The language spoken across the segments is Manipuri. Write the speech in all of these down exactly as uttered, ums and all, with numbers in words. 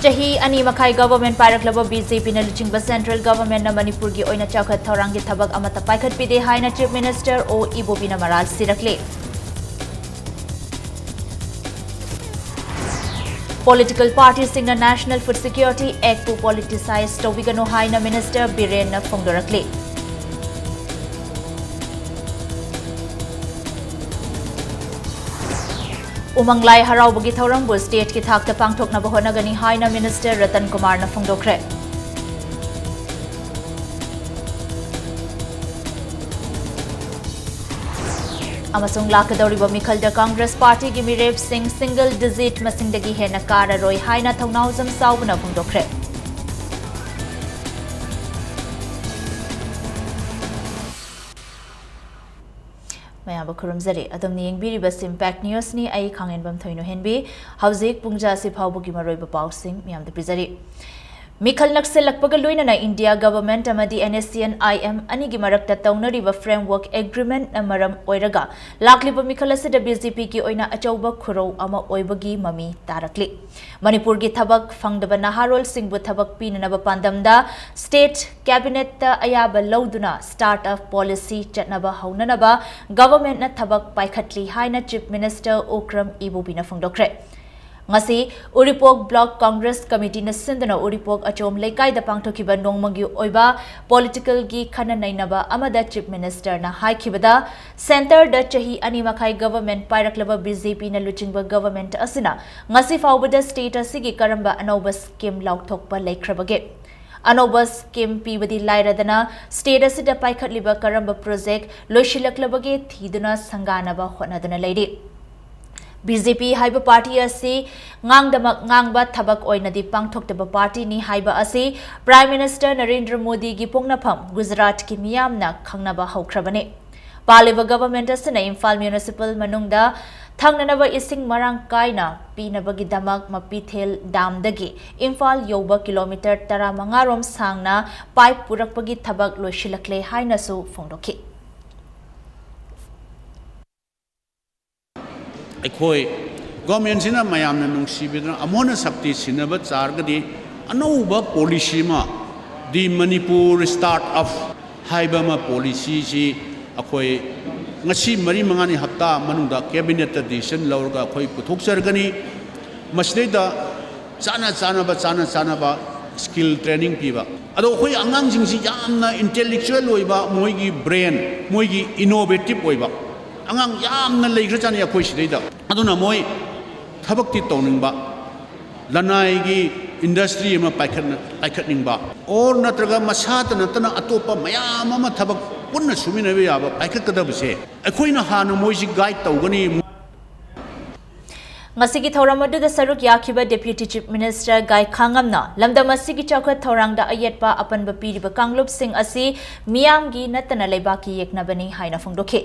ꯆꯍꯤ ꯑꯅꯤ ꯃꯈꯥꯏ ꯒꯚꯔꯟꯃꯦꯟꯠ ꯄꯥꯏꯔꯛꯂꯕ ꯕꯤ ꯖꯦ ꯄꯤꯅ ꯂꯨꯆꯤꯡꯕ ꯁꯦꯟꯇ꯭ꯔꯦꯜ ꯒꯚꯔꯟꯃꯦꯟꯠꯅ ꯃꯅꯤꯄꯨꯔꯒꯤ ꯑꯣꯏꯅ ꯆꯥꯎꯈꯠ ꯊꯧꯔꯥꯡꯒꯤ ꯊꯕꯛ ꯑꯃꯠꯇ ꯄꯥꯏꯈꯠꯄꯤꯗꯦ ꯍꯥꯏꯅ ꯆꯤꯐ ꯃꯤꯅꯤꯁꯇꯔ ꯑꯣ ꯏꯕꯣꯕꯤꯅ ꯃꯔꯥꯜ ꯁꯤꯔꯛꯂꯤ꯫ ꯄꯣꯂꯤꯇꯤꯀꯦꯜ ꯄꯥꯔꯇꯤꯁꯤꯡꯅ ꯅꯦꯁꯅꯦꯜ ꯐꯨꯗ ꯁꯦꯀ꯭ꯌꯨꯔꯤꯇꯤ ꯑꯦꯛꯠꯄꯨ ꯄꯣꯂꯤꯇꯤꯁꯥꯏꯖ ꯇꯧꯕꯤꯒꯅꯨ ꯍꯥꯏꯅ ꯃꯤꯅꯤꯁꯇꯔ ꯕꯤꯔꯦꯟꯅ ꯐꯣꯡꯗꯣꯔꯛꯂꯤ꯫ ꯎꯃꯪ ꯂꯥꯏ ꯍꯔꯥꯎꯕꯒꯤ ꯊꯧꯔꯝꯕꯨ ꯁ꯭ꯇꯦꯠꯀꯤ ꯊꯥꯛꯇ ꯄꯥꯡꯊꯣꯛꯅꯕ ꯍꯣꯠꯅꯒꯅꯤ ꯍꯥꯏꯅ ꯃꯤꯅꯤꯁꯇꯔ ꯔꯇꯟ ꯀꯨꯃꯥꯔꯅ ꯐꯣꯡꯗꯣꯛꯈ꯭ꯔꯦ꯫ ꯑꯃꯁꯨꯡ ꯂꯥꯛꯀꯗꯧꯔꯤꯕ ꯃꯤꯈꯜꯗ ꯀꯪꯒ꯭ꯔꯦꯁ ꯄꯥꯔꯇꯤꯒꯤ ꯃꯤꯔꯦꯞꯁꯤꯡ ꯁꯤꯡꯒꯜ ꯗꯤꯖꯤꯠ ꯃꯁꯤꯡꯗꯒꯤ ꯍꯦꯟꯅ ꯀꯥꯔꯔꯣꯏ ꯍꯥꯏꯅ ꯊꯧꯅꯥꯎꯖꯝ ꯆꯥꯎꯕꯅ ꯐꯣꯡꯗꯣꯛꯈ꯭ꯔꯦ꯫ ꯃꯌꯥꯝꯕꯨ ꯈꯨꯔꯨꯝꯖꯔꯤ꯫ ꯑꯗꯣꯝꯅ ꯌꯦꯡꯕꯤꯔꯤꯕꯁꯤ ꯏꯝꯄꯦꯛ ꯅ꯭ꯌꯨꯁꯅꯤ꯫ ꯑꯩ ꯈꯥꯡꯉꯦꯟꯕꯝ ꯊꯣꯏꯅꯣꯍꯦꯟꯕꯤ꯫ ꯍꯧꯖꯤꯛ ꯄꯨꯡꯖꯥ ꯑꯁꯤ ꯐꯥꯎꯕꯒꯤ ꯃꯔꯨꯑꯣꯏꯕ ꯄꯥꯎꯁꯤꯡ ꯃꯌꯥꯝꯗ ꯄꯤꯖꯔꯤ꯫ ꯃꯤꯈꯜ ꯅꯛꯁꯤꯜꯂꯛꯄꯒ ꯂꯣꯏꯅꯅ ꯏꯟꯗꯤꯌꯥ ꯒꯚꯔꯟꯃꯦꯟꯠ ꯑꯃꯗꯤ ꯑꯦꯟ ꯑꯦꯁ ꯁꯤ ꯑꯦꯟ ꯑꯥꯏ ꯑꯦꯝ ꯑꯅꯤꯒꯤ ꯃꯔꯛꯇ ꯇꯧꯅꯔꯤꯕ ꯐ꯭ꯔꯦꯝꯋꯔꯛ ꯑꯦꯒ꯭ꯔꯤꯃꯦꯟꯠꯅ ꯃꯔꯝ ꯑꯣꯏꯔꯒ ꯂꯥꯛꯂꯤꯕ ꯃꯤꯈꯜ ꯑꯁꯤꯗ ꯕꯤ ꯖꯦ ꯄꯤꯒꯤ ꯑꯣꯏꯅ ꯑꯆꯧꯕ ꯈꯨꯔꯧ ꯑꯃ ꯑꯣꯏꯕꯒꯤ ꯃꯃꯤ ꯇꯥꯔꯛꯂꯤ꯫ ꯃꯅꯤꯄꯨꯔꯒꯤ ꯊꯕꯛ ꯐꯪꯗꯕ ꯅꯍꯥꯔꯣꯜꯁꯤꯡꯕꯨ ꯊꯕꯛ ꯄꯤꯅꯅꯕ ꯄꯥꯟꯗꯝꯗ ꯁ꯭ꯇꯦꯠ ꯀꯦꯕꯤꯅꯦꯠꯇ ꯑꯌꯥꯕ ꯂꯧꯗꯨꯅ ꯁ꯭ꯇꯥꯔꯠ ꯑꯞ ꯄꯣꯂꯤꯁꯤ ꯆꯠꯅꯕ ꯍꯧꯅꯅꯕ ꯒꯚꯔꯟꯃꯦꯟꯠꯅ ꯊꯕꯛ ꯄꯥꯏꯈꯠꯂꯤ ꯍꯥꯏꯅ ꯆꯤꯐ ꯃꯤꯅꯤꯁꯇꯔ ꯎꯀ꯭ꯔꯝ ꯏꯕꯣꯕꯤꯅ ꯐꯣꯡꯗꯣꯛꯈ꯭ꯔꯦ꯫ ꯉꯁꯤ ꯎꯔꯤꯄꯣꯛ ꯕ꯭ꯂꯣꯛ ꯀꯪꯒ꯭ꯔꯦꯁ ꯀꯃꯤꯇꯤꯅ ꯁꯤꯟꯗꯨꯅ ꯎꯔꯤꯄꯣꯛ ꯑꯆꯣꯝ ꯂꯩꯀꯥꯏꯗ ꯄꯥꯡꯊꯣꯛꯈꯤꯕ ꯅꯣꯡꯃꯒꯤ ꯑꯣꯏꯕ ꯄꯣꯂꯤꯇꯤꯀꯦꯜꯒꯤ ꯈꯟꯅ ꯅꯩꯅꯕ ꯑꯃꯗ ꯆꯤꯐ ꯃꯤꯅꯤꯁꯇꯔꯅ ꯍꯥꯏꯈꯤꯕꯗ, ꯁꯦꯟꯇꯔꯗ ꯆꯍꯤ ꯑꯅꯤ ꯃꯈꯥꯏ ꯒꯚꯔꯟꯃꯦꯟꯠ ꯄꯥꯏꯔꯛꯂꯕ ꯕꯤ ꯖꯦ ꯄꯤꯅ ꯂꯨꯆꯤꯡꯕ ꯒꯚꯔꯟꯃꯦꯟꯠ ꯑꯁꯤꯅ ꯉꯁꯤ ꯐꯥꯎꯕꯗ ꯁ꯭ꯇꯦꯠ ꯑꯁꯤꯒꯤ ꯀꯔꯝꯕ ꯑꯅꯧꯕ ꯁ꯭ꯀꯤꯝ ꯂꯥꯎꯊꯣꯛꯄ ꯂꯩꯈ꯭ꯔꯕꯒꯦ? ꯑꯅꯧꯕ ꯁ꯭ꯀꯤꯝ ꯄꯤꯕꯗꯤ ꯂꯥꯏꯔꯗꯅ, ꯁ꯭ꯇꯦꯠ ꯑꯁꯤꯗ ꯄꯥꯏꯈꯠꯂꯤꯕ ꯀꯔꯝꯕ ꯄ꯭ꯔꯣꯖꯦꯛ ꯂꯣꯏꯁꯤꯜꯂꯛꯂꯕꯒꯦ ꯊꯤꯗꯨꯅ ꯁꯪꯒꯥꯅꯕ ꯍꯣꯠꯅꯗꯨꯅ ꯂꯩꯔꯤ꯫ ꯕꯤ ꯖꯦ ꯄꯤ ꯍꯥꯏꯕ ꯄꯥꯔꯇꯤ ꯑꯁꯤ ꯉꯥꯡꯗꯃꯛ ꯉꯥꯡꯕ ꯊꯕꯛ ꯑꯣꯏꯅꯗꯤ ꯄꯥꯡꯊꯣꯛꯇꯕ ꯄꯥꯔꯇꯤꯅꯤ ꯍꯥꯏꯕ ꯑꯁꯤ ꯄ꯭ꯔꯥꯏꯝ ꯃꯤꯅꯤꯁꯇꯔ ꯅꯔꯦꯟꯗ꯭ꯔ ꯃꯣꯗꯤꯒꯤ ꯄꯣꯛꯅꯐꯝ ꯒꯨꯖꯔꯥꯠꯀꯤ ꯃꯤꯌꯥꯝꯅ ꯈꯪꯅꯕ ꯍꯧꯈ꯭ꯔꯕꯅꯤ꯫ ꯄꯥꯜꯂꯤꯕ ꯒꯚꯔꯟꯃꯦꯟꯠ ꯑꯁꯤꯅ ꯏꯝꯐꯥꯜ ꯃ꯭ꯌꯨꯅꯤꯁꯤꯄꯥꯜ ꯃꯅꯨꯡꯗ ꯊꯛꯅꯅꯕ ꯏꯁꯤꯡ ꯃꯔꯥꯡ ꯀꯥꯏꯅ ꯄꯤꯅꯕꯒꯤꯗꯃꯛ ꯃꯄꯤꯊꯦꯜ ꯗꯥꯝꯗꯒꯤ ꯏꯝꯐꯥꯜ ꯌꯧꯕ ꯀꯤꯂꯣꯃꯤꯇꯔ ꯇꯔꯥꯃꯉꯥ ꯔꯣꯝ ꯁꯥꯡꯅ ꯄꯥꯏꯞ ꯄꯨꯔꯛꯄꯒꯤ ꯊꯕꯛ ꯂꯣꯏꯁꯤꯜꯂꯛꯂꯦ ꯍꯥꯏꯅꯁꯨ ꯐꯣꯡꯗꯣꯛꯈꯤ꯫ ꯑꯩꯈꯣꯏ ꯒꯣꯔꯃꯦꯟꯁꯤꯅ ꯃꯌꯥꯝꯅ ꯅꯨꯡꯁꯤꯕꯤꯗꯨꯅ ꯑꯃꯨꯛ ꯍꯟꯅ ꯁꯛꯇꯤ ꯁꯤꯟꯅꯕ ꯆꯥꯔꯒꯗꯤ, ꯑꯅꯧꯕ ꯄꯣꯂꯤꯁꯤ ꯑꯃ, ꯗꯤ ꯃꯅꯤꯄꯨꯔ ꯁ꯭ꯇꯥꯔꯠ ꯑꯞ ꯍꯥꯏꯕ ꯑꯃ, ꯄꯣꯂꯤꯁꯤꯁꯤ ꯑꯩꯈꯣꯏ ꯉꯁꯤ ꯃꯔꯤ ꯃꯉꯥꯅꯤ, ꯍꯞꯇꯥ ꯃꯅꯨꯡꯗ ꯀꯦꯕꯤꯅꯦꯠꯇ ꯗꯤꯁꯤꯖꯟ ꯂꯧꯔꯒ ꯑꯩꯈꯣꯏ ꯄꯨꯊꯣꯛꯆꯔꯒꯅꯤ꯫ ꯃꯁꯤꯗꯩꯗ ꯆꯥꯅ ꯆꯥꯅꯕ, ꯆꯥꯅ ꯆꯥꯅꯕ ꯁ꯭ꯀꯤꯜ ꯇ꯭ꯔꯦꯅꯤꯡ ꯄꯤꯕ꯫ ꯑꯗꯣ ꯑꯩꯈꯣꯏ ꯑꯉꯥꯡꯁꯤꯡꯁꯤ ꯌꯥꯝꯅ ꯏꯟꯇꯦꯂꯦꯛꯆꯨꯋꯦꯜ ꯑꯣꯏꯕ, ꯃꯣꯏꯒꯤ ꯕ꯭ꯔꯦꯟ, ꯃꯣꯏꯒꯤ ꯏꯅꯣꯚꯦꯇꯤꯞ ꯑꯣꯏꯕ ꯑꯉꯥꯡ ꯌꯥꯝꯅ ꯂꯩꯈ꯭ꯔꯖꯥꯠꯅꯤ ꯑꯩꯈꯣꯏ ꯁꯤꯗꯩꯗ꯫ ꯑꯗꯨꯅ ꯃꯣꯏ ꯊꯕꯛꯇꯤ ꯇꯧꯅꯤꯡꯕ, ꯂꯅꯥꯏꯒꯤ ꯏꯟꯗꯁꯇ꯭ꯔꯤ ꯑꯃ ꯄꯥꯏꯈꯠꯅ-, ꯄꯥꯏꯈꯠꯅꯤꯡꯕ, ꯑꯣꯔ ꯅꯠꯇ꯭ꯔꯒ ꯃꯁꯥꯇ ꯅꯠꯇꯅ ꯑꯇꯣꯞꯄ ꯃꯌꯥꯝ ꯑꯃ ꯊꯕꯛ ꯄꯨꯟꯅ ꯁꯨꯃꯤꯟꯅꯕ ꯌꯥꯕ ꯄꯥꯏꯈꯠꯀꯗꯕꯁꯦ ꯑꯩꯈꯣꯏꯅ ꯍꯥꯟꯅ ꯃꯣꯏꯁꯤ ꯒꯥꯏꯗ ꯇꯧꯒꯅꯤ꯫ ꯉꯁꯤꯒꯤ ꯊꯧꯔꯝ ꯑꯗꯨꯗ ꯁꯔꯨꯛ ꯌꯥꯈꯤꯕ Deputy Chief Minister ꯒꯥꯏ ꯈꯥꯉꯝꯅ ꯂꯝꯗꯝ ꯑꯁꯤꯒꯤ ꯆꯥꯎꯈꯠ ꯊꯧꯔꯥꯡꯗ ꯑꯌꯦꯠꯄ ꯑꯄꯟꯕ ꯄꯤꯔꯤꯕ ꯀꯥꯡꯂꯨꯞꯁꯤꯡ ꯑꯁꯤ ꯃꯤꯌꯥꯝꯒꯤ ꯅꯠꯇꯅ ꯂꯩꯕꯥꯛꯀꯤ ꯌꯦꯛꯅꯕꯅꯤ ꯍꯥꯏꯅ ꯐꯣꯡꯗꯣꯛꯈꯤ꯫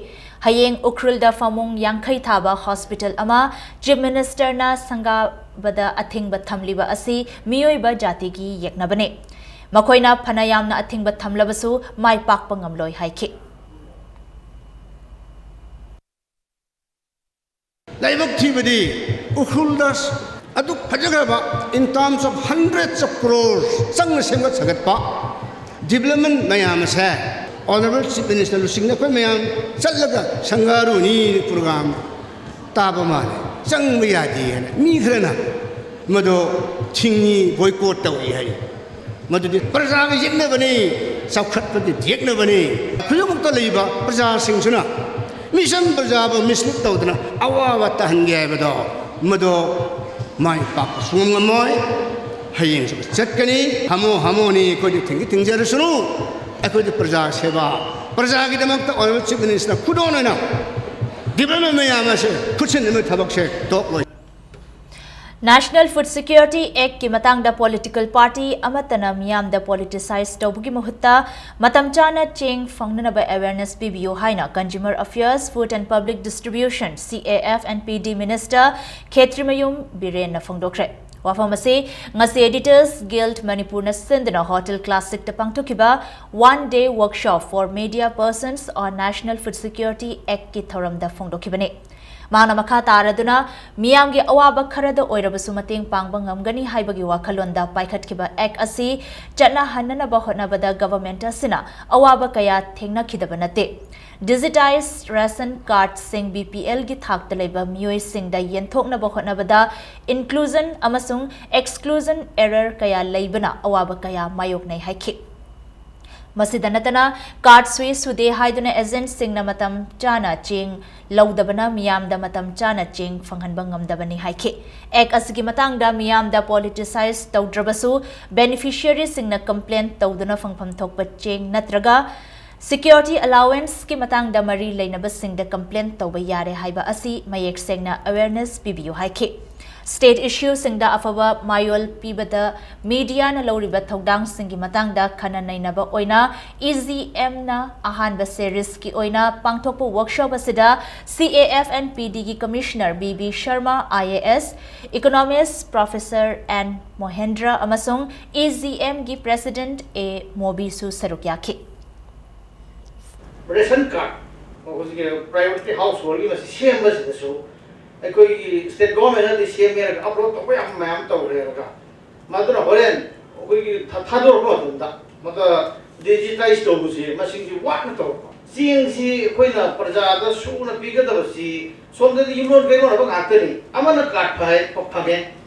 ꯍꯌꯦꯡ ꯎꯈ꯭ꯔꯨꯜꯗ ꯐꯃꯨꯡ ꯌꯥꯡꯈꯩ ꯊꯥꯕ ꯍꯣꯁꯄꯤꯇꯥꯜ ꯑꯃ Chief Minister ꯅ ꯁꯪꯒꯥꯕꯗ ꯑꯊꯤꯡꯕ ꯊꯝꯂꯤꯕ ꯑꯁꯤ ꯃꯤꯑꯣꯏꯕ ꯖꯥꯇꯤꯒꯤ ꯌꯦꯛꯅꯕꯅꯤ꯫ ꯃꯈꯣꯏꯅ ꯐꯅ ꯌꯥꯝꯅ ꯑꯊꯤꯡꯕ ꯊꯝꯂꯕꯁꯨ ꯃꯥꯏ ꯄꯥꯛꯄ ꯉꯝꯂꯣꯏ ꯍꯥꯏꯈꯤ꯫ ꯂꯥꯏꯕꯛ ꯊꯤꯕꯗꯤ ꯎꯈ꯭ꯔꯨꯜꯗ ꯑꯗꯨꯛ ꯐꯖꯈ꯭ꯔꯕ, in terms of hundreds of crores ꯆꯪꯅ ꯁꯦꯝꯒꯠ ꯁꯥꯒꯠꯄ development ꯃꯌꯥꯝ ꯑꯁꯦ Honourable Chief Minister ꯂꯨꯆꯤꯡꯅ ꯑꯩꯈꯣꯏ ꯃꯌꯥꯝ ꯆꯠꯂꯒ ꯁꯪꯒꯥꯔꯨꯅꯤ program ꯇꯥꯕ ꯃꯥꯜꯂꯦ꯫ ꯆꯪꯕ ꯌꯥꯗꯦ ꯍꯥꯏꯅ ꯃꯤ ꯈꯔꯅ ꯃꯗꯨ ꯊꯤꯡꯉꯤ, boycott ꯇꯧꯏ ꯍꯥꯏ꯫ ꯃꯗꯨꯗꯤ ꯄ꯭ꯔꯖꯥꯒꯤ ꯌꯦꯛꯅꯕꯅꯤ, ꯆꯥꯎꯈꯠꯄꯒꯤ ꯌꯦꯛꯅꯕꯅꯤ꯫ ꯈꯨꯗꯤꯡꯃꯛꯇ ꯂꯩꯕ ꯄ꯭ꯔꯖꯥꯁꯤꯡꯁꯤꯅ ꯃꯤꯁꯟ ꯄ꯭ꯔꯖꯥꯕꯨ mislead ꯇꯧꯗꯅ ꯑꯋꯥꯕ ꯇꯥꯍꯟꯒꯦ ꯍꯥꯏꯕꯗꯣ, ꯃꯗꯨ ꯃꯥꯏ ꯄꯥꯛꯄ ꯁꯨꯡꯉꯝ ꯉꯝꯃꯣꯏ꯫ ꯍꯌꯦꯡꯁꯨ ꯆꯠꯀꯅꯤ꯫ ꯍꯥꯃꯨ ꯍꯥꯃꯨꯅꯤ, ꯑꯩꯈꯣꯏꯗꯤ ꯊꯤꯡꯗꯤ ꯊꯤꯡꯖꯔꯁꯅꯨ꯫ ꯑꯩꯈꯣꯏꯗꯤ ꯄ꯭ꯔꯖꯥ ꯁꯦꯕꯥ, ꯄ꯭ꯔꯖꯥꯒꯤꯗꯃꯛꯇ Honourable Chief Minister ꯅ ꯈꯨꯗꯣꯜ ꯑꯣꯏꯅ development ꯃꯌꯥꯝ ꯑꯁꯦ ꯈꯨꯠꯁꯤꯟꯅꯕꯒꯤ ꯊꯕꯛꯁꯦ ꯇꯣꯛꯂꯣꯏ꯫ National Food Security Act ꯀꯤ ꯃꯇꯥꯡꯗ political party ꯑꯃꯠꯇꯅ ꯃꯤꯌꯥꯝꯗ politicize ꯇꯧꯕꯒꯤ ꯃꯍꯨꯠꯇ ꯃꯇꯝ ꯆꯥꯅ ꯆꯦꯡ ꯐꯪꯅꯅꯕ awareness ꯄꯤꯕꯤꯌꯨ ꯍꯥꯏꯅ Consumer Affairs, Food and Public Distribution, C A F and P D Minister ꯈꯦꯇ꯭ꯔꯤꯃꯌꯨꯝ ꯕꯤꯔꯦꯟꯅ ꯐꯣꯡꯗꯣꯛꯈ꯭ꯔꯦ꯫ ꯋꯥꯐꯝ ꯑꯁꯤ ꯉꯁꯤ Editors Guild ꯃꯅꯤꯄꯨꯔꯅ ꯁꯤꯟꯗꯨꯅ Hotel Classic ꯇ ꯄꯥꯡꯊꯣꯛꯈꯤꯕ One Day Workshop for Media Persons on National Food Security Act ꯀꯤ ꯊꯧꯔꯝꯗ ꯐꯣꯡꯗꯣꯛꯈꯤꯕꯅꯤ꯫ ꯃꯍꯥꯛꯅ ꯃꯈꯥ ꯇꯥꯔꯗꯨꯅ ꯃꯤꯌꯥꯝꯒꯤ ꯑꯋꯥꯕ ꯈꯔꯗ ꯑꯣꯏꯔꯕꯁꯨ ꯃꯇꯦꯡ ꯄꯥꯡꯕ ꯉꯝꯒꯅꯤ ꯍꯥꯏꯕꯒꯤ ꯋꯥꯈꯜꯂꯣꯟꯗ ꯄꯥꯏꯈꯠꯈꯤꯕ ꯑꯦꯛ ꯑꯁꯤ ꯆꯠꯅꯍꯟꯅꯅꯕ ꯍꯣꯠꯅꯕꯗ ꯒꯚꯔꯟꯃꯦꯟꯠ ꯑꯁꯤꯅ ꯑꯋꯥꯕ ꯀꯌꯥ ꯊꯦꯡꯅꯈꯤꯗꯕ ꯅꯠꯇꯦ꯫ ꯗꯤꯖꯤꯇꯥꯏꯖ ꯔꯦꯁꯟ ꯀꯥꯔꯗꯁꯤꯡ ꯕꯤ ꯄꯤ ꯑꯦꯜꯒꯤ ꯊꯥꯛꯇ ꯂꯩꯕ ꯃꯤꯑꯣꯏꯁꯤꯡꯗ ꯌꯦꯟꯊꯣꯛꯅꯕ ꯍꯣꯠꯅꯕꯗ ꯏꯟꯀ꯭ꯂꯨꯖꯟ ꯑꯃꯁꯨꯡ ꯑꯦꯛꯁꯀ꯭ꯂꯨꯖꯟ ꯑꯦꯔꯔ ꯀꯌꯥ ꯂꯩꯕꯅ ꯑꯋꯥꯕ ꯀꯌꯥ ꯃꯥꯌꯣꯛꯅꯩ ꯍꯥꯏꯈꯤ꯫ ꯃꯁꯤꯗ ꯅꯠꯇꯅ ꯀꯥꯔꯗ ꯁꯨꯏ ꯁꯨꯗꯦ ꯍꯥꯏꯗꯨꯅ ꯑꯦꯖꯦꯟꯠꯁꯤꯡꯅ ꯃꯇꯝ ꯆꯥꯅ ꯆꯦꯡ ꯂꯧꯗꯕꯅ ꯃꯤꯌꯥꯝꯗ ꯃꯇꯝ ꯆꯥꯅ ꯆꯦꯡ ꯐꯪꯍꯟꯕ ꯉꯝꯗꯕꯅꯤ ꯍꯥꯏꯈꯤ꯫ ꯑꯦꯛ ꯑꯁꯤꯒꯤ ꯃꯇꯥꯡꯗ ꯃꯤꯌꯥꯝꯗ ꯄꯣꯂꯤꯇꯤꯁꯥꯏꯖ ꯇꯧꯗ꯭ꯔꯕꯁꯨ ꯕꯦꯅꯤꯐꯤꯁꯤꯌꯔꯤꯁꯤꯡꯅ ꯀꯝꯄ꯭ꯂꯦꯟ ꯇꯧꯗꯨꯅ ꯐꯪꯐꯝ ꯊꯣꯛꯄ ꯆꯦꯡ ꯅꯠꯇ꯭ꯔꯒ ꯁꯤꯀ꯭ꯌꯨꯔꯤꯇꯤ ꯑꯦꯂꯥꯎꯋꯦꯟꯁꯀꯤ ꯃꯇꯥꯡꯗ ꯃꯔꯤ ꯂꯩꯅꯕꯁꯤꯡꯗ ꯀꯝꯄ꯭ꯂꯦꯟ ꯇꯧꯕ ꯌꯥꯔꯦ ꯍꯥꯏꯕ ꯑꯁꯤ ꯃꯌꯦꯛ ꯁꯦꯡꯅ ꯑꯋꯦꯌꯔꯅꯦꯁ ꯄꯤꯕꯤꯌꯨ ꯍꯥꯏꯈꯤ꯫ ꯁ꯭ꯇꯦꯠ ꯏꯁꯨꯁꯤꯡꯗ ꯑꯐꯕ ꯃꯥꯌꯣꯜ ꯄꯤꯕꯗ ꯃꯤꯗꯤꯌꯥꯅ ꯂꯧꯔꯤꯕ ꯊꯧꯗꯥꯡꯁꯤꯡꯒꯤ ꯃꯇꯥꯡꯗ ꯈꯟꯅ ꯅꯩꯅꯕ ꯑꯣꯏꯅ ꯏ ꯖꯤ ꯑꯦꯝꯅ ꯑꯍꯥꯟꯕ ꯁꯦꯔꯤꯁꯀꯤ ꯑꯣꯏꯅ ꯄꯥꯡꯊꯣꯛꯄ ꯋꯥꯔꯛꯁꯣꯞ ꯑꯁꯤꯗ C A F N P ꯗꯤꯒꯤ commissioner B B Sharma I A S, economics professor N Mohendra ꯑꯃꯁꯨꯡ ꯏ ꯖꯤ ꯑꯦꯝꯒꯤ ꯄ꯭ꯔꯦꯁꯤꯗꯦꯟꯠ ꯑꯦ ꯃꯣꯕꯤꯁꯨ ꯁꯔꯨꯛ ꯌꯥꯈꯤ꯫ ꯔꯦꯁꯟ ꯀꯥꯔꯗ, ꯍꯧꯖꯤꯛꯀꯤ ꯄ꯭ꯔꯥꯏꯌꯣꯔꯤꯇꯤ ꯍꯥꯎꯁ ꯍꯣꯜꯒꯤ ꯃꯁꯤ ꯁꯦꯝꯕꯁꯤꯗꯁꯨ ꯑꯩꯈꯣꯏꯒꯤ ꯁ꯭ꯇꯦꯠ ꯒꯣꯔꯃꯦꯟꯅꯗꯤ ꯁꯦꯝꯃꯦ ꯍꯥꯏꯔꯒ ꯑꯞꯂꯣꯗ ꯇꯧꯕ ꯌꯥꯝ ꯃꯌꯥꯝ ꯇꯧꯔꯦ ꯍꯥꯏꯔꯒ, ꯃꯗꯨꯅ ꯍꯣꯔꯦꯟ ꯑꯩꯈꯣꯏꯒꯤ ꯊꯥ-, ꯊꯥꯗꯣꯔꯛꯄ ꯃꯇꯝꯗ ꯃꯗꯨ ꯗꯤꯖꯤꯇꯥꯏꯖ ꯇꯧꯕꯁꯤ ꯃꯁꯤꯒꯤ ꯋꯥꯠꯅ ꯇꯧꯔꯛꯄ꯫ ꯆꯦꯡꯁꯤ ꯑꯩꯈꯣꯏꯅ ꯄ꯭ꯔꯖꯥꯗ ꯁꯨꯅ ꯄꯤꯒꯗꯕꯁꯤ ꯁꯣꯝꯗꯗꯤ ꯌꯨꯝꯂꯣꯟ ꯀꯩꯔꯣꯟꯅꯕ ꯉꯥꯛꯇꯅꯤ꯫ ꯑꯃꯅ ꯀꯥꯔꯗ ꯐ-, ꯐꯪꯉꯦ,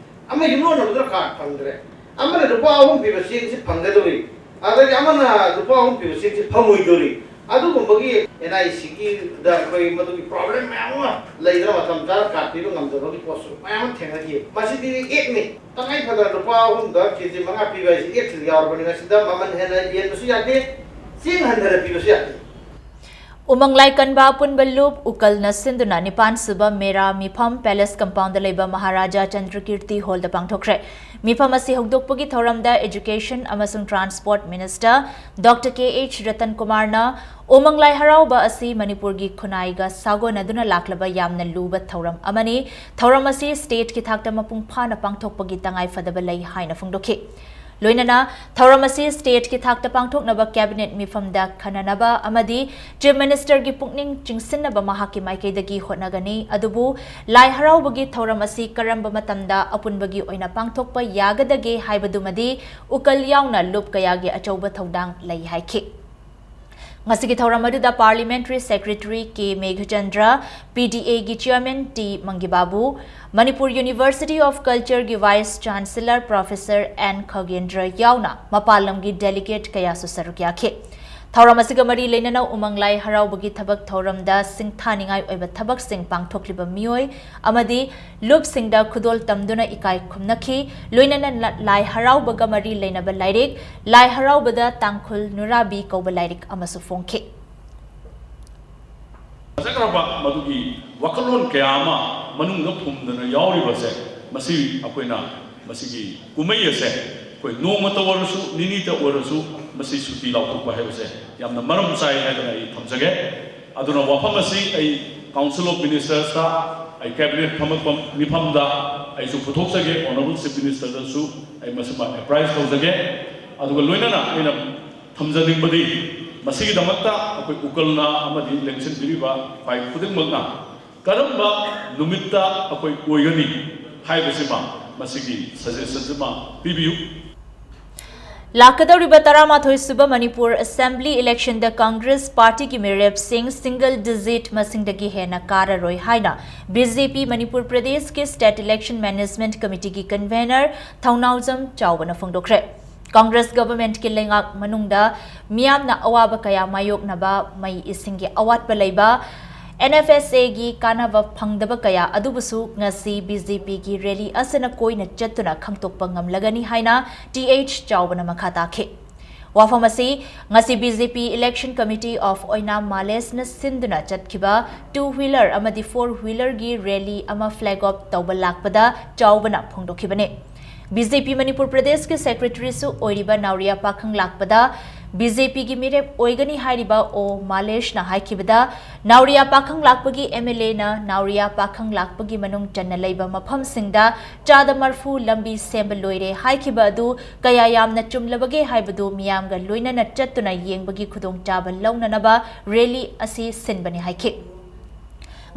ꯑꯃ ꯌꯨꯝꯂꯣꯟꯅꯕꯗꯨꯅ ꯀꯥꯔꯗ ꯐꯪꯗ꯭ꯔꯦ, ꯑꯃꯅ ꯂꯨꯄꯥ ꯑꯍꯨꯝ ꯄꯤꯕ ꯆꯦꯡꯁꯤ ꯐꯪꯒꯗꯧꯔꯤ, ꯑꯗꯒꯤ ꯑꯃꯅ ꯂꯨꯄꯥ ꯑꯍꯨꯝ ꯄꯤꯕ ꯆꯦꯡꯁꯤ ꯐꯪꯉꯣꯏꯗꯧꯔꯤ꯫ ꯑꯗꯨꯒꯨꯝꯕꯒꯤ ꯑꯦꯟ ꯑꯥꯏ ꯁꯤꯒꯤꯗ ꯑꯩꯈꯣꯏ ꯃꯗꯨꯒꯤ ꯄ꯭ꯔꯣꯕ꯭ꯂꯦꯝ ꯃꯌꯥꯝ ꯑꯃ ꯂꯩꯗꯅ ꯃꯇꯝ ꯆꯥꯅ ꯀꯥꯔꯗ ꯄꯤꯕ ꯉꯝꯗꯕꯒꯤ ꯄꯣꯠꯁꯨ ꯃꯌꯥꯝ ꯑꯃ ꯊꯦꯡꯅꯈꯤ꯫ ꯃꯁꯤꯗꯤ ꯑꯦꯛꯅꯤ꯫ ꯇꯉꯥꯏ ꯐꯗꯅ ꯂꯨꯄꯥ ꯑꯍꯨꯝꯗ ꯀꯦ ꯖꯤ ꯃꯉꯥ ꯄꯤꯕ ꯍꯥꯏꯁꯤ ꯑꯦꯛꯁꯤꯗ ꯌꯥꯎꯔꯕꯅꯤ꯫ ꯃꯁꯤꯗ ꯃꯃꯜ ꯍꯦꯟꯅ ꯌꯦꯟꯕꯁꯨ ꯌꯥꯗꯦ, ꯆꯦꯡ ꯍꯟꯊꯅ ꯄꯤꯕꯁꯨ ꯌꯥꯗꯦ꯫ ꯎꯃꯪ ꯂꯥꯏ ꯀꯟꯕ ꯑꯄꯨꯟꯕ ꯂꯨꯞ ꯎꯀꯜꯅ ꯁꯤꯟꯗꯨꯅ ꯅꯤꯄꯥꯟ ꯁꯨꯕ ꯃꯦꯔꯥ ꯃꯤꯐꯝ ꯄꯦꯂꯦꯁ ꯀꯝꯄꯥꯎꯟꯗ ꯂꯩꯕ ꯃꯍꯥꯔꯥꯖꯥ ꯆꯟꯗ꯭ꯔꯀꯤꯔꯇꯤ ꯍꯣꯜꯗ ꯄꯥꯡꯊꯣꯛꯈ꯭ꯔꯦ꯫ ꯃꯤꯐꯝ ꯑꯁꯤ ꯍꯧꯗꯣꯛꯄꯒꯤ ꯊꯧꯔꯝꯗ ꯑꯦꯖꯨꯀꯦꯁꯟ ꯑꯃꯁꯨꯡ ꯇ꯭ꯔꯥꯟꯁꯄꯣꯔꯠ ꯃꯤꯅꯤꯁꯇꯔ ꯗꯣꯛꯇꯔ ꯀꯦ ꯑꯩꯆ ꯔꯇꯟ ꯀꯨꯃꯥꯔꯅ ꯎꯃꯪ ꯂꯥꯏ ꯍꯔꯥꯎꯕ ꯑꯁꯤ ꯃꯅꯤꯄꯨꯔꯒꯤ ꯈꯨꯟꯅꯥꯏꯒ ꯁꯥꯒꯣꯟꯅꯗꯨꯅ ꯂꯥꯛꯂꯕ ꯌꯥꯝꯅ ꯂꯨꯕ ꯊꯧꯔꯝ ꯑꯃꯅꯤ꯫ ꯊꯧꯔꯝ ꯑꯁꯤ ꯁ꯭ꯇꯦꯠꯀꯤ ꯊꯥꯛꯇ ꯃꯄꯨꯡ ꯐꯥꯅ ꯄꯥꯡꯊꯣꯛꯄꯒꯤ ꯇꯉꯥꯏꯐꯗꯕ ꯂꯩ ꯍꯥꯏꯅ ꯐꯣꯡꯗꯣꯛꯈꯤ꯫ ꯂꯣꯏꯅꯅ ꯊꯧꯔꯝ ꯑꯁꯤ stateꯀꯤ ꯊꯥꯛꯇ ꯄꯥꯡꯊꯣꯛꯅꯕ cabinet ꯃꯤꯐꯝꯗ ꯈꯟꯅꯅꯕ ꯑꯃꯗꯤ Chief Ministerꯒꯤ ꯄꯨꯛꯅꯤꯡ ꯆꯤꯡꯁꯤꯟꯅꯕ ꯃꯍꯥꯛꯀꯤ ꯃꯥꯏꯀꯩꯗꯒꯤ ꯍꯣꯠꯅꯒꯅꯤ꯫ ꯑꯗꯨꯕꯨ ꯂꯥꯏ ꯍꯔꯥꯎꯕꯒꯤ ꯊꯧꯔꯝ ꯑꯁꯤ ꯀꯔꯝꯕ ꯃꯇꯝꯗ ꯑꯄꯨꯟꯕꯒꯤ ꯑꯣꯏꯅ ꯄꯥꯡꯊꯣꯛꯄ ꯌꯥꯒꯗꯒꯦ ꯍꯥꯏꯕꯗꯨꯃꯗꯤ ꯎꯀꯜ ꯌꯥꯎꯅ ꯂꯨꯞ ꯀꯌꯥꯒꯤ ꯑꯆꯧꯕ ꯊꯧꯗꯥꯡ ꯂꯩ ꯍꯥꯏꯈꯤ꯫ ꯉꯁꯤꯒꯤ ꯊꯧꯔꯝ ꯑꯗꯨꯗ Parliamentary Secretary ꯀꯦ ꯃꯦꯘꯆꯟꯗ꯭ꯔ, PDAꯒꯤ Chairman ꯇꯤ ꯃꯪꯒꯤꯕꯥꯕꯨ, Manipur University of Cultureꯒꯤ Vice Chancellor Professor N Khagendra ꯌꯥꯎꯅ ꯃꯄꯥꯟ ꯂꯝꯒꯤ delegate ꯀꯌꯥꯁꯨ ꯁꯔꯨꯛ ꯌꯥꯈꯤ꯫ ꯊꯧꯔꯝ ꯑꯁꯤꯒ ꯃꯔꯤ ꯂꯩꯅꯅ ꯎꯃꯪ ꯂꯥꯏ ꯍꯔꯥꯎꯕꯒꯤ ꯊꯕꯛ ꯊꯧꯔꯝꯗ ꯁꯤꯡꯊꯥꯅꯤꯡꯉꯥꯏ ꯑꯣꯏꯕ ꯊꯕꯛꯁꯤꯡ ꯄꯥꯡꯊꯣꯛꯂꯤꯕ ꯃꯤꯑꯣꯏ ꯑꯃꯗꯤ ꯂꯨꯞꯁꯤꯡꯗ ꯈꯨꯗꯣꯜ ꯇꯝꯗꯨꯅ ꯏꯀꯥꯏ ꯈꯨꯝꯅꯈꯤ꯫ ꯂꯣꯏꯅꯅ ꯂ-, ꯂꯥꯏ ꯍꯔꯥꯎꯕꯒ ꯃꯔꯤ ꯂꯩꯅꯕ ꯂꯥꯏꯔꯤꯛ, ꯂꯥꯏ ꯍꯔꯥꯎꯕꯗ ꯇꯥꯡꯈꯨꯜ ꯅꯨꯔꯥꯕꯤ ꯀꯧꯕ ꯂꯥꯏꯔꯤꯛ ꯑꯃꯁꯨ ꯐꯣꯡꯈꯤ꯫ ꯐꯖꯈ꯭ꯔꯕ ꯃꯗꯨꯒꯤ ꯋꯥꯈꯜꯂꯣꯟ ꯀꯌꯥ ꯑꯃ ꯃꯅꯨꯡꯗ ꯐꯨꯝꯗꯅ ꯌꯥꯎꯔꯤꯕꯁꯦ, ꯃꯁꯤ ꯑꯩꯈꯣꯏꯅ ꯃꯁꯤꯒꯤ ꯀꯨꯝꯍꯩ ꯑꯁꯦ ꯑꯩꯈꯣꯏ ꯅꯣꯡꯃꯇ ꯑꯣꯏꯔꯁꯨ, ꯅꯤꯅꯤꯇ ꯑꯣꯏꯔꯁꯨ ꯃꯁꯤ ꯁꯨꯇꯤ ꯂꯥꯎꯊꯣꯛꯄ ꯍꯥꯏꯕꯁꯦ ꯌꯥꯝꯅ ꯃꯔꯝ ꯆꯥꯏ ꯍꯥꯏꯗꯅ ꯑꯩ ꯊꯝꯖꯒꯦ꯫ ꯑꯗꯨꯅ ꯋꯥꯐꯝ ꯑꯁꯤ ꯑꯩ Council of Ministersꯇ, ꯑꯩ cabinet ꯐꯝꯃꯛꯄ ꯃꯤꯐꯝꯗ ꯑꯩꯁꯨ ꯄꯨꯊꯣꯛꯆꯒꯦ, Honourable Chief Ministerꯗꯁꯨ ꯑꯩ ꯃꯁꯤꯃ apprise ꯇꯧꯖꯒꯦ꯫ ꯑꯗꯨꯒ ꯂꯣꯏꯅꯅ ꯑꯩꯅ ꯊꯝꯖꯅꯤꯡꯕꯗꯤ, ꯃꯁꯤꯒꯤꯗꯃꯛꯇ ꯑꯩꯈꯣꯏ ꯎꯀꯜꯅ ꯑꯃꯗꯤ ꯂꯦꯡꯁꯤꯟꯕꯤꯔꯤꯕ ꯈ꯭ꯋꯥꯏ ꯈꯨꯗꯤꯡꯃꯛꯅ ꯀꯔꯝꯕ ꯅꯨꯃꯤꯠꯇ ꯑꯩꯈꯣꯏ ꯑꯣꯏꯒꯅꯤ ꯍꯥꯏꯕꯁꯤꯃ, ꯃꯁꯤꯒꯤ suggestionꯁꯤꯃ ꯄꯤꯕꯤꯌꯨ꯫ ꯂꯥꯛꯀꯗꯧꯔꯤꯕ ꯇꯔꯥꯃꯥꯊꯣꯏ ꯁꯨꯕ Manipur Assembly electionꯗ Congress partyꯒꯤ ꯃꯤꯔꯦꯞꯁꯤꯡ single digit ꯃꯁꯤꯡꯗꯒꯤ ꯍꯦꯟꯅ ꯀꯥꯔꯔꯣꯏ ꯍꯥꯏꯅ BJP ꯃꯅꯤꯄꯨꯔ ꯄ꯭ꯔꯗꯦꯁꯀꯤ State Election Management Committeeꯒꯤ convener ꯊꯧꯅꯥꯎꯖꯝ ꯆꯥꯎꯕꯅ ꯐꯣꯡꯗꯣꯛꯈ꯭ꯔꯦ꯫ Congress governmentꯀꯤ ꯂꯩꯉꯥꯛ ꯃꯅꯨꯡꯗ ꯃꯤꯌꯥꯝꯅ ꯑꯋꯥꯕ ꯀꯌꯥ ꯃꯥꯌꯣꯛꯅꯕ, ꯃꯩ ꯏꯁꯤꯡꯒꯤ ꯑꯋꯥꯠꯄ ꯂꯩꯕ, NFSAꯒꯤ ꯀꯥꯟꯅꯕ ꯐꯪꯗꯕ ꯀꯌꯥ ꯑꯗꯨꯕꯨꯁꯨ ꯉꯁꯤ BJPꯒꯤ rally ꯑꯁꯤꯅ ꯀꯣꯏꯅ ꯆꯠꯇꯨꯅ ꯈꯪꯗꯣꯛꯄ ꯉꯝꯂꯒꯅꯤ ꯍꯥꯏꯅ ꯇꯤ ꯑꯩꯆ ꯆꯥꯎꯕꯅ ꯃꯈꯥ ꯇꯥꯈꯤ꯫ ꯋꯥꯐꯝ ꯑꯁꯤ ꯉꯁꯤ BJP Election Committee of ꯑꯣꯏꯅꯥꯝ ꯃꯥꯂꯦꯁꯅ ꯁꯤꯟꯗꯨꯅ ꯆꯠꯈꯤꯕ two wheeler ꯑꯃꯗꯤ four wheelerꯒꯤ rally ꯑꯃ flag off ꯇꯧꯕ ꯂꯥꯛꯄꯗ ꯆꯥꯎꯕꯅ ꯐꯣꯡꯗꯣꯛꯈꯤꯕꯅꯤ꯫ BJP ꯃꯅꯤꯄꯨꯔ ꯄ꯭ꯔꯗꯦꯁꯀꯤ secretaryꯁꯨ ꯑꯣꯏꯔꯤꯕ ꯅꯥꯎꯔꯤꯌꯥ ꯄꯥꯈꯪ ꯂꯥꯛꯄꯗ ꯕꯤ ꯖꯦ ꯄꯤꯒꯤ ꯃꯤꯔꯦꯞ ꯑꯣꯏꯒꯅꯤ ꯍꯥꯏꯔꯤꯕ ꯑꯣ ꯃꯥꯂꯦꯁꯅ ꯍꯥꯏꯈꯤꯕꯗ, ꯅꯥꯎꯔꯤꯌꯥ ꯄꯥꯈꯪ ꯂꯥꯛꯄꯒꯤ ꯑꯦꯝ ꯑꯦꯜ ꯑꯦꯅ ꯅꯥꯎꯔꯤꯌꯥ ꯄꯥꯈꯪ ꯂꯥꯛꯄꯒꯤ ꯃꯅꯨꯡ ꯆꯟꯅ ꯂꯩꯕ ꯃꯐꯝꯁꯤꯡꯗ ꯆꯥꯗ ꯃꯔꯐꯨ ꯂꯝꯕꯤ ꯁꯦꯝꯕ ꯂꯣꯏꯔꯦ ꯍꯥꯏꯈꯤꯕ ꯑꯗꯨ ꯀꯌꯥ ꯌꯥꯝꯅ ꯆꯨꯝꯂꯕꯒꯦ ꯍꯥꯏꯕꯗꯨ ꯃꯤꯌꯥꯝꯒ ꯂꯣꯏꯅꯅ ꯆꯠꯇꯨꯅ ꯌꯦꯡꯕꯒꯤ ꯈꯨꯗꯣꯡꯆꯥꯕ ꯂꯧꯅꯅꯕ ꯔꯦꯂꯤ ꯑꯁꯤ ꯁꯤꯟꯕꯅꯤ ꯍꯥꯏꯈꯤ꯫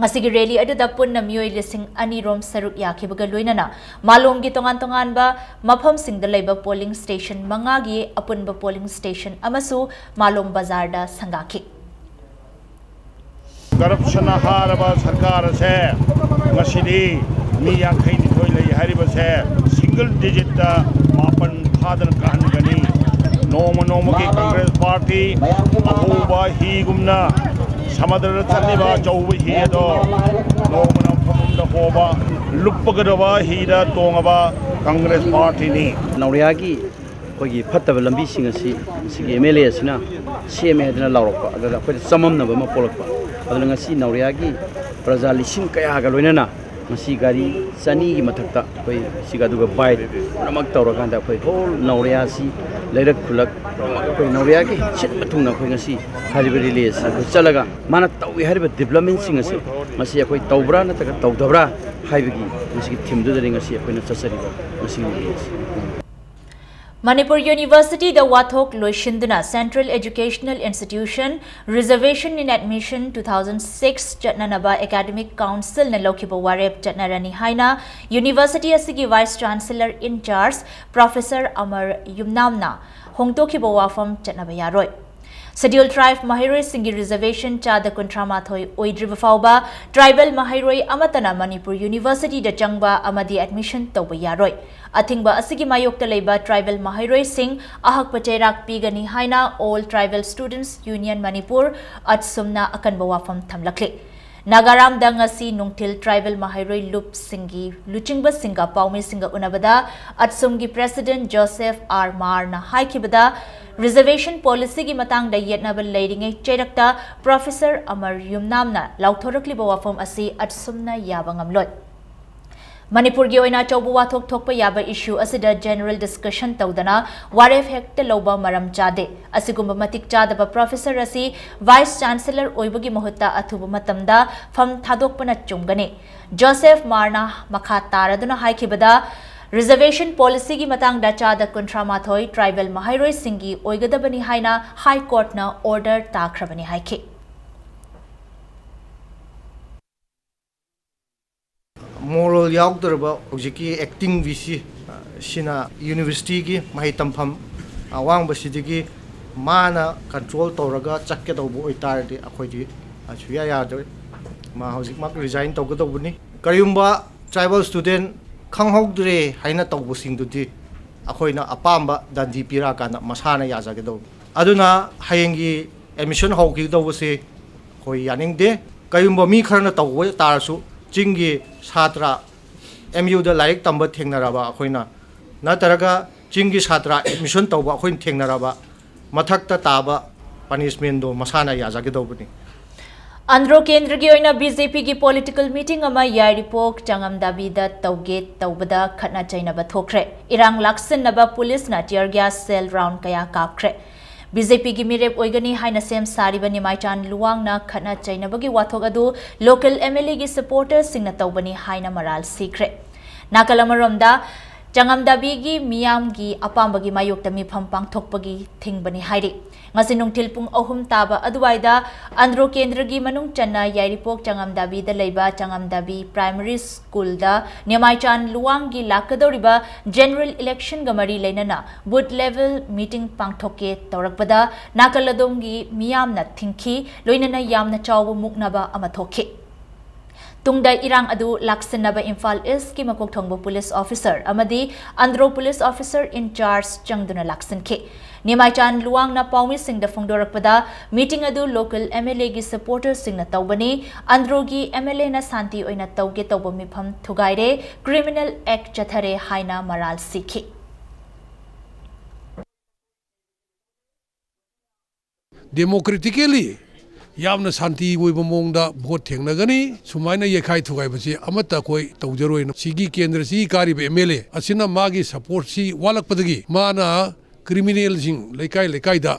ꯉꯁꯤꯒꯤ ꯔꯦꯂꯤ ꯑꯗꯨꯗ ꯄꯨꯟꯅ ꯃꯤꯑꯣꯏ ꯂꯤꯁꯤꯡ ꯑꯅꯤ ꯔꯣꯝ ꯁꯔꯨꯛ ꯌꯥꯈꯤꯕꯒ ꯂꯣꯏꯅꯅ ꯃꯥꯂꯣꯝꯒꯤ ꯇꯣꯉꯥꯟ ꯇꯣꯉꯥꯟꯕ ꯃꯐꯝꯁꯤꯡꯗ ꯂꯩꯕ ꯄꯣꯂꯤꯡ ꯁ꯭ꯇꯦꯁꯟ ꯃꯉꯥꯒꯤ ꯑꯄꯨꯟꯕ ꯄꯣꯂꯤꯡ ꯁ꯭ꯇꯦꯁꯟ ꯑꯃꯁꯨ ꯃꯥꯂꯣꯝ ꯕꯖꯥꯔꯗ ꯁꯪꯒꯥꯈꯤ꯫ ꯀꯔꯞꯁꯟꯅ ꯍꯥꯔꯕ ꯁꯔꯀꯥꯔ ꯑꯁꯦ ꯉꯁꯤꯗꯤ ꯃꯤ ꯌꯥꯡꯈꯩꯅꯤꯊꯣꯏ ꯂꯩ ꯍꯥꯏꯔꯤꯕꯁꯦ ꯁꯤꯡꯒꯜ ꯗꯤꯖꯤꯠꯇ ꯃꯥꯄꯟ ꯐꯥꯗꯅ ꯀꯥꯍꯟꯒꯅꯤ꯫ ꯅꯣꯡꯃ ꯅꯣꯡꯃꯒꯤ ꯀꯪꯒ꯭ꯔꯦꯁ ꯄꯥꯔꯇꯤ ꯑꯍꯣꯕ ꯍꯤꯒꯨꯝꯅ ꯁꯃꯨꯗ꯭ꯔꯗ ꯆꯠꯂꯤꯕ ꯑꯆꯧꯕ ꯍꯤ ꯑꯗꯣ ꯅꯣꯡꯃꯅ ꯃꯐꯝꯗ ꯍꯣꯕ, ꯂꯨꯞꯄꯒꯗꯕ ꯍꯤꯗ ꯇꯣꯡꯉꯕ ꯀꯪꯒ꯭ꯔꯦꯁ ꯄꯥꯔꯇꯤꯅꯤ꯫ ꯅꯥꯎꯔꯤꯌꯥꯒꯤ ꯑꯩꯈꯣꯏꯒꯤ ꯐꯠꯇꯕ ꯂꯝꯕꯤꯁꯤꯡ ꯑꯁꯤ ꯁꯤꯒꯤ ꯑꯦꯝ ꯑꯦꯜ ꯑꯦ ꯑꯁꯤꯅ ꯁꯦꯝꯃꯦ ꯍꯥꯏꯗꯅ ꯂꯥꯎꯔꯛꯄ, ꯑꯗꯨꯗ ꯑꯩꯈꯣꯏꯗ ꯆꯃꯝꯅꯕ ꯑꯃ ꯄꯣꯛꯂꯛꯄ꯫ ꯑꯗꯨꯅ ꯉꯁꯤ ꯅꯥꯎꯔꯤꯌꯥꯒꯤ ꯄ꯭ꯔꯖꯥ ꯂꯤꯁꯤꯡ ꯀꯌꯥꯒ ꯂꯣꯏꯅꯅ ꯉꯁꯤ ꯒꯥꯔꯤ ꯆꯅꯤꯒꯤ ꯃꯊꯛꯇ ꯑꯩꯈꯣꯏ ꯁꯤꯒ ꯑꯗꯨꯒ ꯕꯥꯏꯛ ꯄꯨꯝꯅꯃꯛ ꯇꯧꯔꯀꯥꯟꯗ ꯑꯩꯈꯣꯏ ꯍꯣꯜ ꯅꯥꯎꯔꯤꯌꯥꯁꯤ ꯂꯩꯔꯛ ꯈꯨꯜꯂꯛ ꯄꯨꯝꯅꯃꯛ ꯑꯩꯈꯣꯏ ꯅꯥꯎꯔꯤꯌꯥꯒꯤ ꯁꯤꯟꯕ ꯊꯨꯡꯅ ꯑꯩꯈꯣꯏ ꯉꯁꯤ ꯍꯥꯏꯔꯤꯕ ꯔꯤꯂꯦ ꯑꯁꯤ ꯑꯩꯈꯣꯏ ꯆꯠꯂꯒ ꯃꯥꯅ ꯇꯧꯏ ꯍꯥꯏꯔꯤꯕ ꯗꯤꯕ꯭ꯂꯞꯃꯦꯟꯁꯤꯡ ꯑꯁꯤ ꯃꯁꯤ ꯑꯩꯈꯣꯏ ꯇꯧꯕ꯭ꯔꯥ ꯅꯠꯇ꯭ꯔꯒ ꯇꯧꯗꯕ꯭ꯔꯥ ꯍꯥꯏꯕꯒꯤ ꯃꯁꯤꯒꯤ ꯊꯤꯝꯗꯨꯗꯅꯤ ꯉꯁꯤ ꯑꯩꯈꯣꯏꯅ ꯆꯠꯆꯔꯤꯕ ꯉꯁꯤꯒꯤ ꯔꯤꯂꯦ ꯑꯁꯤ꯫ ꯃꯅꯤꯄꯨꯔ ꯌꯨꯅꯤꯚꯔꯁꯤꯇꯤꯗ ꯋꯥꯊꯣꯛ ꯂꯣꯏꯁꯤꯟꯗꯨꯅ Central Educational Institution Reservation in Admission two thousand six ꯆꯠꯅꯅꯕ ꯑꯦꯀꯥꯗꯃꯤꯛ ꯀꯥꯎꯟꯁꯤꯜꯅ ꯂꯧꯈꯤꯕ ꯋꯥꯔꯦꯞ ꯆꯠꯅꯔꯅꯤ ꯍꯥꯏꯅ ꯌꯨꯅꯤꯚꯔꯁꯤꯇꯤ ꯑꯁꯤꯒꯤ ꯚꯥꯏꯁ ꯆꯥꯟꯁꯦꯂꯔ ꯏꯟ ꯆꯥꯔꯖ ꯄ꯭ꯔꯣꯐꯦꯁꯔ ꯑꯃꯔ ꯌꯨꯝꯅꯥꯝꯅ ꯍꯣꯡꯗꯣꯛꯈꯤꯕ ꯋꯥꯐꯝ ꯆꯠꯅꯕ ꯌꯥꯔꯣꯏ꯫ ꯁꯦꯗ꯭ꯌꯨꯜ ꯇ꯭ꯔꯥꯏꯕ ꯃꯍꯩꯔꯣꯏꯁꯤꯡꯒꯤ ꯔꯤꯖꯔꯕꯦꯁꯟ ꯆꯥꯗ ꯀꯨꯟꯊ꯭ꯔꯥ ꯃꯥꯊꯣꯏ ꯑꯣꯏꯗ꯭ꯔꯤꯕ ꯐꯥꯎꯕ ꯇ꯭ꯔꯥꯏꯕꯦꯜ ꯃꯍꯩꯔꯣꯏ ꯑꯃꯠꯇꯅ ꯃꯅꯤꯄꯨꯔ ꯌꯨꯅꯤꯚꯔꯁꯤꯇꯤꯗ ꯆꯪꯕ ꯑꯃꯗꯤ ꯑꯦꯗꯃꯤꯁꯟ ꯇꯧꯕ ꯌꯥꯔꯣꯏ꯫ ꯑꯊꯤꯡꯕ ꯑꯁꯤꯒꯤ ꯃꯥꯌꯣꯛꯇ ꯂꯩꯕ ꯇ꯭ꯔꯥꯏꯕꯦꯜ ꯃꯍꯩꯔꯣꯏꯁꯤꯡ ꯑꯍꯛꯄ ꯆꯩꯔꯥꯛ ꯄꯤꯒꯅꯤ ꯍꯥꯏꯅ All Tribal Students Union Manipur, ꯑꯠꯁꯨꯝꯅ ꯑꯀꯟꯕ ꯋꯥꯐꯝ ꯊꯝꯂꯛꯂꯤ꯫ ꯅꯥꯒꯥꯔꯥꯝꯗ ꯉꯁꯤ ꯅꯨꯡꯊꯤꯜ ꯇ꯭ꯔꯥꯏꯕꯦꯜ ꯃꯍꯩꯔꯣꯏ ꯂꯨꯞꯁꯤꯡꯒꯤ ꯂꯨꯆꯤꯡꯕꯁꯤꯡꯒ ꯄꯥꯎꯃꯤꯁꯤꯡꯒ ꯎꯅꯕꯗ ꯑꯠꯁꯨꯝꯒꯤ ꯄ꯭ꯔꯦꯁꯤꯗꯦꯟꯠ ꯖꯣꯁꯦꯐ ꯑꯥꯔ ꯃꯥꯔꯅ ꯍꯥꯏꯈꯤꯕꯗ, ꯔꯤꯖꯔꯕꯦꯁꯟ ꯄꯣꯂꯤꯁꯤꯒꯤ ꯃꯇꯥꯡꯗ ꯌꯦꯠꯅꯕ ꯂꯩꯔꯤꯉꯩ ꯆꯩꯔꯛꯇ ꯄ꯭ꯔꯣꯐꯦꯁꯔ ꯑꯃꯔ ꯌꯨꯝꯅꯥꯝꯅ ꯂꯥꯎꯊꯣꯔꯛꯂꯤꯕ ꯋꯥꯐꯝ ꯑꯁꯤ ꯑꯠꯁꯨꯝꯅ ꯌꯥꯕ ꯉꯝꯂꯣꯏ꯫ ꯃꯅꯤꯄꯨꯔꯒꯤ ꯑꯣꯏꯅ ꯑꯆꯧꯕ ꯋꯥꯊꯣꯛ ꯊꯣꯛꯄ ꯌꯥꯕ issue ꯑꯁꯤꯗ general discussion ꯇꯧꯗꯅ ꯋꯥꯔꯦꯞ ꯍꯦꯛꯇ ꯂꯧꯕ ꯃꯔꯝ ꯆꯥꯗꯦ꯫ ꯑꯁꯤꯒꯨꯝꯕ ꯃꯇꯤꯛ ꯆꯥꯗꯕ professor ꯑꯁꯤ Vice Chancellor ꯑꯣꯏꯕꯒꯤ ꯃꯍꯨꯠꯇ ꯑꯊꯨꯕ ꯃꯇꯝꯗ ꯐꯝ ꯊꯥꯗꯣꯛꯄꯅ ꯆꯨꯝꯒꯅꯤ꯫ ꯖꯣꯁꯦꯐ ꯃꯥꯔꯅ ꯃꯈꯥ ꯇꯥꯔꯗꯨꯅ ꯍꯥꯏꯈꯤꯕꯗ, reservation policyꯒꯤ ꯃꯇꯥꯡꯗ ꯆꯥꯗ ꯀꯨꯟꯊ꯭ꯔꯥ ꯃꯥꯊꯣꯏ tribal ꯃꯍꯩꯔꯣꯏꯁꯤꯡꯒꯤ ꯑꯣꯏꯒꯗꯕꯅꯤ ꯍꯥꯏꯅ High Courtꯅ order ꯇꯥꯈ꯭ꯔꯕꯅꯤ ꯍꯥꯏꯈꯤ꯫ Moral ꯌꯥꯎꯗ꯭ꯔꯕ ꯍꯧꯖꯤꯛꯀꯤ acting VC ꯁꯤꯅ universityꯒꯤ ꯃꯍꯩ ꯇꯝꯐꯝ ꯑꯋꯥꯡꯕꯁꯤꯗꯒꯤ ꯃꯥꯅ control ꯇꯧꯔꯒ ꯆꯠꯀꯗꯧꯕ ꯑꯣꯏꯇꯥꯔꯗꯤ ꯑꯩꯈꯣꯏꯗꯤ ꯁꯨꯌꯥ ꯌꯥꯗ꯭ꯔꯦ꯫ ꯃꯥ ꯍꯧꯖꯤꯛꯃꯛ resign ꯇꯧꯒꯗꯧꯕꯅꯤ꯫ ꯀꯔꯤꯒꯨꯝꯕ tribal student ꯈꯪꯍꯧꯗ꯭ꯔꯦ ꯍꯥꯏꯅ ꯇꯧꯕꯁꯤꯡꯗꯨꯗꯤ ꯑꯩꯈꯣꯏꯅ ꯑꯄꯥꯝꯕ ꯗꯟꯗꯤ ꯄꯤꯔꯛꯑꯀꯥꯟꯗ ꯃꯁꯥꯅ ꯌꯥꯖꯒꯗꯧꯕꯅꯤ꯫ ꯑꯗꯨꯅ ꯍꯌꯦꯡꯒꯤ admission ꯍꯧꯈꯤꯒꯗꯧꯕꯁꯤ ꯑꯩꯈꯣꯏ ꯌꯥꯅꯤꯡꯗꯦ꯫ ꯀꯔꯤꯒꯨꯝꯕ ꯃꯤ ꯈꯔꯅ ꯇꯧꯕ ꯇꯥꯔꯁꯨ, ꯆꯤꯡꯒꯤ ꯁꯥꯇ꯭ꯔ MUꯗ ꯂꯥꯏꯔꯤꯛ ꯇꯝꯕ ꯊꯦꯡꯅꯔꯕ ꯑꯩꯈꯣꯏꯅ, ꯅꯠꯇ꯭ꯔꯒ ꯆꯤꯡꯒꯤ ꯁꯥꯇ꯭ꯔ admission ꯇꯧꯕ ꯑꯩꯈꯣꯏꯅ ꯊꯦꯡꯅꯔꯕ, ꯃꯊꯛꯇ ꯇꯥꯕ punishmentꯗꯣ ꯃꯁꯥꯅ ꯌꯥꯖꯒꯗꯧꯕꯅꯤ꯫ ꯑꯟꯗ꯭ꯔꯣ ꯀꯦꯟꯗ꯭ꯔꯒꯤ ꯑꯣꯏꯅ BJPꯒꯤ political meeting ꯑꯃ ꯌꯥꯏꯔꯤꯄꯣꯛ ꯆꯥꯉꯝꯗꯥꯕꯤꯗ ꯇꯧꯒꯦ ꯇꯧꯕꯗ ꯈꯠꯅ ꯆꯩꯅꯕ ꯊꯣꯛꯈ꯭ꯔꯦ꯫ ꯏꯔꯥꯡ ꯂꯥꯛꯁꯤꯟꯅꯕ policeꯅ tear gas, shell round ꯀꯌꯥ ꯀꯥꯞꯈ꯭ꯔꯦ꯫ BJPꯒꯤ ꯃꯤꯔꯦꯞ ꯑꯣꯏꯒꯅꯤ ꯍꯥꯏꯅ ꯁꯦꯝ ꯁꯥꯔꯤꯕ ꯅꯤꯃꯥꯏꯆꯥꯟ ꯂꯨꯋꯥꯡꯅ ꯈꯠꯅ ꯆꯩꯅꯕꯒꯤ ꯋꯥꯊꯣꯛ ꯑꯗꯨ local MLAꯒꯤ supporterꯁꯤꯡꯅ ꯇꯧꯕꯅꯤ ꯍꯥꯏꯅ ꯃꯔꯥꯜ ꯁꯤꯈ꯭ꯔꯦ꯫ ꯅꯥꯀꯜ ꯑꯃꯔꯣꯝꯗ, ꯆꯥꯉꯝꯗꯥꯕꯤꯒꯤ ꯃꯤꯌꯥꯝꯒꯤ ꯑꯄꯥꯝꯕꯒꯤ ꯃꯥꯌꯣꯛꯇ ꯃꯤꯐꯝ ꯄꯥꯡꯊꯣꯛꯄꯒꯤ ꯊꯤꯡꯕꯅꯤ ꯍꯥꯏꯔꯤ꯫ ꯉꯁꯤ ꯅꯨꯡꯊꯤꯜ ꯄꯨꯡ ꯑꯍꯨꯝ ꯇꯥꯕ ꯑꯗꯨꯋꯥꯏꯗ ꯑꯟꯗ꯭ꯔꯣ ꯀꯦꯟꯗ꯭ꯔꯒꯤ ꯃꯅꯨꯡ ꯆꯟꯅ ꯌꯥꯏꯔꯤꯄꯣꯛ ꯆꯥꯉꯝꯗꯥꯕꯤꯗ ꯂꯩꯕ ꯆꯥꯉꯝꯗꯥꯕꯤ primary schoolꯗ ꯅꯤꯃꯥꯏꯆꯥꯟ ꯂꯨꯋꯥꯡꯒꯤ ꯂꯥꯛꯀꯗꯧꯔꯤꯕ general electionꯒ ꯃꯔꯤ ꯂꯩꯅꯅ booth level meeting ꯄꯥꯡꯊꯣꯛꯀꯦ ꯇꯧꯔꯛꯄꯗ ꯅꯥꯀꯜ ꯑꯗꯣꯝꯒꯤ ꯃꯤꯌꯥꯝꯅ ꯊꯤꯡꯈꯤ, ꯂꯣꯏꯅꯅ ꯌꯥꯝꯅ ꯆꯥꯎꯕ ꯃꯨꯛꯅꯕ ꯑꯃ ꯊꯣꯛꯈꯤ꯫ ꯇꯨꯡꯗ ꯏꯔꯥꯡ ꯑꯗꯨ ꯂꯥꯛꯁꯤꯟꯅꯕ ꯏꯝꯐꯥꯜ Eastꯀꯤ ꯃꯀꯣꯛ ꯊꯣꯡꯕ police officer ꯑꯃꯗꯤ Andro police officer in charge ꯆꯪꯗꯨꯅ ꯂꯥꯛꯁꯤꯟꯈꯤ꯫ ꯅꯤꯃꯥꯏꯆꯥꯟ ꯂꯨꯋꯥꯡꯅ ꯄꯥꯎꯃꯤꯁꯤꯡꯗ ꯐꯣꯡꯗꯣꯔꯛꯄꯗ, meeting ꯑꯗꯨ local MLAꯒꯤ supporterꯁꯤꯡꯅ ꯇꯧꯕꯅꯤ, ꯑꯟꯗ꯭ꯔꯣꯒꯤ MLAꯅ ꯁꯥꯟꯇꯤ ꯑꯣꯏꯅ ꯇꯧꯒꯦ ꯇꯧꯕ ꯃꯤꯐꯝ ꯊꯨꯒꯥꯏꯔꯦ, criminal act ꯆꯠꯊꯔꯦ ꯍꯥꯏꯅ ꯃꯔꯥꯜ ꯁꯤꯈꯤ꯫ Democratically ꯌꯥꯝꯅ ꯁꯥꯟꯇꯤ ꯑꯣꯏꯕ ꯃꯑꯣꯡꯗ ꯚꯣꯠ ꯊꯦꯡꯅꯒꯅꯤ꯫ ꯁꯨꯃꯥꯏꯅ ꯌꯩꯈꯥꯏ ꯊꯨꯒꯥꯏꯕꯁꯤ ꯑꯃꯠꯇ ꯑꯩꯈꯣꯏ ꯇꯧꯖꯔꯣꯏꯅ꯫ ꯁꯤꯒꯤ ꯀꯦꯟꯗ꯭ꯔꯁꯤꯒꯤ ꯀꯥꯔꯤꯕ ꯑꯦꯝ ꯑꯦꯜ ꯑꯦ ꯑꯁꯤꯅ ꯃꯥꯒꯤ ꯁꯄꯣꯔꯠꯁꯤ ꯋꯥꯠꯂꯛꯄꯗꯒꯤ ꯃꯥꯅ ꯀ꯭ꯔꯤꯃꯤꯅꯦꯜꯁꯤꯡ ꯂꯩꯀꯥꯏ ꯂꯩꯀꯥꯏꯗ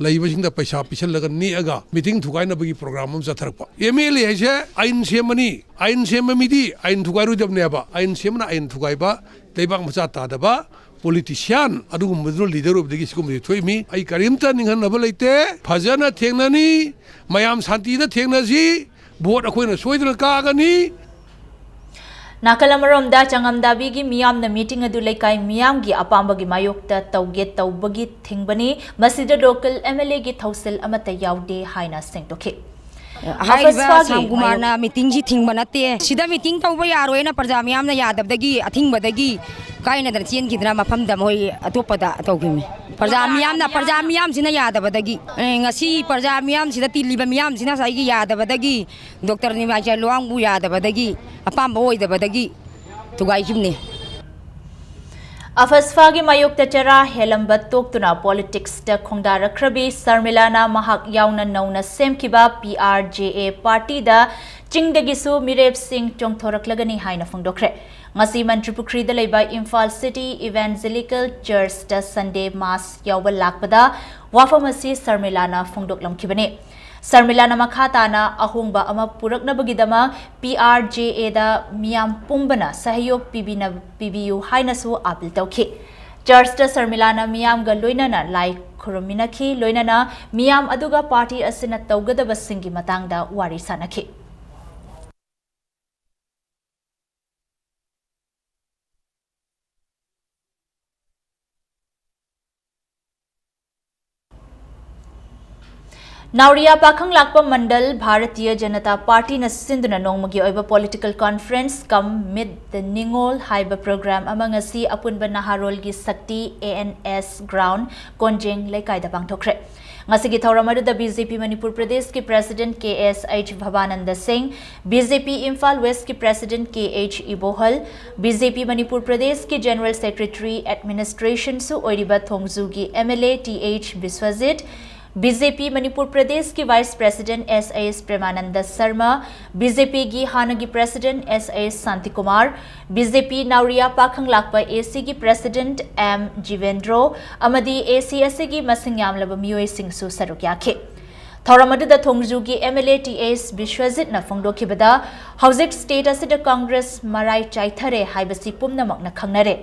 ꯂꯩꯕꯁꯤꯡꯗ ꯄꯩꯁꯥ ꯄꯤꯁꯜꯂꯒ ꯅꯦꯛꯑꯒ ꯃꯤꯇꯤꯡ ꯊꯨꯒꯥꯏꯅꯕꯒꯤ ꯄ꯭ꯔꯣꯒ꯭ꯔꯥꯝ ꯑꯃ ꯆꯠꯊꯔꯛꯄ꯫ ꯑꯦꯝ ꯑꯦꯜ ꯑꯦ ꯍꯥꯏꯁꯦ ꯑꯥꯏꯟ ꯁꯦꯝꯕꯅꯤ, ꯑꯥꯏꯟ ꯁꯦꯝꯕ ꯃꯤꯗꯤ ꯑꯥꯏꯟ ꯊꯨꯒꯥꯏꯔꯣꯏꯗꯕꯅꯦꯕ꯫ ꯑꯥꯏꯟ ꯁꯦꯝꯕꯅ ꯑꯥꯏꯟ ꯊꯨꯒꯥꯏꯕ, ꯂꯩꯕꯥꯛ ꯃꯆꯥ ꯇꯥꯗꯕ ꯄꯣꯂꯤꯇꯤꯁꯤꯌꯥꯟ ꯑꯗꯨꯒꯨꯝꯕꯗꯨꯅ ꯂꯤꯗꯔ ꯑꯣꯏꯕꯗꯒꯤ ꯁꯤꯒꯨꯝꯕꯁꯤ ꯊꯣꯛꯏꯃꯤ꯫ ꯑꯩ ꯀꯔꯤꯝꯇ ꯅꯤꯡꯍꯟꯅꯕ ꯂꯩꯇꯦ꯫ ꯐꯖꯅ ꯊꯦꯡꯅꯅꯤ꯫ ꯃꯌꯥꯝ ꯁꯥꯟꯇꯤꯗ ꯊꯦꯡꯅꯁꯤ꯫ ꯚꯣꯠ ꯑꯩꯈꯣꯏꯅ ꯁꯣꯏꯗꯅ ꯀꯥꯒꯅꯤ꯫ ꯅꯥꯀꯜ ꯑꯃꯔꯣꯝꯗ, ꯆꯉꯝꯗꯥꯕꯤꯒꯤ ꯃꯤꯌꯥꯝꯅ ꯃꯤꯇꯤꯡ ꯑꯗꯨ ꯂꯩꯀꯥꯏ ꯃꯤꯌꯥꯝꯒꯤ ꯑꯄꯥꯝꯕꯒꯤ ꯃꯥꯌꯣꯛꯇ ꯇꯧꯒꯦ ꯇꯧꯕꯒꯤ ꯊꯤꯡꯕꯅꯤ꯫ ꯃꯁꯤꯗ ꯂꯣꯀꯦꯜ ꯑꯦꯝ ꯑꯦꯜ ꯑꯦꯒꯤ ꯊꯧꯁꯤꯜ ꯑꯃꯠꯇ ꯌꯥꯎꯗꯦ ꯍꯥꯏꯅ ꯁꯦꯡꯗꯣꯛꯈꯤ꯫ ꯍꯥꯏꯔꯤꯕ ꯑꯐꯁꯐꯥꯒꯤ ꯁꯥꯝ ꯀꯨꯃꯥꯔꯅ ꯃꯥꯌꯣꯛ- ꯃꯤꯇꯤꯡꯁꯤ ꯊꯤꯡꯕ ꯅꯠꯇꯦ꯫ ꯁꯤꯗ ꯃꯤꯇꯤꯡ ꯇꯧꯕ ꯌꯥꯔꯣꯏꯅ ꯄ꯭ꯔꯖꯥ ꯃꯤꯌꯥꯝꯅ ꯌꯥꯗꯕꯗꯒꯤ, ꯑꯊꯤꯡꯕꯗꯒꯤ ꯀꯥꯏꯅꯗꯅ ꯆꯦꯟꯈꯤꯗꯅ ꯃꯐꯝꯗ ꯃꯣꯏ ꯑꯇꯣꯞꯄꯗ ꯇꯧꯈꯤꯕꯅꯤ꯫ ꯄ꯭ꯔꯖꯥ ꯃꯤꯌꯥꯝꯅ, ꯄ꯭ꯔꯖꯥ ꯃꯤꯌꯥꯝꯁꯤꯅ ꯌꯥꯗꯕꯗꯒꯤ, ꯑꯦ, ꯉꯁꯤ ꯄ꯭ꯔꯖꯥ ꯃꯤꯌꯥꯝꯁꯤꯗ ꯇꯤꯜꯂꯤꯕ ꯃꯤꯌꯥꯝꯁꯤꯅ ꯉꯁꯥꯏꯒꯤ ꯌꯥꯗꯕꯗꯒꯤ, ꯗꯣꯛꯇꯔ ꯅꯤꯃꯥꯏꯆꯥ ꯂꯨꯋꯥꯡꯕꯨ ꯌꯥꯗꯕꯗꯒꯤ, ꯑꯄꯥꯝꯕ ꯑꯣꯏꯗꯕꯗꯒꯤ ꯊꯨꯒꯥꯏꯈꯤꯕꯅꯤ꯫ ꯑꯐꯁꯐꯥꯒꯤ ꯃꯥꯌꯣꯛꯇ ꯆꯔꯥ ꯍꯦꯜꯂꯝꯕ ꯇꯣꯛꯇꯨꯅ ꯄꯣꯂꯤꯇꯤꯛꯁꯇ ꯈꯣꯡꯗꯥꯔꯛꯈ꯭ꯔꯕꯤ ꯁꯔꯃꯤꯂꯥꯅ ꯃꯍꯥꯛ ꯌꯥꯎꯅ ꯅꯧꯅ ꯁꯦꯝꯈꯤꯕ ꯄꯤ ꯑꯥꯔ ꯖꯦ ꯑꯦ ꯄꯥꯔꯇꯤꯗ ꯆꯤꯡꯗꯒꯤꯁꯨ ꯃꯤꯔꯦꯞꯁꯤꯡ ꯆꯣꯡꯊꯣꯔꯛꯂꯒꯅꯤ ꯍꯥꯏꯅ ꯐꯣꯡꯗꯣꯛꯈ꯭ꯔꯦ꯫ ꯉꯁꯤ ꯃꯟꯇ꯭ꯔꯤꯄꯨꯈ꯭ꯔꯤꯗ ꯂꯩꯕ ꯏꯝꯐꯥꯜ ꯁꯤꯇꯤ ꯏꯚꯥꯟꯖꯦꯂꯤꯀꯦꯜ ꯆꯔꯆꯇ ꯁꯟꯗꯦ ꯃꯥꯁ ꯌꯥꯎꯕ ꯂꯥꯛꯄꯗ ꯋꯥꯐꯝ ꯑꯁꯤ ꯁꯔꯃꯤꯂꯥꯅ ꯐꯣꯡꯗꯣꯛꯂꯝꯈꯤꯕꯅꯤ꯫ ꯁꯔꯃꯤꯂꯥꯅ ꯃꯈꯥ ꯇꯥꯅ ꯑꯍꯣꯡꯕ ꯑꯃ ꯄꯨꯔꯛꯅꯕꯒꯤꯗꯃꯛ ꯄꯤ ꯑꯥꯔ ꯖꯦ ꯑꯦꯗ ꯃꯤꯌꯥꯝ ꯄꯨꯝꯕꯅ ꯁꯍꯌꯣꯒ ꯄꯤꯕꯤꯅ-, ꯄꯤꯕꯤꯌꯨ ꯍꯥꯏꯅꯁꯨ ꯑꯥꯄꯤꯜ ꯇꯧꯈꯤ꯫ ꯆꯔꯆꯇ ꯁꯔꯃꯤꯂꯥꯅ ꯃꯤꯌꯥꯝꯒ ꯂꯣꯏꯅꯅ ꯂꯥꯏ ꯈꯨꯔꯨꯝꯃꯤꯟꯅꯈꯤ, ꯂꯣꯏꯅꯅ ꯃꯤꯌꯥꯝ ꯑꯗꯨꯒ ꯄꯥꯔꯇꯤ ꯑꯁꯤꯅ ꯇꯧꯒꯗꯕꯁꯤꯡꯒꯤ ꯃꯇꯥꯡꯗ ꯋꯥꯔꯤ ꯁꯥꯅꯈꯤ꯫ ꯅꯥꯎꯔꯤꯌꯥ ꯄꯥꯈꯪꯂꯥꯛꯄ ꯃꯟꯗꯜ ꯚꯥꯔꯇꯤꯌ ꯖꯅꯇꯥ ꯄꯥꯔꯇꯤꯅ ꯁꯤꯟꯗꯨꯅ ꯅꯣꯡꯃꯒꯤ ꯑꯣꯏꯕ political conference cum Meet the ꯅꯤꯉꯣꯜ ꯍꯥꯏꯕ program ꯑꯃ ꯉꯁꯤ ꯑꯄꯨꯟꯕ ꯅꯍꯥꯔꯣꯜꯒꯤ ꯁꯛꯇꯤ ꯑꯦ ꯑꯦꯟ ꯑꯦꯁ ground ꯀꯣꯟꯖꯦꯡ ꯂꯩꯀꯥꯏꯗ ꯄꯥꯡꯊꯣꯛꯈ꯭ꯔꯦ꯫ ꯉꯁꯤꯒꯤ ꯊꯧꯔꯝ ꯑꯗꯨꯗ ꯕꯤ ꯖꯦ ꯄꯤ ꯃꯅꯤꯄꯨꯔ ꯄ꯭ꯔꯗꯦꯁꯀꯤ president ꯀꯦ ꯑꯦꯁ ꯑꯩꯆ ꯚꯕꯥꯅꯟꯗ ꯁꯤꯡ, ꯕꯤ ꯖꯦ ꯄꯤ ꯏꯝꯐꯥꯜ ꯋꯦꯁꯀꯤ president K H Ibohal, B J P Manipur ꯄ꯭ꯔꯗꯦꯁꯀꯤ general secretary administrationꯁꯨ ꯑꯣꯏꯔꯤꯕ ꯊꯣꯡꯖꯨꯒꯤ M L A T H Biswajit, B J P Manipur ꯄ꯭ꯔꯗꯦꯁꯀꯤ vice president S S Premananda Sharma, B J ꯄꯤꯒꯤ ꯍꯥꯟꯅꯒꯤ president S S Shantikumar, B J P Nauriya Pakhang ꯂꯥꯛꯄ ꯑꯦ ꯁꯤꯒꯤ ꯄ꯭ꯔꯦꯁꯤꯗꯦꯟꯠ ꯑꯦꯝ ꯖꯤꯕꯦꯟꯗ꯭ꯔꯣ ꯑꯃꯗꯤ ꯑꯦ ꯁꯤ ꯑꯁꯤꯒꯤ ꯃꯁꯤꯡ ꯌꯥꯝꯂꯕ ꯃꯤꯑꯣꯏꯁꯤꯡꯁꯨ ꯁꯔꯨꯛ ꯌꯥꯈꯤ꯫ ꯊꯧꯔꯝ ꯑꯗꯨꯗ ꯊꯣꯡꯖꯨꯒꯤ ꯑꯦꯝ ꯑꯦꯜ ꯑꯦ ꯇꯤ ꯑꯦꯁ ꯕꯤꯁ꯭ꯋꯖꯤꯠꯅ ꯐꯣꯡꯗꯣꯛꯈꯤꯕꯗ, ꯍꯧꯖꯤꯛ ꯁ꯭ꯇꯦꯠ ꯑꯁꯤꯗ ꯀꯪꯒ꯭ꯔꯦꯁ ꯃꯔꯥꯏ ꯆꯥꯏꯊꯔꯦ ꯍꯥꯏꯕꯁꯤ ꯄꯨꯝꯅꯃꯛꯅ ꯈꯪꯅꯔꯦ꯫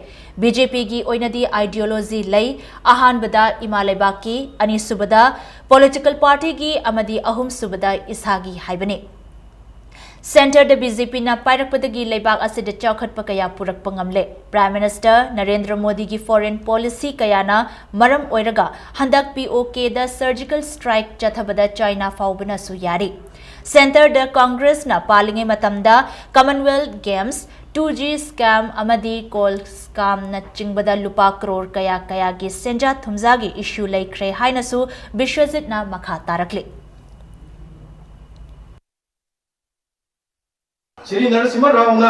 ꯕꯤ ꯖꯦ ꯄꯤꯒꯤ ꯑꯣꯏꯅꯗꯤ ideology ꯂꯩ, ꯑꯍꯥꯟꯕꯗ ꯏꯃꯥ ꯂꯩꯕꯥꯛꯀꯤ, ꯑꯅꯤꯁꯨꯕꯗ political partyꯒꯤ ꯑꯃꯗꯤ ꯑꯍꯨꯝꯁꯨꯕꯗ ꯏꯁꯥꯒꯤ ꯍꯥꯏꯕꯅꯤ꯫ ꯁꯦꯟꯇꯔꯗ ꯕꯤ ꯖꯦ ꯄꯤꯅ ꯄꯥꯏꯔꯛꯄꯗꯒꯤ ꯂꯩꯕꯥꯛ ꯑꯁꯤꯗ ꯆꯥꯎꯈꯠꯄ ꯀꯌꯥ ꯄꯨꯔꯛꯄ ꯉꯝꯂꯦ꯫ ꯄ꯭ꯔꯥꯏꯝ ꯃꯤꯅꯤꯁꯇꯔ ꯅꯔꯦꯟꯗ꯭ꯔ ꯃꯣꯗꯤꯒꯤ foreign policy ꯀꯌꯥꯅ ꯃꯔꯝ ꯑꯣꯏꯔꯒ ꯍꯟꯗꯛ ꯄꯤ ꯑꯣ ꯀꯦꯗ surgical strike ꯆꯠꯊꯕꯗ ꯆꯥꯏꯅꯥ ꯐꯥꯎꯕꯅꯁꯨ ꯌꯥꯔꯤ꯫ ꯁꯦꯟꯇꯔꯗ ꯀꯪꯒ꯭ꯔꯦꯁꯅ ꯄꯥꯜꯂꯤꯉꯩ ꯃꯇꯝꯗ Commonwealth Games, two G scam ꯑꯃꯗꯤ coal scamꯅꯆꯤꯡꯕꯗ ꯂꯨꯄꯥ ꯀ꯭ꯔꯣꯔ ꯀꯌꯥ ꯀꯌꯥꯒꯤ ꯁꯦꯟꯖꯥ ꯊꯨꯝꯖꯥꯒꯤ issue ꯂꯩꯈ꯭ꯔꯦ ꯍꯥꯏꯅꯁꯨ ꯕꯤꯁ꯭ꯋꯖꯤꯠꯅ ꯃꯈꯥ ꯇꯥꯔꯛꯂꯤ꯫ ꯁ꯭ꯔꯤ ꯅꯔꯁꯤꯝꯍ ꯔꯥꯎꯅ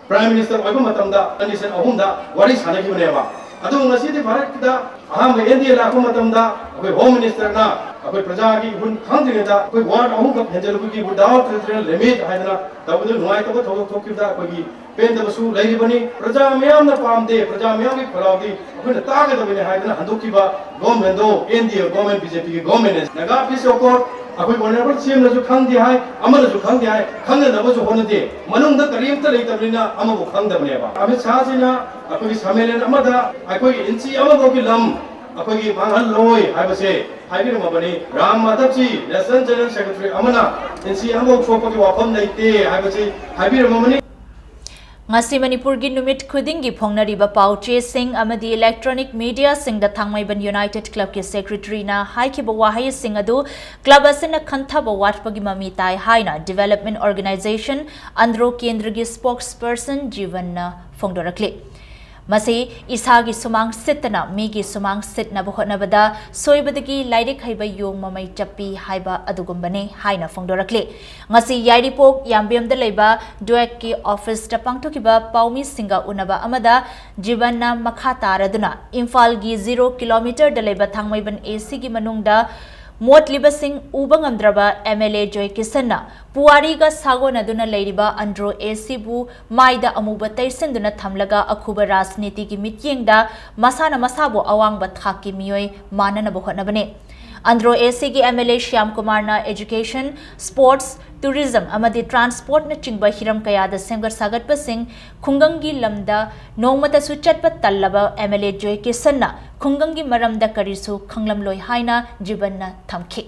ꯄ꯭ꯔꯥꯏꯝ ꯃꯤꯅꯤꯁꯇꯔ ꯑꯣꯏꯕ ꯃꯇꯝꯗ condition ꯑꯍꯨꯝꯗ ꯋꯥꯔꯤ ꯁꯥꯟꯅꯈꯤꯕꯅꯦꯕ꯫ ꯑꯗꯨꯕꯨ ꯉꯁꯤꯗꯤ ꯚꯥꯔꯠꯀꯤꯗ ꯑꯍꯥꯟꯕ ꯑꯦꯟ ꯗꯤ ꯑꯦ ꯂꯥꯛꯄ ꯃꯇꯝꯗ ꯑꯩꯈꯣꯏ ꯍꯣꯝ ꯃꯤꯅꯤꯁꯇꯔꯅ ꯑꯩꯈꯣꯏ ꯄ꯭ꯔꯖꯥꯒꯤ ꯏꯍꯨꯟ ꯈꯪꯗ꯭ꯔꯤꯉꯩꯗ ꯑꯩꯈꯣꯏ ꯋꯥꯔꯗ ꯑꯍꯨꯝꯈꯛ ꯍꯦꯟꯖꯜꯂꯛꯄꯒꯤ without territorial limit ꯍꯥꯏꯗꯅ ꯇꯧꯕꯗ ꯅꯨꯡꯉꯥꯏꯇꯕ ꯊꯧꯗꯣꯛ ꯊꯣꯛꯈꯤꯕꯗ ꯑꯩꯈꯣꯏꯒꯤ ꯄꯦꯟꯗꯕꯁꯨ ꯂꯩꯔꯤꯕꯅꯤ꯫ ꯄ꯭ꯔꯖꯥ ꯃꯤꯌꯥꯝꯅ ꯄꯥꯝꯗꯦ, ꯄ꯭ꯔꯖꯥ ꯃꯤꯌꯥꯝꯒꯤ ꯈꯣꯜꯂꯥꯎꯗꯤ ꯑꯩꯈꯣꯏꯅ ꯇꯥꯒꯗꯕꯅꯤ ꯍꯥꯏꯗꯅ ꯍꯟꯗꯣꯛꯈꯤꯕ ꯒꯣꯔꯃꯦꯟꯗꯣ ꯑꯦꯟ ꯗꯤ ꯑꯦ ꯒꯣꯔꯃꯦꯟ, ꯕꯤ ꯖꯦ ꯄꯤꯒꯤ ꯒꯣꯔꯃꯦꯟꯅꯦ꯫ ꯅꯥꯒꯥ ꯄꯤꯁ ꯑꯦꯀꯣꯔꯗ ꯑꯩꯈꯣꯏ ꯑꯣꯅꯔꯦꯕꯜ ꯁꯤ ꯑꯦꯝꯅꯁꯨ ꯈꯪꯗꯦ ꯍꯥꯏ, ꯑꯃꯅꯁꯨ ꯈꯪꯗꯦ ꯍꯥꯏ, ꯈꯪꯅꯅꯕꯁꯨ ꯍꯣꯠꯅꯗꯦ꯫ ꯃꯅꯨꯡꯗ ꯀꯔꯤꯝꯇ ꯂꯩꯇꯕꯅꯤꯅ ꯑꯃꯕꯨ ꯈꯪꯗꯕꯅꯦꯕ꯫ ꯑꯃꯤꯠ ꯁꯥꯍꯁꯤꯅ ꯑꯩꯈꯣꯏꯒꯤ ꯁꯝꯃꯦꯂꯟ ꯑꯃꯗ ꯑꯩꯈꯣꯏꯒꯤ ꯏꯟꯆꯤ ꯑꯃꯐꯥꯎꯒꯤ ꯂꯝ ꯑꯩꯈꯣꯏꯒꯤ ꯃꯥꯡꯍꯜꯂꯣꯏ ꯍꯥꯏꯕꯁꯦ ꯍꯥꯏꯕꯤꯔꯝꯃꯕꯅꯤ꯫ ꯔꯥꯝ ꯃꯥꯙꯕꯖꯤ, ꯅꯦꯁꯅꯦꯜ ꯖꯦꯅꯔꯦꯜ ꯁꯦꯀ꯭ꯔꯦꯇꯔꯤ ꯑꯃꯅ ꯏꯟꯆꯤ ꯑꯃꯐꯥꯎ ꯁꯣꯛꯄꯒꯤ ꯋꯥꯐꯝ ꯂꯩꯇꯦ ꯍꯥꯏꯕꯁꯤ ꯍꯥꯏꯕꯤꯔꯝꯃꯕꯅꯤ꯫ ꯉꯁꯤ ꯃꯅꯤꯄꯨꯔꯒꯤ ꯅꯨꯃꯤꯠ ꯈꯨꯗꯤꯡꯒꯤ ꯐꯣꯡꯅꯔꯤꯕ ꯄꯥꯎ ꯆꯦꯁꯤꯡ ꯑꯃꯗꯤ electronic mediaꯁꯤꯡꯗ ꯊꯥꯡꯃꯩꯕꯟ ꯌꯨꯅꯥꯏꯇꯦꯗ ꯀ꯭ꯂꯕꯀꯤ ꯁꯦꯀ꯭ꯔꯦꯇꯔꯤꯅ ꯍꯥꯏꯈꯤꯕ ꯋꯥꯍꯩꯁꯤꯡ ꯑꯗꯨ ꯀ꯭ꯂꯕ ꯑꯁꯤꯅ ꯈꯟꯊꯕ ꯋꯥꯠꯄꯒꯤ ꯃꯃꯤ ꯇꯥꯏ ꯍꯥꯏꯅ development organization ꯑꯟꯗ꯭ꯔꯣ ꯀꯦꯟꯗ꯭ꯔꯒꯤ spokesperson ꯖꯤꯕꯟꯅ ꯐꯣꯡꯗꯣꯔꯛꯂꯤ꯫ ꯃꯁꯤ ꯏꯁꯥꯒꯤ ꯁꯨꯃꯥꯡ ꯁꯤꯠꯇꯅ ꯃꯤꯒꯤ ꯁꯨꯃꯥꯡ ꯁꯤꯠꯅꯕ ꯍꯣꯠꯅꯕꯗ ꯁꯣꯏꯕꯗꯒꯤ ꯂꯥꯏꯔꯤꯛ ꯍꯩꯕ ꯌꯣꯡ ꯃꯃꯩ ꯆꯞꯄꯤ ꯍꯥꯏꯕ ꯑꯗꯨꯒꯨꯝꯕꯅꯤ ꯍꯥꯏꯅ ꯐꯣꯡꯗꯣꯔꯛꯂꯤ꯫ ꯉꯁꯤ ꯌꯥꯏꯔꯤꯄꯣꯛ ꯌꯥꯝꯕꯦꯝꯗ ꯂꯩꯕ ꯗ꯭ꯋꯦꯛꯀꯤ ꯑꯣꯐꯤꯁꯇ ꯄꯥꯡꯊꯣꯛꯈꯤꯕ ꯄꯥꯎꯃꯤꯁꯤꯡꯒ ꯎꯅꯕ ꯑꯃꯗ ꯖꯤꯕꯟꯅ ꯃꯈꯥ ꯇꯥꯔꯗꯨꯅ ꯏꯝꯐꯥꯜꯒꯤ ꯖꯤꯔꯣ ꯀꯤꯂꯣꯃꯤꯇꯔꯗ ꯂꯩꯕ ꯊꯥꯡꯃꯩꯕꯟ ꯑꯦꯁꯤꯒꯤ ꯃꯅꯨꯡꯗ ꯃꯣꯠꯂꯤꯕꯁꯤꯡ ꯎꯕ ꯉꯝꯗ꯭ꯔꯕ ꯑꯦꯝ ꯑꯦꯜ ꯑꯦ ꯖꯣꯏ ꯀꯤꯁꯟꯅ ꯄꯨꯋꯥꯔꯤꯒ ꯁꯥꯒꯣꯟꯅꯗꯨꯅ ꯂꯩꯔꯤꯕ ꯑꯟꯗ꯭ꯔꯣ ꯑꯦꯁꯤꯕꯨ ꯃꯥꯏꯗ ꯑꯃꯨꯕ ꯇꯩꯁꯤꯟꯗꯨꯅ ꯊꯝꯂꯒ ꯑꯈꯨꯕ ꯔꯥꯖꯅꯤꯇꯤꯒꯤ ꯃꯤꯠꯌꯦꯡꯗ ꯃꯁꯥꯅ ꯃꯁꯥꯕꯨ ꯑꯋꯥꯡꯕ ꯊꯥꯛꯀꯤ ꯃꯤꯑꯣꯏ ꯃꯥꯟꯅꯅꯕ ꯍꯣꯠꯅꯕꯅꯤ꯫ ꯑꯟꯗ꯭ꯔꯣ ꯑꯦꯁꯤꯒꯤ ꯑꯦꯝ ꯑꯦꯜ ꯑꯦ ꯁ꯭ꯌꯥꯝ ꯀꯨꯃꯥꯔꯅ education, sports, tourism ꯑꯃꯗꯤ transportꯅꯆꯤꯡꯕ ꯍꯤꯔꯝ ꯀꯌꯥꯗ ꯁꯦꯝꯒꯠ ꯁꯥꯒꯠꯄꯁꯤꯡ ꯈꯨꯡꯒꯪꯒꯤ ꯂꯝꯗ ꯅꯣꯡꯃꯇꯁꯨ ꯆꯠꯄ ꯇꯜꯂꯕ ꯑꯦꯝ ꯑꯦꯜ ꯑꯦ ꯖꯣꯏ ꯀꯤꯁꯟꯅ ꯈꯨꯡꯒꯪꯒꯤ ꯃꯔꯝꯗ ꯀꯔꯤꯁꯨ ꯈꯪꯂꯝꯂꯣꯏ ꯍꯥꯏꯅ ꯖꯤꯕꯟꯅ ꯊꯝꯈꯤ꯫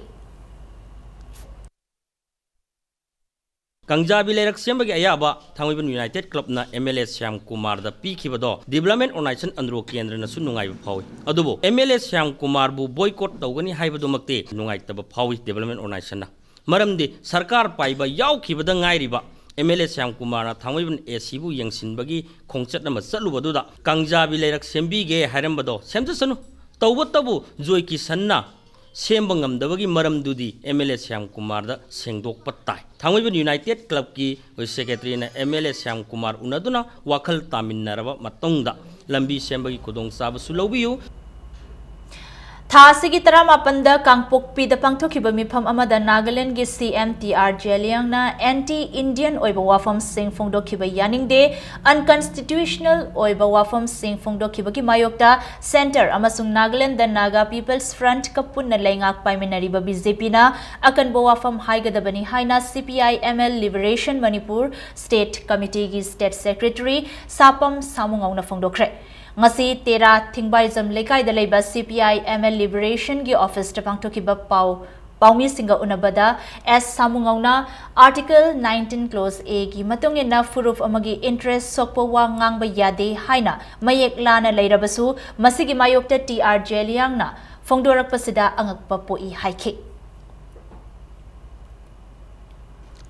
ꯀꯪꯖꯥꯕꯤ ꯂꯩꯔꯛ ꯁꯦꯝꯕꯒꯤ ꯑꯌꯥꯕ ꯊꯥꯡꯃꯩꯕꯟ ꯌꯨꯅꯥꯏꯇꯦꯗ ꯀ꯭ꯂꯕꯅ ꯑꯦꯝ ꯑꯦꯜ ꯑꯦ ꯁ꯭ꯌꯥꯝ ꯀꯨꯃꯥꯔꯗ ꯄꯤꯈꯤꯕꯗꯣ Development Organisation ꯑꯟꯗ꯭ꯔꯣ ꯀꯦꯟꯗ꯭ꯔꯅꯁꯨ ꯅꯨꯡꯉꯥꯏꯕ ꯐꯥꯎꯏ꯫ ꯑꯗꯨꯕꯨ ꯑꯦꯝ ꯑꯦꯜ ꯑꯦ ꯁ꯭ꯌꯥꯝ ꯀꯨꯃꯥꯔꯕꯨ boycott ꯇꯧꯒꯅꯤ ꯍꯥꯏꯕꯗꯨꯃꯛꯇꯤ ꯅꯨꯡꯉꯥꯏꯇꯕ ꯐꯥꯎꯏ Development Organisationꯅ꯫ ꯃꯔꯝꯗꯤ ꯁꯔꯀꯥꯔ ꯄꯥꯏꯕ ꯌꯥꯎꯈꯤꯕꯗ ꯉꯥꯏꯔꯤꯕ ꯑꯦꯝ ꯑꯦꯜ ꯑꯦ ꯁ꯭ꯌꯥꯝ ꯀꯨꯃꯥꯔꯅ ꯊꯥꯡꯃꯩꯕꯟ ꯑꯦꯁꯤꯕꯨ ꯌꯦꯡꯁꯤꯟꯕꯒꯤ ꯈꯣꯡꯆꯠ ꯑꯃ ꯆꯠꯂꯨꯕꯗꯨꯗ ꯀꯪꯖꯥꯕꯤ ꯂꯩꯔꯛ ꯁꯦꯝꯕꯤꯒꯦ ꯍꯥꯏꯔꯝꯕꯗꯣ ꯁꯦꯝꯖꯁꯅꯨ꯫ ꯇꯧꯕꯇꯕꯨ ꯖꯣꯏ ꯀꯤꯁꯟꯅ ꯁꯦꯝꯕ ꯉꯝꯗꯕꯒꯤ ꯃꯔꯝꯗꯨꯗꯤ ꯑꯦꯝ ꯑꯦꯜ ꯑꯦ ꯁ꯭ꯌꯥꯝ ꯀꯨꯃꯥꯔꯗ ꯁꯦꯡꯗꯣꯛꯄ ꯇꯥꯏ꯫ ꯊꯥꯡꯃꯩꯕꯟ ꯌꯨꯅꯥꯏꯇꯦꯗ ꯀ꯭ꯂꯕꯀꯤ ꯁꯦꯀ꯭ꯔꯦꯇꯔꯤꯅ M L A Shyam Kumar ꯎꯅꯗꯨꯅ ꯋꯥꯈꯜ ꯇꯥꯃꯤꯟꯅꯔꯕ ꯃꯇꯨꯡꯗ ꯂꯝꯕꯤ ꯁꯦꯝꯕꯒꯤ ꯈꯨꯗꯣꯡꯆꯥꯕꯁꯨ ꯂꯧꯕꯤꯌꯨ꯫ ꯊꯥ ꯑꯁꯤꯒꯤ ꯇꯔꯥꯃꯥꯄꯟꯗ ꯀꯥꯡꯄꯣꯛꯄꯤꯗ ꯄꯥꯡꯊꯣꯛꯈꯤꯕ ꯃꯤꯐꯝ ꯑꯃꯗ ꯅꯥꯒꯥꯂꯦꯟꯗꯒꯤ ꯁꯤ ꯑꯦꯝ ꯇꯤ ꯑꯥꯔ ꯖꯦꯂꯤꯌꯥꯡꯅ anti Indian ꯑꯣꯏꯕ ꯋꯥꯐꯝꯁꯤꯡ ꯐꯣꯡꯗꯣꯛꯈꯤꯕ ꯌꯥꯅꯤꯡꯗꯦ, unconstitutional ꯑꯣꯏꯕ ꯋꯥꯐꯝꯁꯤꯡ ꯐꯣꯡꯗꯣꯛꯈꯤꯕꯒꯤ ꯃꯥꯌꯣꯛꯇ Centre ꯑꯃꯁꯨꯡ ꯅꯥꯒꯥꯂꯦꯟꯗ Naga People's Frontꯀ ꯄꯨꯟꯅ ꯂꯩꯉꯥꯛ ꯄꯥꯏꯃꯤꯟꯅꯔꯤꯕ ꯕꯤ ꯖꯦ ꯄꯤꯅ ꯑꯀꯟꯕ ꯋꯥꯐꯝ ꯍꯥꯏꯒꯗꯕꯅꯤ ꯍꯥꯏꯅ ꯁꯤ P I M L Liberation Manipur State Committeeꯒꯤ State Secretary ꯁꯥꯄꯝ ꯁꯥꯃꯨꯉꯧꯅ ꯐꯣꯡꯗꯣꯛꯈ꯭ꯔꯦ꯫ ꯉꯁꯤ ꯇꯦꯔꯥ ꯊꯤꯡꯕꯥꯏꯖꯝ ꯂꯩꯀꯥꯏꯗ ꯂꯩꯕ ꯁꯤ ꯄꯤ ꯑꯥꯏ ꯑꯦꯝ ꯑꯦꯜ Liberationꯒꯤ ꯑꯣꯐꯤꯁꯇ ꯄꯥꯡꯊꯣꯛꯈꯤꯕ ꯄꯥꯎ ꯄꯥꯎꯃꯤꯁꯤꯡꯒ ꯎꯅꯕꯗ ꯑꯦꯁ ꯁꯥꯃꯨꯉꯧꯅ Article nineteen Clause Aꯒꯤ ꯃꯇꯨꯡ ꯏꯟꯅ ꯐꯨꯔꯨꯞ ꯑꯃꯒꯤ interest ꯁꯣꯛꯄ ꯋꯥ ꯉꯥꯡꯕ ꯌꯥꯗꯦ ꯍꯥꯏꯅ ꯃꯌꯦꯛ ꯂꯥꯅ ꯂꯩꯔꯕꯁꯨ, ꯃꯁꯤꯒꯤ ꯃꯥꯌꯣꯛꯇ ꯇꯤ ꯑꯥꯔ ꯖꯦꯂꯤꯌꯥꯡꯅ ꯐꯣꯡꯗꯣꯔꯛꯄꯁꯤꯗ ꯑꯉꯛꯄ ꯄꯣꯛꯏ ꯍꯥꯏꯈꯤ꯫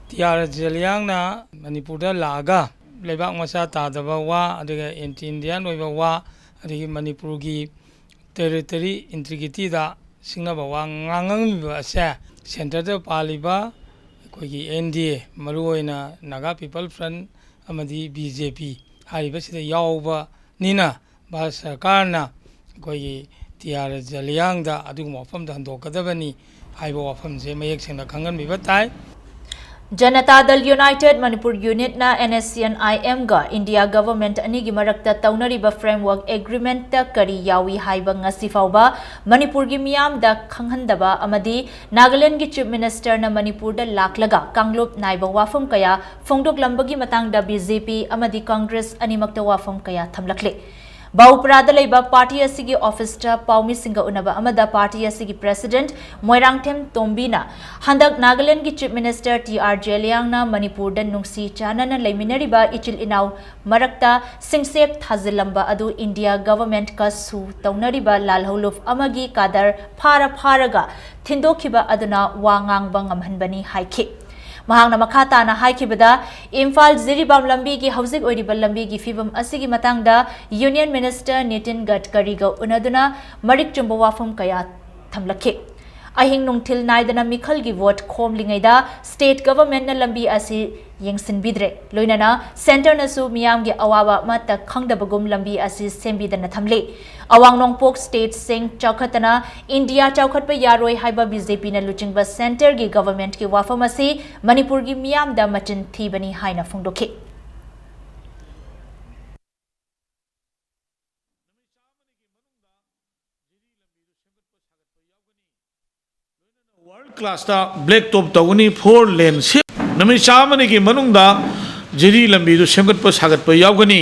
ꯇꯤ ꯑꯥꯔ ꯖꯦꯂꯤꯌꯥꯡꯅ ꯃꯅꯤꯄꯨꯔꯗ ꯂꯥꯛꯑꯒ ꯂꯩꯕꯥꯛ ꯃꯆꯥ ꯇꯥꯗꯕ ꯋꯥ, ꯑꯗꯨꯒ ꯑꯦꯟꯇꯤ ꯏꯟꯗꯤꯌꯥꯟ ꯑꯣꯏꯕ ꯋꯥ, ꯑꯗꯒꯤ ꯃꯅꯤꯄꯨꯔꯒꯤ ꯇꯦꯔꯤꯇꯣꯔꯤ ꯏꯟꯇꯤꯒ꯭ꯔꯤꯇꯤꯗ ꯁꯤꯡꯅꯕ ꯋꯥ ꯉꯥꯡꯉꯝꯃꯤꯕ ꯑꯁꯦ ꯁꯦꯟꯇꯔꯗ ꯄꯥꯜꯂꯤꯕ ꯑꯩꯈꯣꯏꯒꯤ ꯑꯦꯟ ꯗꯤ ꯑꯦ, ꯃꯔꯨꯑꯣꯏꯅ ꯅꯥꯒꯥ ꯄꯤꯄꯜ ꯐ꯭ꯔꯟ ꯑꯃꯗꯤ ꯕꯤ ꯖꯦ ꯄꯤ ꯍꯥꯏꯔꯤꯕꯁꯤꯗ ꯌꯥꯎꯕꯅꯤꯅ, ꯚꯥꯔꯠ ꯁꯔꯀꯥꯔꯅ ꯑꯩꯈꯣꯏꯒꯤ ꯇꯤ ꯑꯥꯔ ꯖꯂꯤꯌꯥꯡꯗ ꯑꯗꯨꯒꯨꯝꯕ ꯋꯥꯐꯝꯗ ꯍꯟꯗꯣꯛꯀꯗꯕꯅꯤ ꯍꯥꯏꯕ ꯋꯥꯐꯝꯁꯦ ꯃꯌꯦꯛ ꯁꯦꯡꯅ ꯈꯪꯍꯟꯕꯤꯕ ꯇꯥꯏ꯫ ꯖꯅꯇꯥ ꯗꯜ ꯌꯨꯅꯥꯏꯇꯦꯗ ꯃꯅꯤꯄꯨꯔ ꯌꯨꯅꯤꯠꯅ N S C N I ꯑꯦꯝꯒ ꯏꯟꯗꯤꯌꯥ ꯒꯚꯔꯟꯃꯦꯟꯠ ꯑꯅꯤꯒꯤ ꯃꯔꯛꯇ ꯇꯧꯅꯔꯤꯕ ꯐ꯭ꯔꯦꯝꯋꯔꯛ ꯑꯦꯒ꯭ꯔꯤꯃꯦꯟꯠꯇ ꯀꯔꯤ ꯌꯥꯎꯏ ꯍꯥꯏꯕ ꯉꯁꯤ ꯐꯥꯎꯕ ꯃꯅꯤꯄꯨꯔꯒꯤ ꯃꯤꯌꯥꯝꯗ ꯈꯪꯍꯟꯗꯕ ꯑꯃꯗꯤ ꯅꯥꯒꯥꯂꯦꯟꯗꯒꯤ ꯆꯤꯐ ꯃꯤꯅꯤꯁꯇꯔꯅ ꯃꯅꯤꯄꯨꯔꯗ ꯂꯥꯛꯂꯒ ꯀꯥꯡꯂꯨꯞ ꯅꯥꯏꯕ ꯋꯥꯐꯝ ꯀꯌꯥ ꯐꯣꯡꯗꯣꯛꯂꯝꯕꯒꯤ ꯃꯇꯥꯡꯗ ꯕꯤ ꯖꯦ ꯄꯤ ꯑꯃꯗꯤ ꯀꯪꯒ꯭ꯔꯦꯁ ꯑꯅꯤꯃꯛꯇ ꯋꯥꯐꯝ ꯀꯌꯥ ꯊꯝꯂꯛꯂꯤ꯫ ꯕꯥꯎꯄ꯭ꯔꯥꯗ ꯂꯩꯕ ꯄꯥꯔꯇꯤ ꯑꯁꯤꯒꯤ ꯑꯣꯐꯤꯁꯇ ꯄꯥꯎꯃꯤꯁꯤꯡꯒ ꯎꯅꯕ ꯑꯃꯗ ꯄꯥꯔꯇꯤ ꯑꯁꯤꯒꯤ ꯄ꯭ꯔꯦꯁꯤꯗꯦꯟꯠ ꯃꯣꯏꯔꯥꯡꯊꯦꯝ ꯇꯣꯝꯕꯤꯅ ꯍꯟꯗꯛ ꯅꯥꯒꯥꯂꯦꯟꯗꯒꯤ ꯆꯤꯐ ꯃꯤꯅꯤꯁꯇꯔ ꯇꯤ ꯑꯥꯔ ꯖꯦꯂꯤꯌꯥꯡꯅ ꯃꯅꯤꯄꯨꯔꯗ ꯅꯨꯡꯁꯤ ꯆꯥꯟꯅꯅ ꯂꯩꯃꯤꯟꯅꯔꯤꯕ ꯏꯆꯤꯜ ꯏꯅꯥꯎ ꯃꯔꯛꯇ ꯁꯤꯡꯁꯦꯞ ꯊꯥꯖꯤꯜꯂꯝꯕ ꯑꯗꯨ ꯏꯟꯗꯤꯌꯥ ꯒꯚꯔꯟꯃꯦꯟꯠꯀꯁꯨ ꯇꯧꯅꯔꯤꯕ ꯂꯥꯜꯍꯧꯂꯨꯞ ꯑꯃꯒꯤ ꯀꯥꯗꯔ ꯐꯥꯔ ꯐꯥꯔꯒ ꯊꯤꯟꯗꯣꯛꯈꯤꯕ ꯑꯗꯨꯅ ꯋꯥ ꯉꯥꯡꯕ ꯉꯝꯍꯟꯕꯅꯤ ꯍꯥꯏꯈꯤ꯫ ꯃꯍꯥꯛꯅ ꯃꯈꯥ ꯇꯥꯅ ꯍꯥꯏꯈꯤꯕꯗ, ꯏꯝꯐꯥꯜ ꯖꯤꯔꯤꯕꯥꯝ ꯂꯝꯕꯤꯒꯤ ꯍꯧꯖꯤꯛ ꯑꯣꯏꯔꯤꯕ ꯂꯝꯕꯤꯒꯤ ꯐꯤꯕꯝ ꯑꯁꯤꯒꯤ ꯃꯇꯥꯡꯗ ꯌꯨꯅꯤꯌꯟ ꯃꯤꯅꯤꯁꯇꯔ ꯅꯤꯇꯤꯟ ꯒꯗꯀꯔꯤꯒ ꯎꯅꯗꯨꯅ ꯃꯔꯤꯛ ꯆꯨꯝꯕ ꯋꯥꯐꯝ ꯀꯌꯥ ꯊꯝꯂꯛꯈꯤ꯫ ꯑꯍꯤꯡ ꯅꯨꯡꯊꯤꯜ ꯅꯥꯏꯗꯅ ꯃꯤꯈꯜꯒꯤ ꯚꯣꯠ ꯈꯣꯝꯂꯤꯉꯩꯗ ꯁ꯭ꯇꯦꯠ ꯒꯚꯔꯟꯃꯦꯟꯠꯅ ꯂꯝꯕꯤ ꯑꯁꯤ ꯌꯦꯡꯁꯤꯟꯕꯤꯗ꯭ꯔꯦ, ꯂꯣꯏꯅꯅ ꯁꯦꯟꯇꯔꯅꯁꯨ ꯃꯤꯌꯥꯝꯒꯤ ꯑꯋꯥꯕ ꯑꯃꯠꯇ ꯈꯪꯗꯕꯒꯨꯝ ꯂꯝꯕꯤ ꯑꯁꯤ ꯁꯦꯝꯕꯤꯗꯅ ꯊꯝꯂꯤ꯫ ꯑꯋꯥꯡ ꯅꯣꯡꯄꯣꯛ ꯁ꯭ꯇꯦꯠꯁꯤꯡ ꯆꯥꯎꯈꯠꯇꯅ ꯏꯟꯗꯤꯌꯥ ꯆꯥꯎꯈꯠꯄ ꯌꯥꯔꯣꯏ ꯍꯥꯏꯕ ꯕꯤ ꯖꯦ ꯄꯤꯅ ꯂꯨꯆꯤꯡꯕ ꯁꯦꯟꯇꯔꯒꯤ ꯒꯚꯔꯟꯃꯦꯟꯠꯀꯤ ꯋꯥꯐꯝ ꯑꯁꯤ ꯃꯅꯤꯄꯨꯔꯒꯤ ꯃꯤꯌꯥꯝꯗ ꯃꯆꯤꯟ ꯊꯤꯕꯅꯤ ꯍꯥꯏꯅ ꯐꯣꯡꯗꯣꯛꯈꯤ꯫ ꯋꯥꯔꯜ ꯀ꯭ꯂꯥꯁꯇ ꯕ꯭ꯂꯦꯛ ꯇꯣꯞ ꯇꯧꯒꯅꯤ, ꯐꯣꯔ ꯂꯦꯟ ꯁꯦꯝ-, ꯅꯨꯃꯤꯠ ꯆꯥꯝꯃꯅꯤꯒꯤ ꯃꯅꯨꯡꯗ ꯖꯤꯔꯤ ꯂꯝꯕꯤꯗꯨ ꯁꯦꯝꯒꯠꯄ ꯁꯥꯒꯠꯄ ꯌꯥꯎꯒꯅꯤ꯫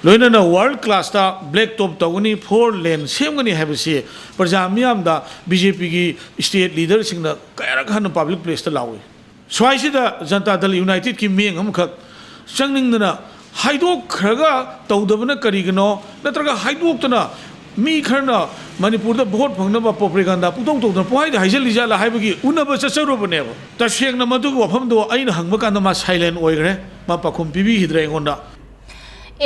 ꯂꯣꯏꯅꯅ ꯋꯥꯔꯜ ꯀ꯭ꯂꯥꯁꯇ ꯕ꯭ꯂꯦꯛ ꯇꯣꯞ ꯇꯧꯒꯅꯤ, ꯐꯣꯔ ꯂꯦꯟ ꯁꯦꯝꯒꯅꯤ ꯍꯥꯏꯕꯁꯤ ꯄ꯭ꯔꯖꯥ ꯃꯤꯌꯥꯝꯗ ꯕꯤ ꯖꯦ ꯄꯤꯒꯤ ꯁ꯭ꯇꯦꯠ ꯂꯤꯗꯔꯁꯤꯡꯅ ꯀꯌꯥꯔꯛ ꯍꯟꯅ ꯄꯕ꯭ꯂꯤꯛ ꯄ꯭ꯂꯦꯁꯇ ꯂꯥꯎꯏ꯫ ꯁ꯭ꯋꯥꯏꯁꯤꯗ ꯖꯅꯇꯥ ꯗꯜ ꯌꯨꯅꯥꯏꯇꯦꯗꯀꯤ ꯃꯤꯌꯦꯡ ꯑꯃꯈꯛ ꯆꯪꯅꯤꯡꯗꯅ ꯍꯥꯏꯗꯣꯛꯈ꯭ꯔꯒ ꯇꯧꯗꯕꯅ ꯀꯔꯤꯒꯤꯅꯣ? ꯅꯠꯇ꯭ꯔꯒ ꯍꯥꯏꯗꯣꯛꯇꯅ ꯃꯤ ꯈꯔꯅ ꯃꯅꯤꯄꯨꯔꯗ ꯚꯣꯠ ꯐꯪꯅꯕ ꯄ꯭ꯔꯣꯄꯦꯒꯥꯟꯗꯥ ꯄꯨꯡꯇꯧ ꯇꯧꯗꯅ ꯄꯨꯡꯍꯥꯏꯗ ꯍꯥꯏꯖꯜꯂꯤꯖꯥꯠꯂ ꯍꯥꯏꯕꯒꯤ ꯎꯅꯕ ꯆꯠꯆꯔꯨꯕꯅꯦꯕ꯫ ꯇꯁꯦꯡꯅ ꯃꯗꯨꯒꯤ ꯋꯥꯐꯝꯗꯣ ꯑꯩꯅ ꯍꯪꯕ ꯀꯥꯟꯗ ꯃꯥ ꯁꯥꯏꯂꯦꯟ ꯑꯣꯏꯈ꯭ꯔꯦ꯫ ꯃꯥ ꯄꯥꯎꯈꯨꯝ ꯄꯤꯕꯤꯈꯤꯗ꯭ꯔꯦ ꯑꯩꯉꯣꯟꯗ꯫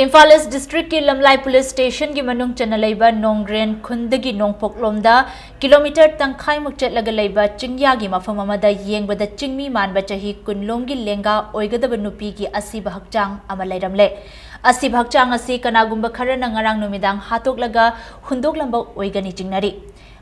ꯏꯝꯐꯥꯜ ꯏꯁ ꯗꯤꯁꯇ꯭ꯔꯤꯛꯀꯤ ꯂꯝꯂꯥꯏ ꯄꯨꯂꯤꯁ ꯁ꯭ꯇꯦꯁꯟꯒꯤ ꯃꯅꯨꯡ ꯆꯟꯅ ꯂꯩꯕ ꯅꯣꯡꯒ꯭ꯔꯦꯟ ꯈꯨꯟꯗꯒꯤ ꯅꯣꯡꯄꯣꯛꯂꯣꯝꯗ ꯀꯤꯂꯣꯃꯤꯇꯔ ꯇꯪꯈꯥꯏꯃꯨꯛ ꯆꯠꯂꯒ ꯂꯩꯕ ꯆꯤꯡꯌꯥꯒꯤ ꯃꯐꯝ ꯑꯃꯗ ꯌꯦꯡꯕꯗ ꯆꯤꯡꯃꯤ ꯃꯥꯟꯕ ꯆꯍꯤ ꯀꯨꯟꯂꯣꯝꯒꯤ ꯂꯦꯡꯒꯥ ꯑꯣꯏꯒꯗꯕ ꯅꯨꯄꯤꯒꯤ ꯑꯁꯤꯕ ꯍꯛꯆꯥꯡ ꯑꯃ ꯂꯩꯔꯝꯂꯦ꯫ ꯑꯁꯤꯕ ꯍꯛꯆꯥꯡ ꯑꯁꯤ ꯀꯅꯥꯒꯨꯝꯕ ꯈꯔꯅ ꯉꯔꯥꯡ ꯅꯨꯃꯤꯗꯥꯡ ꯍꯥꯠꯇꯣꯛꯂꯒ ꯍꯨꯟꯗꯣꯛꯂꯝꯕ ꯑꯣꯏꯒꯅꯤ ꯆꯤꯡꯅꯔꯤ꯫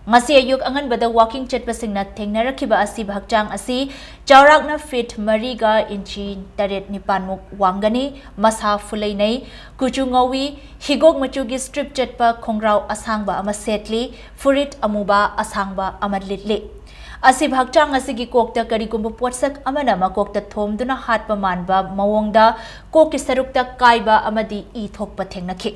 ꯉꯁꯤ ꯑꯌꯨꯛ ꯑꯉꯟꯕꯗ ꯋꯥꯀꯤꯡ ꯆꯠꯄꯁꯤꯡꯅ ꯊꯦꯡꯅꯔꯛꯈꯤꯕ ꯑꯁꯤꯕ ꯍꯛꯆꯥꯡ ꯑꯁꯤ ꯆꯥꯎꯔꯥꯛꯅ ꯐꯤꯠ ꯃꯔꯤꯒ ꯏꯟꯆꯤ ꯇꯔꯦꯠ ꯅꯤꯄꯥꯟꯃꯨꯛ ꯋꯥꯡꯒꯅꯤ꯫ ꯃꯁꯥ ꯐꯨꯂꯩꯅꯩ, ꯀꯨꯆꯨ ꯉꯧꯏ, ꯍꯤꯒꯣꯛ ꯃꯆꯨꯒꯤ ꯁ꯭ꯇ꯭ꯔꯤꯞ ꯆꯠꯄ ꯈꯣꯡꯒ꯭ꯔꯥꯎ ꯑꯁꯥꯡꯕ ꯑꯃ ꯁꯦꯠꯂꯤ, ꯐꯨꯔꯤꯠ ꯑꯃꯨꯕ ꯑꯁꯥꯡꯕ ꯑꯃ ꯂꯤꯠꯂꯤ꯫ ꯑꯁꯤꯕ ꯍꯛꯆꯥꯡ ꯑꯁꯤꯒꯤ ꯀꯣꯛꯇ ꯀꯔꯤꯒꯨꯝꯕ ꯄꯣꯠꯁꯛ ꯑꯃꯅ ꯃꯀꯣꯛꯇ ꯊꯣꯝꯗꯨꯅ ꯍꯥꯠꯄ ꯃꯥꯟꯕ ꯃꯑꯣꯡꯗ ꯀꯣꯛꯀꯤ ꯁꯔꯨꯛꯇ ꯀꯥꯏꯕ ꯑꯃꯗꯤ ꯏ ꯊꯣꯛꯄ ꯊꯦꯡꯅꯈꯤ꯫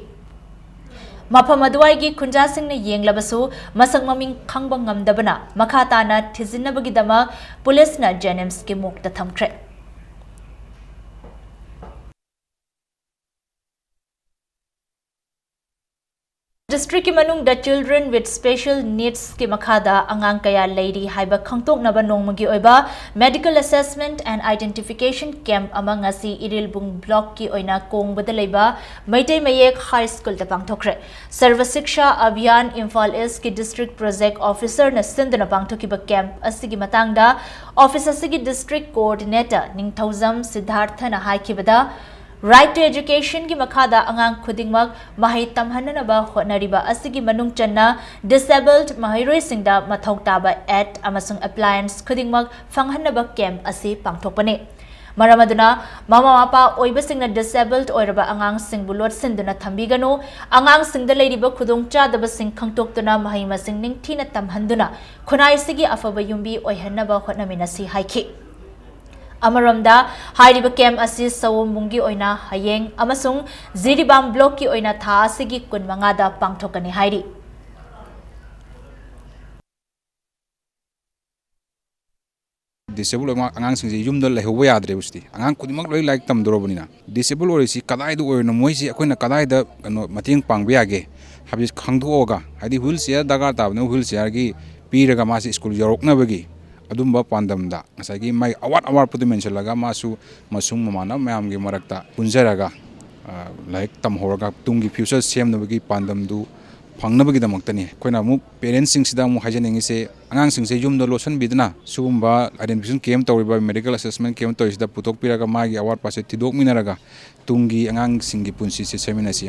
ꯃꯐꯝ ꯑꯗꯨꯋꯥꯏꯒꯤ ꯈꯨꯟꯖꯥꯁꯤꯡꯅ ꯌꯦꯡꯂꯕꯁꯨ ꯃꯁꯛ ꯃꯃꯤꯡ ꯈꯪꯕ ꯉꯝꯗꯕꯅ ꯃꯈꯥ ꯇꯥꯅ ꯊꯤꯖꯤꯟꯅꯕꯒꯤꯗꯃꯛ ꯄꯨꯂꯤꯁꯅ ꯖꯦꯅꯤꯝꯁꯀꯤ ꯃꯣꯔꯒꯇ ꯊꯝꯈ꯭ꯔꯦ꯫ ꯗꯤꯁꯇ꯭ꯔꯤꯛꯀꯤ ꯃꯅꯨꯡꯗ Children with Special Needsꯀꯤ ꯃꯈꯥꯗ ꯑꯉꯥꯡ ꯀꯌꯥ ꯂꯩꯔꯤ ꯍꯥꯏꯕ ꯈꯪꯗꯣꯛꯅꯕ ꯅꯣꯡꯃꯒꯤ ꯑꯣꯏꯕ Medical Assessment and Identification Camp ꯑꯃ ꯉꯁꯤ ꯏꯔꯤꯜꯕꯨꯡ ꯕ꯭ꯂꯣꯛꯀꯤ ꯑꯣꯏꯅ ꯀꯣꯡꯕꯗ ꯂꯩꯕ ꯃꯩꯇꯩ ꯃꯌꯦꯛ ꯍꯥꯏ ꯁ꯭ꯀꯨꯜꯗ ꯄꯥꯡꯊꯣꯛꯈ꯭ꯔꯦ꯫ ꯁꯔꯕ ꯁꯤꯛꯁꯥ ꯑꯚꯤꯌꯥꯟ ꯏꯝꯐꯥꯜ ꯏꯁꯀꯤ ꯗꯤꯁꯇ꯭ꯔꯤꯛ ꯄ꯭ꯔꯣꯖꯦꯛ ꯑꯣꯐꯤꯁꯔꯅ ꯁꯤꯟꯗꯨꯅ ꯄꯥꯡꯊꯣꯛꯈꯤꯕ ꯀꯦꯝꯞ ꯑꯁꯤꯒꯤ ꯃꯇꯥꯡꯗ ꯑꯣꯐꯤꯁ ꯑꯁꯤꯒꯤ ꯗꯤꯁꯇ꯭ꯔꯤꯛ ꯀꯣꯑꯣꯔꯗꯤꯅꯦꯇꯔ ꯅꯤꯡꯊꯧꯖꯝ ꯁꯤꯗꯥꯔꯊꯅ ꯍꯥꯏꯈꯤꯕꯗ, Right to Educationꯒꯤ ꯃꯈꯥꯗ ꯑꯉꯥꯡ ꯈꯨꯗꯤꯡꯃꯛ ꯃꯍꯩ ꯇꯝꯍꯟꯅꯅꯕ ꯍꯣꯠꯅꯔꯤꯕ ꯑꯁꯤꯒꯤ ꯃꯅꯨꯡ ꯆꯟꯅ disabled ꯃꯍꯩꯔꯣꯏꯁꯤꯡꯗ ꯃꯊꯧ ꯇꯥꯕ aid ꯑꯃꯁꯨꯡ appliance ꯈꯨꯗꯤꯡꯃꯛ ꯐꯪꯍꯟꯅꯕ ꯀꯦꯝꯞ ꯑꯁꯤ ꯄꯥꯡꯊꯣꯛꯄꯅꯤ꯫ ꯃꯔꯝ ꯑꯗꯨꯅ ꯃꯃꯥ ꯃꯄꯥ ꯑꯣꯏꯕꯁꯤꯡꯅ disabled ꯑꯣꯏꯔꯕ ꯑꯉꯥꯡꯁꯤꯡꯕꯨ ꯂꯣꯠꯁꯤꯟꯗꯨꯅ ꯊꯝꯕꯤꯒꯅꯨ꯫ ꯑꯉꯥꯡꯁꯤꯡꯗ ꯂꯩꯔꯤꯕ ꯈꯨꯗꯣꯡꯆꯥꯗꯕꯁꯤꯡ ꯈꯪꯗꯣꯛꯇꯨꯅ ꯃꯍꯩ ꯃꯁꯤꯡ ꯅꯤꯡꯊꯤꯅ ꯇꯝꯍꯟꯗꯨꯅ ꯈꯨꯟꯅꯥꯏꯁꯤꯒꯤ ꯑꯐꯕ ꯌꯨꯝꯕꯤ ꯑꯣꯏꯍꯟꯅꯕ ꯍꯣꯠꯅꯃꯤꯟꯅꯁꯤ ꯍꯥꯏꯈꯤ꯫ ꯑꯃꯔꯣꯝꯗ, ꯍꯥꯏꯔꯤꯕ ꯀꯦꯝꯞ ꯑꯁꯤ ꯁꯑꯣꯝꯕꯨꯡꯒꯤ ꯑꯣꯏꯅ ꯍꯌꯦꯡ ꯑꯃꯁꯨꯡ ꯖꯤꯔꯤꯕꯥꯝ ꯕ꯭ꯂꯣꯛꯀꯤ ꯑꯣꯏꯅ ꯊꯥ ꯑꯁꯤꯒꯤ ꯀꯨꯟꯃꯉꯥꯗ ꯄꯥꯡꯊꯣꯛꯀꯅꯤ ꯍꯥꯏꯔꯤ꯫ Disable ꯑꯣꯏꯕ ꯑꯉꯥꯡꯁꯤꯡꯁꯦ ꯌꯨꯝꯗ ꯂꯩꯍꯧꯕ ꯌꯥꯗ꯭ꯔꯦꯕ ꯍꯧꯖꯤꯛꯇꯤ꯫ ꯑꯉꯥꯡ ꯈꯨꯗꯤꯡꯃꯛ ꯂꯣꯏ ꯂꯥꯏꯔꯤꯛ ꯇꯝꯗꯣꯔꯕꯅꯤꯅ, disable ꯑꯣꯏꯔꯤꯁꯤ ꯀꯗꯥꯏꯗ ꯑꯣꯏꯔꯤꯅꯣ, ꯃꯣꯏꯁꯤ ꯑꯩꯈꯣꯏꯅ ꯀꯗꯥꯏꯗ, ꯀꯩꯅꯣ, ꯃꯇꯦꯡ ꯄꯥꯡꯕ ꯌꯥꯒꯦ ꯍꯥꯏꯕꯁꯤ ꯈꯪꯗꯣꯛꯑꯒ, ꯍꯥꯏꯗꯤ wheel chair ꯗꯔꯀꯥꯔ ꯇꯥꯕꯅꯤꯅ wheel chairꯒꯤ ꯄꯤꯔꯒ ꯃꯥꯁꯤ ꯁ꯭ꯀꯨꯜ ꯌꯧꯔꯛꯅꯕꯒꯤ ꯑꯗꯨꯝꯕ ꯄꯥꯟꯗꯝꯗ ꯉꯁꯥꯏꯒꯤ ꯃꯥꯒꯤ ꯑꯋꯥꯠ ꯑꯋꯥꯠꯄꯗꯨ ꯃꯦꯟꯁꯤꯜꯂꯒ ꯃꯥꯁꯨ ꯃꯁꯨꯡ ꯃꯃꯥꯟꯅꯕ ꯃꯌꯥꯝꯒꯤ ꯃꯔꯛꯇ ꯄꯨꯟꯖꯔꯒ, ꯑ, ꯂꯥꯏꯔꯤꯛ ꯇꯝꯍꯧꯔꯒ ꯇꯨꯡꯒꯤ future ꯁꯦꯝꯅꯕꯒꯤ ꯄꯥꯟꯗꯝꯗꯨ ꯐꯪꯅꯕꯒꯤꯗꯃꯛꯇꯅꯤ꯫ ꯑꯩꯈꯣꯏꯅ ꯑꯃꯨꯛ parents ꯁꯤꯡꯁꯤꯗ ꯑꯃꯨꯛ ꯍꯥꯏꯖꯅꯤꯡꯉꯤꯁꯦ, ꯑꯉꯥꯡꯁꯤꯡꯁꯦ ꯌꯨꯝꯗ ꯂꯣꯠꯁꯤꯟꯕꯤꯗꯨꯅ ꯁꯤꯒꯨꯝꯕ identification camp ꯇꯧꯔꯤꯕ, medical assessment camp ꯇꯧꯔꯤꯁꯤꯗ ꯄꯨꯊꯣꯛꯄꯤꯔꯒ ꯃꯥꯒꯤ ꯑꯋꯥꯠꯄꯁꯦ ꯊꯤꯗꯣꯛꯃꯤꯟꯅꯔꯒ ꯇꯨꯡꯒꯤ ꯑꯉꯥꯡꯁꯤꯡꯒꯤ ꯄꯨꯟꯁꯤꯁꯦ ꯁꯦꯝꯃꯤꯟꯅꯁꯤ꯫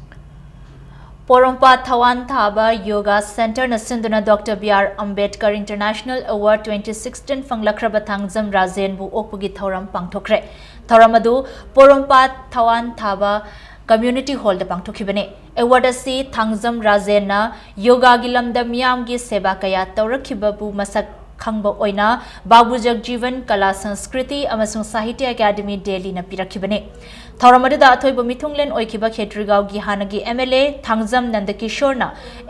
ꯄꯣꯔꯣꯝꯄꯥꯠ ꯊꯋꯥꯟ ꯊꯥꯕ ꯌꯣꯒꯥ ꯁꯦꯟꯇꯔꯅ ꯁꯤꯟꯗꯨꯅ doctor B R Ambedkar International Award twenty sixteen ꯐꯪꯂꯛꯈ꯭ꯔꯕ ꯊꯥꯡꯖꯝ ꯔꯥꯖꯦꯟꯕꯨ ꯑꯣꯛꯄꯒꯤ ꯊꯧꯔꯝ ꯄꯥꯡꯊꯣꯛꯈ꯭ꯔꯦ꯫ ꯊꯧꯔꯝ ꯑꯗꯨ ꯄꯣꯔꯣꯝꯄꯥꯠ ꯊꯋꯥꯟ ꯊꯥꯕ community hall ꯗ ꯄꯥꯡꯊꯣꯛꯈꯤꯕꯅꯤ꯫ Award ꯑꯁꯤ ꯊꯥꯡꯖꯝ ꯔꯥꯖꯦꯟꯅ ꯌꯣꯒꯥꯒꯤ ꯂꯝꯗ ꯃꯤꯌꯥꯝꯒꯤ ꯁꯦꯕꯥ ꯀꯌꯥ ꯇꯧꯔꯛꯈꯤꯕꯕꯨ ꯃꯁꯛ ꯈꯪꯕ ꯑꯣꯏꯅ ꯕꯥꯕꯨ ꯖꯒꯖꯤꯕꯟ ꯀꯂꯥ ꯁꯪꯁꯀ꯭ꯔꯤꯇꯤ ꯑꯃꯁꯨꯡ ꯁꯥꯍꯤꯇ꯭ꯌ ꯑꯦꯀꯥꯗꯃꯤ ꯗꯦꯜꯂꯤꯅ ꯄꯤꯔꯛꯈꯤꯕꯅꯤ꯫ ꯊꯧꯔꯝ ꯑꯗꯨꯗ ꯑꯊꯣꯏꯕ ꯃꯤꯊꯨꯡꯂꯦꯟ ꯑꯣꯏꯈꯤꯕ ꯈꯦꯇ꯭ꯔꯤꯒꯥꯎꯒꯤ ꯍꯥꯟꯅꯒꯤ M L A Thangjam ꯅꯟꯗꯀꯤꯁꯣꯔꯅ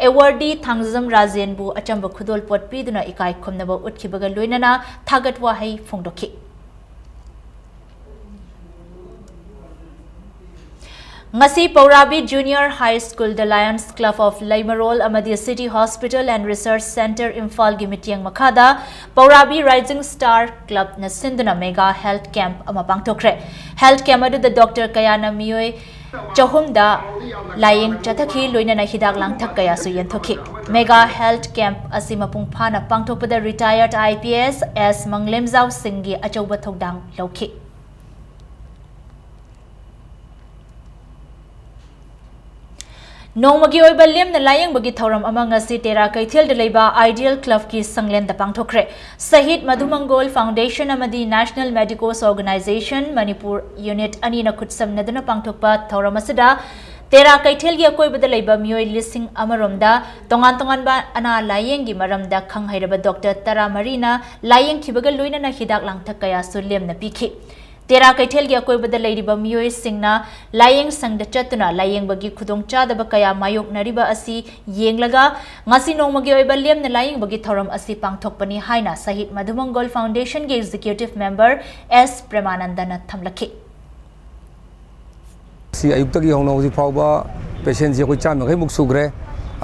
awardee Thangjam ꯔꯥꯖꯦꯟꯕꯨ ꯑꯆꯝꯕ ꯈꯨꯗꯣꯜꯄꯣꯠ ꯄꯤꯗꯨꯅ ꯏꯀꯥꯏ ꯈꯨꯝꯅꯕ ꯎꯠꯈꯤꯕꯒ ꯂꯣꯏꯅꯅ ꯊꯥꯒꯠ ꯋꯥꯍꯩ ꯐꯣꯡꯗꯣꯛꯈꯤ꯫ ꯉꯁꯤ ꯄꯧꯔꯥꯕꯤ Junior High School the Lions Club of ꯂꯩꯃꯔꯣꯜ ꯑꯃꯗꯤ City Hospital and Research Centre ꯏꯝꯐꯥꯜꯒꯤ ꯃꯤꯠꯌꯦꯡ ꯃꯈꯥꯗ ꯄꯧꯔꯥꯕꯤ Rising Star Club ꯅ ꯁꯤꯟꯗꯨꯅ mega health camp ꯑꯃ ꯄꯥꯡꯊꯣꯛꯈ꯭ꯔꯦ꯫ Health camp ꯑꯗꯨꯗ ꯗꯣꯛꯇꯔ ꯀꯌꯥꯅ ꯃꯤꯑꯣꯏ ꯆꯍꯨꯝꯗ ꯂꯥꯌꯦꯡ ꯆꯠꯊꯈꯤ, ꯂꯣꯏꯅꯅ ꯍꯤꯗꯥꯛ ꯂꯥꯡꯊꯛ ꯀꯌꯥꯁꯨ ꯌꯦꯟꯊꯣꯛꯈꯤ꯫ Mega health camp ꯑꯁꯤ ꯃꯄꯨꯡ ꯐꯥꯅ ꯄꯥꯡꯊꯣꯛꯄꯗ retired I P S S ꯃꯪꯂꯦꯝꯖꯥꯎ ꯁꯤꯡꯒꯤ ꯑꯆꯧꯕ ꯊꯧꯗꯥꯡ ꯂꯧꯈꯤ꯫ ꯅꯣꯡꯃꯒꯤ ꯑꯣꯏꯕ ꯂꯦꯝꯅ ꯂꯥꯌꯦꯡꯕꯒꯤ ꯊꯧꯔꯝ ꯑꯃ ꯉꯁꯤ ꯇꯦꯔꯥ ꯀꯩꯊꯦꯜꯗ ꯂꯩꯕ Ideal Club ꯀꯤ ꯁꯪꯂꯦꯟꯗ ꯄꯥꯡꯊꯣꯛꯈ꯭ꯔꯦ꯫ ꯁꯍꯤꯗ ꯃꯙꯨ ꯃꯪꯒꯣꯜ Foundation ꯑꯃꯗꯤ National Medicos Organisation Manipur unit ꯑꯅꯤꯅ ꯈꯨꯠꯁꯝꯅꯗꯨꯅ ꯄꯥꯡꯊꯣꯛꯄ ꯊꯧꯔꯝ ꯑꯁꯤꯗ ꯇꯦꯔꯥ ꯀꯩꯊꯦꯜꯒꯤ ꯑꯀꯣꯏꯕꯗ ꯂꯩꯕ ꯃꯤꯑꯣꯏ ꯂꯤꯁꯤꯡ ꯑꯃꯔꯣꯝꯗ ꯇꯣꯉꯥꯟ ꯇꯣꯉꯥꯟꯕ ꯑꯅꯥ ꯂꯥꯌꯦꯡꯒꯤ ꯃꯔꯝꯗ ꯈꯪ ꯍꯩꯔꯕ ꯗꯣꯛꯇꯔ ꯇꯔꯥꯃꯔꯤꯅ ꯂꯥꯌꯦꯡꯈꯤꯕꯒ ꯂꯣꯏꯅꯅ ꯍꯤꯗꯥꯛ ꯂꯥꯡꯊꯛ ꯀꯌꯥꯁꯨ ꯂꯦꯝꯅ ꯄꯤꯈꯤ꯫ ꯇꯦꯔꯥ ꯀꯩꯊꯦꯜꯒꯤ ꯑꯀꯣꯏꯕꯗ ꯂꯩꯔꯤꯕ ꯃꯤꯑꯣꯏꯁꯤꯡꯅ ꯂꯥꯌꯦꯡ ꯁꯪꯗ ꯆꯠꯇꯨꯅ ꯂꯥꯌꯦꯡꯕꯒꯤ ꯈꯨꯗꯣꯡꯆꯥꯗꯕ ꯀꯌꯥ ꯃꯥꯌꯣꯛꯅꯔꯤꯕ ꯑꯁꯤ ꯌꯦꯡꯂꯒ ꯉꯁꯤ ꯅꯣꯡꯃꯒꯤ ꯑꯣꯏꯕ ꯂꯦꯝꯅ ꯂꯥꯌꯦꯡꯕꯒꯤ ꯊꯧꯔꯝ ꯑꯁꯤ ꯄꯥꯡꯊꯣꯛꯄꯅꯤ ꯍꯥꯏꯅ ꯁꯍꯤꯗ ꯃꯙꯨ ꯃꯪꯒꯣꯜ Foundation ꯒꯤ Executive Member S ꯄ꯭ꯔꯦꯃꯥꯅꯟꯗꯅ ꯊꯝꯂꯛꯈꯤ꯫ ꯁꯤ ꯑꯌꯨꯛꯇꯒꯤ ꯍꯧꯅ ꯍꯧꯖꯤꯛ ꯐꯥꯎꯕ patient ꯁꯤ ꯑꯩꯈꯣꯏ ꯆꯥꯝ ꯌꯥꯡꯈꯩ ꯃꯨꯛ ꯁꯨꯈ꯭ꯔꯦ꯫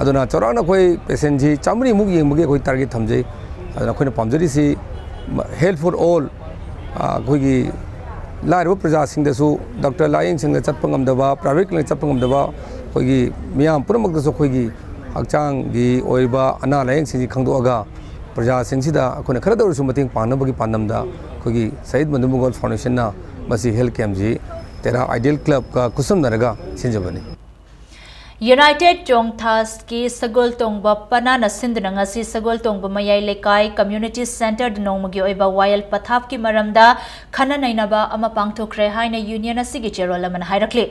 ꯑꯗꯨꯅ ꯆꯥꯎꯔꯥꯛꯅ ꯑꯩꯈꯣꯏ patient ꯁꯤ ꯆꯥꯃꯔꯤ ꯃꯨꯛ ꯌꯦꯡꯕꯒꯤ ꯑꯩꯈꯣꯏ target ꯊꯝꯖꯩ꯫ ꯑꯗꯨꯅ ꯑꯩꯈꯣꯏꯅ ꯄꯥꯝꯖꯔꯤꯁꯤ Health for all, ꯑꯩꯈꯣꯏꯒꯤ ꯂꯥꯏꯔꯕ ꯄ꯭ꯔꯖꯥꯁꯤꯡꯗꯁꯨ, ꯗꯣꯛꯇꯔ ꯂꯥꯌꯦꯡꯁꯪꯗ ꯆꯠꯄ ꯉꯝꯗꯕ, ꯄ꯭ꯔꯥꯏꯚꯦꯠ ꯀ꯭ꯂꯤꯅꯤꯛ ꯆꯠꯄ ꯉꯝꯗꯕ ꯑꯩꯈꯣꯏꯒꯤ ꯃꯤꯌꯥꯝ ꯄꯨꯝꯅꯃꯛꯇꯁꯨ ꯑꯩꯈꯣꯏꯒꯤ ꯍꯛꯆꯥꯡꯒꯤ ꯑꯣꯏꯕ ꯑꯅꯥ ꯂꯥꯌꯦꯡꯁꯤꯡꯁꯤ ꯈꯪꯗꯣꯛꯑꯒ, ꯄ꯭ꯔꯖꯥꯁꯤꯡꯁꯤꯗ ꯑꯩꯈꯣꯏꯅ ꯈꯔꯗ ꯑꯣꯏꯔꯁꯨ ꯃꯇꯦꯡ ꯄꯥꯡꯅꯕꯒꯤ ꯄꯥꯟꯗꯝꯗ ꯑꯩꯈꯣꯏꯒꯤ ꯁꯍꯤꯗ ꯃꯗꯟ ꯃꯣꯍꯟ ꯒꯣꯜ ꯐꯥꯎꯟꯗꯦꯁꯟꯅ ꯃꯁꯤ ꯍꯦꯜꯊ ꯀꯦꯝꯞꯁꯤ ꯇꯦꯔꯥ ꯑꯥꯏꯗꯤꯌꯦꯜ ꯀ꯭ꯂꯕꯀ ꯈꯨꯠꯁꯝꯅꯔꯒ ꯁꯤꯟꯖꯕꯅꯤ꯫ ꯌꯨꯅꯥꯏꯇꯦꯗ ꯆꯣꯡꯊꯥꯁꯀꯤ ꯁꯒꯣꯜ ꯇꯣꯡꯕ ꯄꯅꯥꯅ ꯁꯤꯟꯗꯨꯅ ꯉꯁꯤ ꯁꯒꯣꯜ ꯇꯣꯡꯕ ꯃꯌꯥꯏ ꯂꯩꯀꯥꯏ ꯀꯝꯃ꯭ꯌꯨꯅꯤꯇꯤ ꯁꯦꯟꯇꯔꯗ ꯅꯣꯡꯃꯒꯤ ꯑꯣꯏꯕ ꯋꯥꯌꯦꯜ ꯄꯊꯥꯞꯀꯤ ꯃꯔꯝꯗ ꯈꯟꯅ ꯅꯩꯅꯕ ꯑꯃ ꯄꯥꯡꯊꯣꯛꯈ꯭ꯔꯦ ꯍꯥꯏꯅ ꯌꯨꯅꯤꯌꯟ ꯑꯁꯤꯒꯤ ꯆꯦꯔꯣꯜ ꯑꯃꯅ ꯍꯥꯏꯔꯛꯂꯤ꯫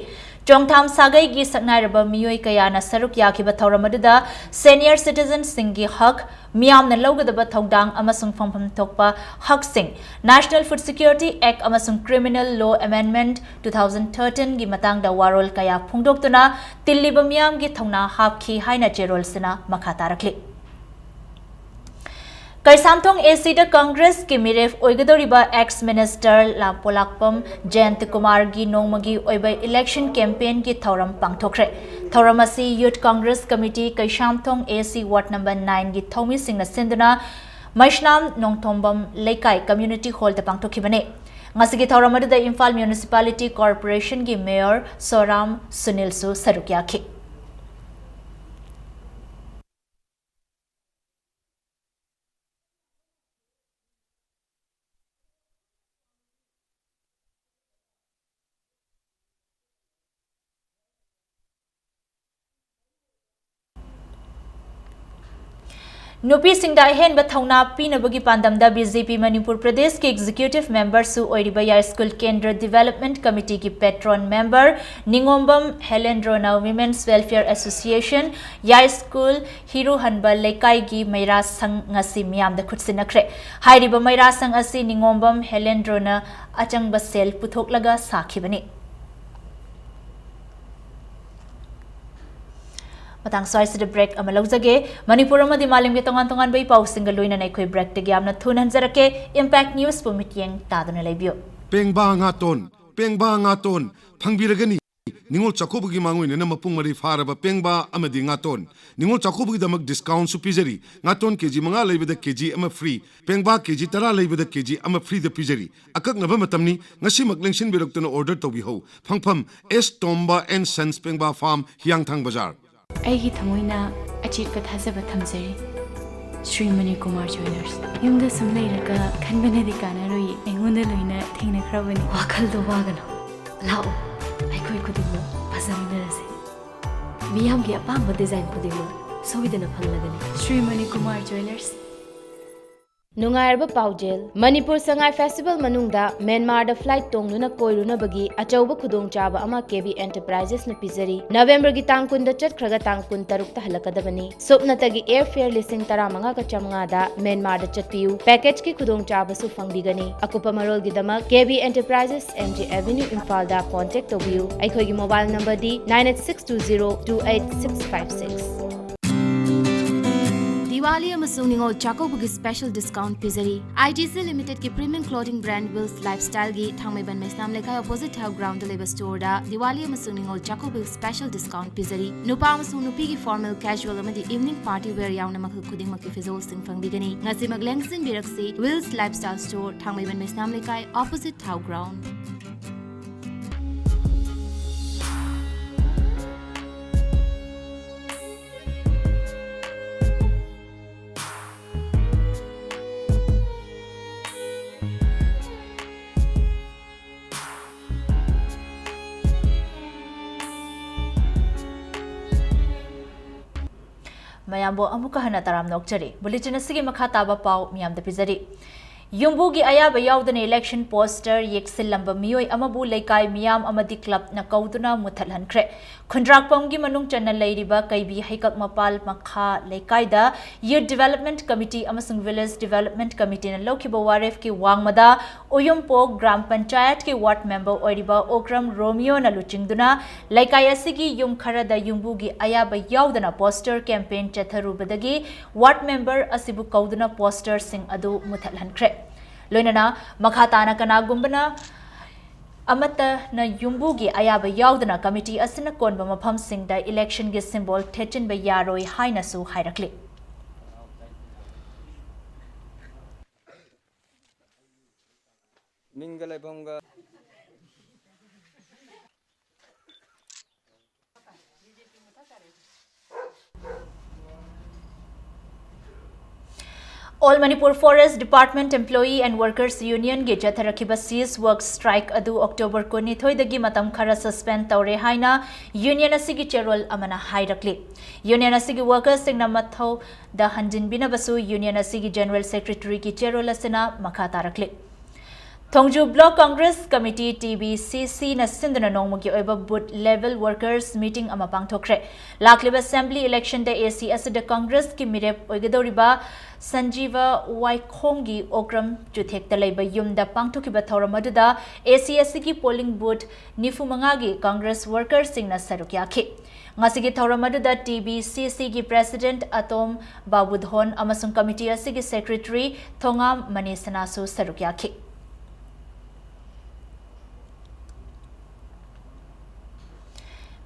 ꯆꯣꯡꯊꯥꯝ ꯁꯥꯒꯩꯒꯤ ꯁꯛꯅꯥꯏꯔꯕ ꯃꯤꯑꯣꯏ ꯀꯌꯥꯅ ꯁꯔꯨꯛ ꯌꯥꯈꯤꯕ ꯊꯧꯔꯝ ꯑꯗꯨꯗ ꯁꯦꯅꯤꯌꯔ ꯁꯤꯇꯤꯖꯟꯁꯤꯡꯒꯤ ꯍꯛ, ꯃꯤꯌꯥꯝꯅ ꯂꯧꯒꯗꯕ ꯊꯧꯗꯥꯡ ꯑꯃꯁꯨꯡ ꯐꯪꯐꯝ ꯊꯣꯛꯄ ꯍꯛꯁꯤꯡ, National Food Security Act ꯑꯃꯁꯨꯡ Criminal Law Amendment two thousand thirteen ꯒꯤ ꯃꯇꯥꯡꯗ ꯋꯥꯔꯣꯜ ꯀꯌꯥ ꯐꯣꯡꯗꯣꯛꯇꯨꯅ ꯇꯤꯜꯂꯤꯕ ꯃꯤꯌꯥꯝꯒꯤ ꯊꯧꯅꯥ ꯍꯥꯞꯈꯤ ꯍꯥꯏꯅ ꯆꯦꯔꯣꯜꯁꯤꯅ ꯃꯈꯥ ꯇꯥꯔꯛꯂꯤ꯫ ꯀꯩꯁꯥꯝꯊꯣꯡ ꯑꯦ ꯁꯤꯗ ꯀꯪꯒ꯭ꯔꯦꯁꯀꯤ ꯃꯤꯔꯦꯞ ꯑꯣꯏꯒꯗꯧꯔꯤꯕ ꯑꯦꯛꯁ ꯃꯤꯅꯤꯁꯇꯔ ꯂꯥ-, ꯄꯣꯂꯥꯛꯄꯝ ꯖꯌꯟꯇ ꯀꯨꯃꯥꯔꯒꯤ ꯅꯣꯡꯃꯒꯤ ꯑꯣꯏꯕ ꯏꯂꯦꯛꯁꯟ ꯀꯦꯝꯄꯦꯟꯒꯤ ꯊꯧꯔꯝ ꯄꯥꯡꯊꯣꯛꯈ꯭ꯔꯦ꯫ ꯊꯧꯔꯝ ꯑꯁꯤ ꯌꯨꯊ ꯀꯪꯒ꯭ꯔꯦꯁ ꯀꯃꯤꯇꯤ ꯀꯩꯁꯥꯝꯊꯣꯡ ꯑꯦ ꯁꯤ ꯋꯥꯔꯗ ꯅꯝꯕꯔ ꯅꯥꯏꯟꯒꯤ ꯊꯧꯃꯤꯁꯤꯡꯅ ꯁꯤꯟꯗꯨꯅ ꯃꯩꯁꯅꯥꯝ ꯅꯣꯡꯊꯣꯝꯕꯝ ꯂꯩꯀꯥꯏ ꯀꯝꯃ꯭ꯌꯨꯅꯤꯇꯤ ꯍꯣꯜꯗ ꯄꯥꯡꯊꯣꯛꯈꯤꯕꯅꯤ꯫ ꯉꯁꯤꯒꯤ ꯊꯧꯔꯝ ꯑꯗꯨꯗ ꯏꯝꯐꯥꯜ ꯃ꯭ꯌꯨꯅꯤꯁꯤꯄꯥꯂꯤꯇꯤ ꯀꯣꯔꯄꯣꯔꯦꯁꯟꯒꯤ ꯃꯦꯌꯔ ꯁꯣꯔꯥꯝ ꯁꯨꯅꯤꯜꯁꯨ ꯁꯔꯨꯛ ꯌꯥꯈꯤ꯫ ꯅꯨꯄꯤꯁꯤꯡꯗ ꯑꯍꯦꯟꯕ ꯊꯧꯅꯥ ꯄꯤꯅꯕꯒꯤ ꯄꯥꯟꯗꯝꯗ ꯕꯤ ꯖꯦ ꯄꯤ ꯃꯅꯤꯄꯨꯔ ꯄ꯭ꯔꯗꯦꯁꯀꯤ ꯑꯦꯛꯖꯤꯀ꯭ꯌꯨꯇꯤꯚ ꯃꯦꯝꯕꯔꯁꯨ ꯑꯣꯏꯔꯤꯕ ꯌꯥꯏꯁ꯭ꯀꯨꯜ ꯀꯦꯟꯗ꯭ꯔ development ꯀꯃꯤꯇꯤꯒꯤ ꯄꯦꯇ꯭ꯔꯣꯟ member ꯅꯤꯉꯣꯝꯕꯝ ꯍꯦꯂꯦꯟꯗ꯭ꯔꯣꯅ women's welfare association, ꯌꯥꯏꯁ꯭ꯀꯨꯜ ꯍꯤꯔꯨꯍꯟꯕ ꯂꯩꯀꯥꯏꯒꯤ ꯃꯩꯔꯥ ꯁꯪ ꯉꯁꯤ ꯃꯤꯌꯥꯝꯗ ꯈꯨꯠꯁꯤꯟꯅꯈ꯭ꯔꯦ꯫ ꯍꯥꯏꯔꯤꯕ ꯃꯩꯔꯥ ꯁꯪ ꯑꯁꯤ ꯅꯤꯉꯣꯝꯕꯝ ꯍꯦꯂꯦꯟꯗ꯭ꯔꯣꯅ ꯑꯆꯪꯕ ꯁꯦꯜ ꯄꯨꯊꯣꯛꯂꯒ ꯁꯥꯈꯤꯕꯅꯤ꯫ ꯃꯇꯥꯡ ꯁ꯭ꯋꯥꯏꯁꯤꯗ ꯕ꯭ꯔꯦꯛ ꯑꯃ ꯂꯧꯖꯒꯦ꯫ ꯃꯅꯤꯄꯨꯔ ꯑꯃꯗꯤ ꯃꯥꯂꯦꯝꯒꯤ ꯇꯣꯉꯥꯟ ꯇꯣꯉꯥꯟꯕ ꯏ ꯄꯥꯎꯁꯤꯡꯒ ꯂꯣꯏꯅꯅ ꯑꯩꯈꯣꯏ ꯕ꯭ꯔꯦꯛꯇꯒꯤ ꯌꯥꯝꯅ ꯊꯨꯅ ꯍꯟꯖꯔꯛꯀꯦ꯫ ꯏꯝꯄꯦꯛ ꯅ꯭ꯌꯨꯁꯄꯨ ꯃꯤꯠꯌꯦꯡ ꯇꯥꯗꯨꯅ ꯂꯩꯕꯤꯌꯨ꯫ ꯄꯦꯡꯕꯥ ꯉꯥꯇꯣꯟ, ꯄꯦꯡꯕꯥ ꯉꯥꯇꯣꯟ ꯐꯪꯕꯤꯔꯒꯅꯤ꯫ ꯅꯤꯉꯣꯜ ꯆꯥꯛꯀꯧꯕꯒꯤ ꯃꯥꯡꯑꯣꯏꯅꯅ ꯃꯄꯨꯡ ꯃꯔꯩ ꯐꯥꯔꯕ ꯄꯦꯡꯕꯥ ꯑꯃꯗꯤ ꯉꯥꯇꯣꯟ꯫ ꯅꯤꯉꯣꯜ ꯆꯥꯛꯀꯧꯕꯒꯤꯗꯃꯛ discountꯁꯨ ꯄꯤꯖꯔꯤ꯫ ꯉꯥꯇꯣꯟ ꯀꯦ ꯖꯤ ꯃꯉꯥ ꯂꯩꯕꯗ ꯀꯦ ꯖꯤ ꯑꯃ free, ꯄꯦꯡꯕꯥ ꯀꯦ ꯖꯤ ꯇꯔꯥ ꯂꯩꯕꯗ ꯀꯦ ꯖꯤ ꯑꯃ freeꯗ ꯄꯤꯖꯔꯤ꯫ ꯑꯀꯛꯅꯕ ꯃꯇꯝꯅꯤ, ꯉꯁꯤꯃꯛ ꯂꯦꯡꯁꯤꯟꯕꯤꯔꯛꯇꯨꯅ order ꯇꯧꯕꯤꯍꯧ꯫ ꯐꯪꯐꯝ, ꯑꯦꯁ ꯇꯣꯝꯕ and Sons ꯄꯦꯡꯕꯥ farm, ꯍꯤꯌꯥꯡꯊꯥꯡ ꯕꯖꯥꯔ꯫ ꯑꯩꯒꯤ ꯊꯃꯣꯏꯅ ꯑꯆꯦꯠꯄ ꯊꯥꯖꯕ ꯊꯝꯖꯔꯤ꯫ ꯁ꯭ꯔꯤ ꯃꯅꯤꯀꯨꯃꯥꯔ ꯖ꯭ꯋꯦꯂꯔꯁ꯫ ꯌꯨꯝꯗ ꯁꯨꯝ ꯂꯩꯔꯒ ꯈꯟꯕꯅꯗꯤ ꯀꯥꯟꯅꯔꯣꯏꯌꯦ, ꯑꯩꯉꯣꯟꯗ ꯂꯣꯏꯅ ꯊꯦꯡꯅꯈ꯭ꯔꯕꯅꯤ꯫ ꯋꯥꯈꯜꯗꯣ ꯋꯥꯒꯅꯨ, ꯂꯥꯛꯑꯣ, ꯑꯩꯈꯣꯏ ꯈꯨꯗꯤꯡꯃꯛ ꯐꯖꯃꯤꯟꯅꯔꯁꯤ꯫ ꯃꯤꯌꯥꯝꯒꯤ ꯑꯄꯥꯝꯕ design ꯈꯨꯗꯤꯡꯃꯛ ꯁꯣꯏꯗꯅ ꯐꯪꯂꯒꯅꯤ꯫ ꯁ꯭ꯔꯤ ꯃꯅꯤꯀꯨꯃꯥꯔ ꯖ꯭ꯋꯦꯂꯔꯁ꯫ ꯅꯨꯡꯉꯥꯏꯔꯕ ꯄꯥꯎꯖꯦꯜ꯫ ꯃꯅꯤꯄꯨꯔ ꯁꯉꯥꯏ ꯐꯦꯁꯇꯤꯚꯦꯜ ꯃꯅꯨꯡꯗ ꯃ꯭ꯌꯥꯟꯃꯥꯔꯗ flight ꯇꯣꯡꯗꯨꯅ ꯀꯣꯏꯔꯨꯅꯕꯒꯤ ꯑꯆꯧꯕ ꯈꯨꯗꯣꯡꯆꯥꯕ ꯑꯃ ꯀꯦ ꯕꯤ ꯑꯦꯟꯇꯔꯄ꯭ꯔꯥꯏꯖꯦꯁꯅ ꯄꯤꯖꯔꯤ꯫ ꯅꯕꯦꯝꯕꯔꯒꯤ ꯇꯥꯡ ꯀꯨꯟꯗ ꯆꯠꯈ꯭ꯔꯒ ꯇꯥꯡ ꯀꯨꯟꯇꯔꯨꯛꯇ ꯍꯜꯂꯛꯀꯗꯕꯅꯤ꯫ ꯁꯨꯞꯅꯇꯒꯤ air fare ꯂꯤꯁꯤꯡ ꯇꯔꯥꯃꯉꯥꯒ ꯆꯥꯃꯉꯥꯗ ꯃ꯭ꯌꯥꯟꯃꯥꯔꯗ ꯆꯠꯄꯤꯌꯨ꯫ Packageꯀꯤ ꯈꯨꯗꯣꯡꯆꯥꯕꯁꯨ ꯐꯪꯕꯤꯒꯅꯤ꯫ ꯑꯀꯨꯞꯄ ꯃꯔꯣꯜꯒꯤꯗꯃꯛ ꯀꯦ ꯕꯤ ꯑꯦꯟꯇꯔꯄ꯭ꯔꯥꯏꯖꯦꯁ, ꯑꯦꯝ ꯖꯤ ꯑꯦꯚꯦꯅ꯭ꯌꯨ, ꯏꯝꯐꯥꯜꯗ contact ꯇꯧꯕꯤꯌꯨ꯫ ꯑꯩꯈꯣꯏꯒꯤ mobile numberꯗꯤ nine eight six two zero two eight six five six꯫ Diwali ꯑꯃꯁꯨꯡ ꯅꯤꯉꯣꯜ ꯆꯥꯛꯀꯧꯕꯒꯤ special discount ꯄꯤꯖꯔꯤ꯫ ꯑꯥꯏ T C ꯂꯤꯃꯤꯇꯦꯗꯀꯤ premium clothing brand Wills Lifestyleꯒꯤ ꯊꯥꯡꯃꯩꯕꯟ ꯃꯩꯁꯅꯥꯝ ꯂꯩꯀꯥꯏ opposite ꯊꯥꯎ groundꯗ ꯂꯩꯕ storeꯗ ꯗꯤꯋꯥꯂꯤ ꯑꯃꯁꯨꯡ ꯅꯤꯉꯣꯜ ꯆꯥꯛꯀꯧꯕꯒꯤ special discount ꯄꯤꯖꯔꯤ꯫ ꯅꯨꯄꯥ ꯑꯃꯁꯨꯡ ꯅꯨꯄꯤꯒꯤ formal, casual ꯑꯃꯗꯤ evening party wear ꯌꯥꯎꯅ ꯃꯈꯜ ꯈꯨꯗꯤꯡꯃꯛꯀꯤ ꯐꯤꯖꯣꯜꯁꯤꯡ ꯐꯪꯕꯤꯒꯅꯤ꯫ ꯉꯁꯤꯃꯛ ꯂꯦꯡꯁꯤꯟꯕꯤꯔꯛꯁꯤ Wills Lifestyle Store, ꯊꯥꯡꯃꯩꯕꯟ ꯃꯩꯁꯅꯥꯝ ꯂꯩꯀꯥꯏ, opposite ꯊꯥꯎ ground꯫ ꯃꯌꯥꯝꯕꯨ ꯑꯃꯨꯛꯀ ꯍꯟꯅ ꯇꯔꯥꯝꯅ ꯑꯣꯛꯆꯔꯤ꯫ Bulletin ꯑꯁꯤꯒꯤ ꯃꯈꯥ ꯇꯥꯕ ꯄꯥꯎ ꯃꯤꯌꯥꯝꯗ ꯄꯤꯖꯔꯤ꯫ ꯌꯨꯝꯕꯨꯒꯤ ꯑꯌꯥꯕ ꯌꯥꯎꯗꯅ election poster ꯌꯦꯛꯁꯤꯜꯂꯝꯕ ꯃꯤꯑꯣꯏ ꯑꯃꯕꯨ ꯂꯩꯀꯥꯏ ꯃꯤꯌꯥꯝ ꯑꯃꯗꯤ clubꯅ ꯀꯧꯗꯨꯅ ꯃꯨꯠꯊꯠꯍꯟꯈ꯭ꯔꯦ꯫ ꯈꯨꯟꯗ꯭ꯔꯥꯛꯄꯝꯒꯤ ꯃꯅꯨꯡ ꯆꯟꯅ ꯂꯩꯔꯤꯕ ꯀꯩꯕꯤ ꯍꯩꯀꯛ ꯃꯄꯥꯜ ꯃꯈꯥ ꯂꯩꯀꯥꯏꯗ Youth Development Committee ꯑꯃꯁꯨꯡ Village Development Committeeꯅ ꯂꯧꯈꯤꯕ ꯋꯥꯔꯦꯞꯀꯤ ꯋꯥꯡꯃꯗ ꯎꯌꯨꯝꯄꯣꯛ ꯒ꯭ꯔꯥꯝ ꯄꯟꯆꯥꯌꯠꯀꯤ ward member ꯑꯣꯏꯔꯤꯕ ꯑꯣꯀ꯭ꯔꯝ ꯔꯣꯃꯤꯌꯣꯅ ꯂꯨꯆꯤꯡꯗꯨꯅ ꯂꯩꯀꯥꯏ ꯑꯁꯤꯒꯤ ꯌꯨꯝ ꯈꯔꯗ ꯌꯨꯝꯕꯨꯒꯤ ꯑꯌꯥꯕ ꯌꯥꯎꯗꯅ poster campaign ꯆꯠꯊꯔꯨꯕꯗꯒꯤ ward member ꯑꯁꯤꯕꯨ ꯀꯧꯗꯨꯅ posterꯁꯤꯡ ꯑꯗꯨ ꯃꯨꯠꯊꯠꯍꯟꯈ꯭ꯔꯦ꯫ ꯂꯣꯏꯅꯅ ꯃꯈꯥ ꯇꯥꯅ ꯀꯅꯥꯒꯨꯝꯕꯅ ꯑꯃꯠꯇꯅ ꯌꯨꯝꯕꯨꯒꯤ ꯑꯌꯥꯕ ꯌꯥꯎꯗꯅ ꯀꯃꯤꯇꯤ ꯑꯁꯤꯅ ꯀꯣꯟꯕ ꯃꯐꯝꯁꯤꯡꯗ ꯏꯂꯦꯛꯁꯟꯒꯤ ꯁꯤꯝꯕꯣꯜ ꯊꯦꯠꯆꯤꯟꯕ ꯌꯥꯔꯣꯏ ꯍꯥꯏꯅꯁꯨ ꯍꯥꯏꯔꯛꯂꯤ꯫ ꯃꯤꯡꯒ ꯂꯩꯐꯝꯒ꯫ All Manipur Forest Department Employee and Workers Union ꯒꯤ ꯆꯠꯊꯔꯛꯈꯤꯕ cease work strike ꯑꯗꯨ October ꯀꯨꯟꯅꯤꯊꯣꯏꯗꯒꯤ ꯃꯇꯝ ꯈꯔ suspend ꯇꯧꯔꯦ ꯍꯥꯏꯅ union ꯑꯁꯤꯒꯤ ꯆꯦꯔꯣꯜ ꯑꯃꯅ ꯍꯥꯏꯔꯛꯂꯤ꯫ Union ꯑꯁꯤꯒꯤ workers ꯁꯤꯡꯅ ꯃꯊꯧꯗ ꯍꯟꯖꯤꯟꯕꯤꯅꯕꯁꯨ union ꯑꯁꯤꯒꯤ general secretary ꯒꯤ ꯆꯦꯔꯣꯜ ꯑꯁꯤꯅ ꯃꯈꯥ ꯇꯥꯔꯛꯂꯤ꯫ ꯊꯣꯡꯖꯨ Block Congress Committee, T B C C ꯅ ꯁꯤꯟꯗꯨꯅ ꯅꯣꯡꯃꯒꯤ ꯑꯣꯏꯕ booth level workers meeting ꯑꯃ ꯄꯥꯡꯊꯣꯛꯈ꯭ꯔꯦ꯫ ꯂꯥꯛꯂꯤꯕ assembly election the A C ꯑꯁꯤꯗ Congress ꯀꯤ ꯃꯤꯔꯦꯞ ꯑꯣꯏꯒꯗꯧꯔꯤꯕ ꯁꯟꯖꯤꯕ ꯋꯥꯏꯈꯣꯡꯒꯤ ꯑꯣꯀ꯭ꯔꯝ ꯆꯨꯊꯦꯛꯇ ꯂꯩꯕ ꯌꯨꯝꯗ ꯄꯥꯡꯊꯣꯛꯈꯤꯕ ꯊꯧꯔꯝ ꯑꯗꯨꯗ A C ꯑꯁꯤꯒꯤ polling booth ꯅꯤꯐꯨ ꯃꯉꯥꯒꯤ Congress workers ꯁꯤꯡꯅ ꯁꯔꯨꯛ ꯌꯥꯈꯤ꯫ ꯉꯁꯤꯒꯤ ꯊꯧꯔꯝ ꯑꯗꯨꯗ T B C C ꯒꯤ president ꯑꯇꯣꯝ ꯕꯥꯕꯨꯙꯣꯟ ꯑꯃꯁꯨꯡ committee ꯑꯁꯤꯒꯤ secretary ꯊꯣꯉꯥꯝ ꯃꯅꯤꯁꯅꯥꯁꯨ ꯁꯔꯨꯛ ꯌꯥꯈꯤ꯫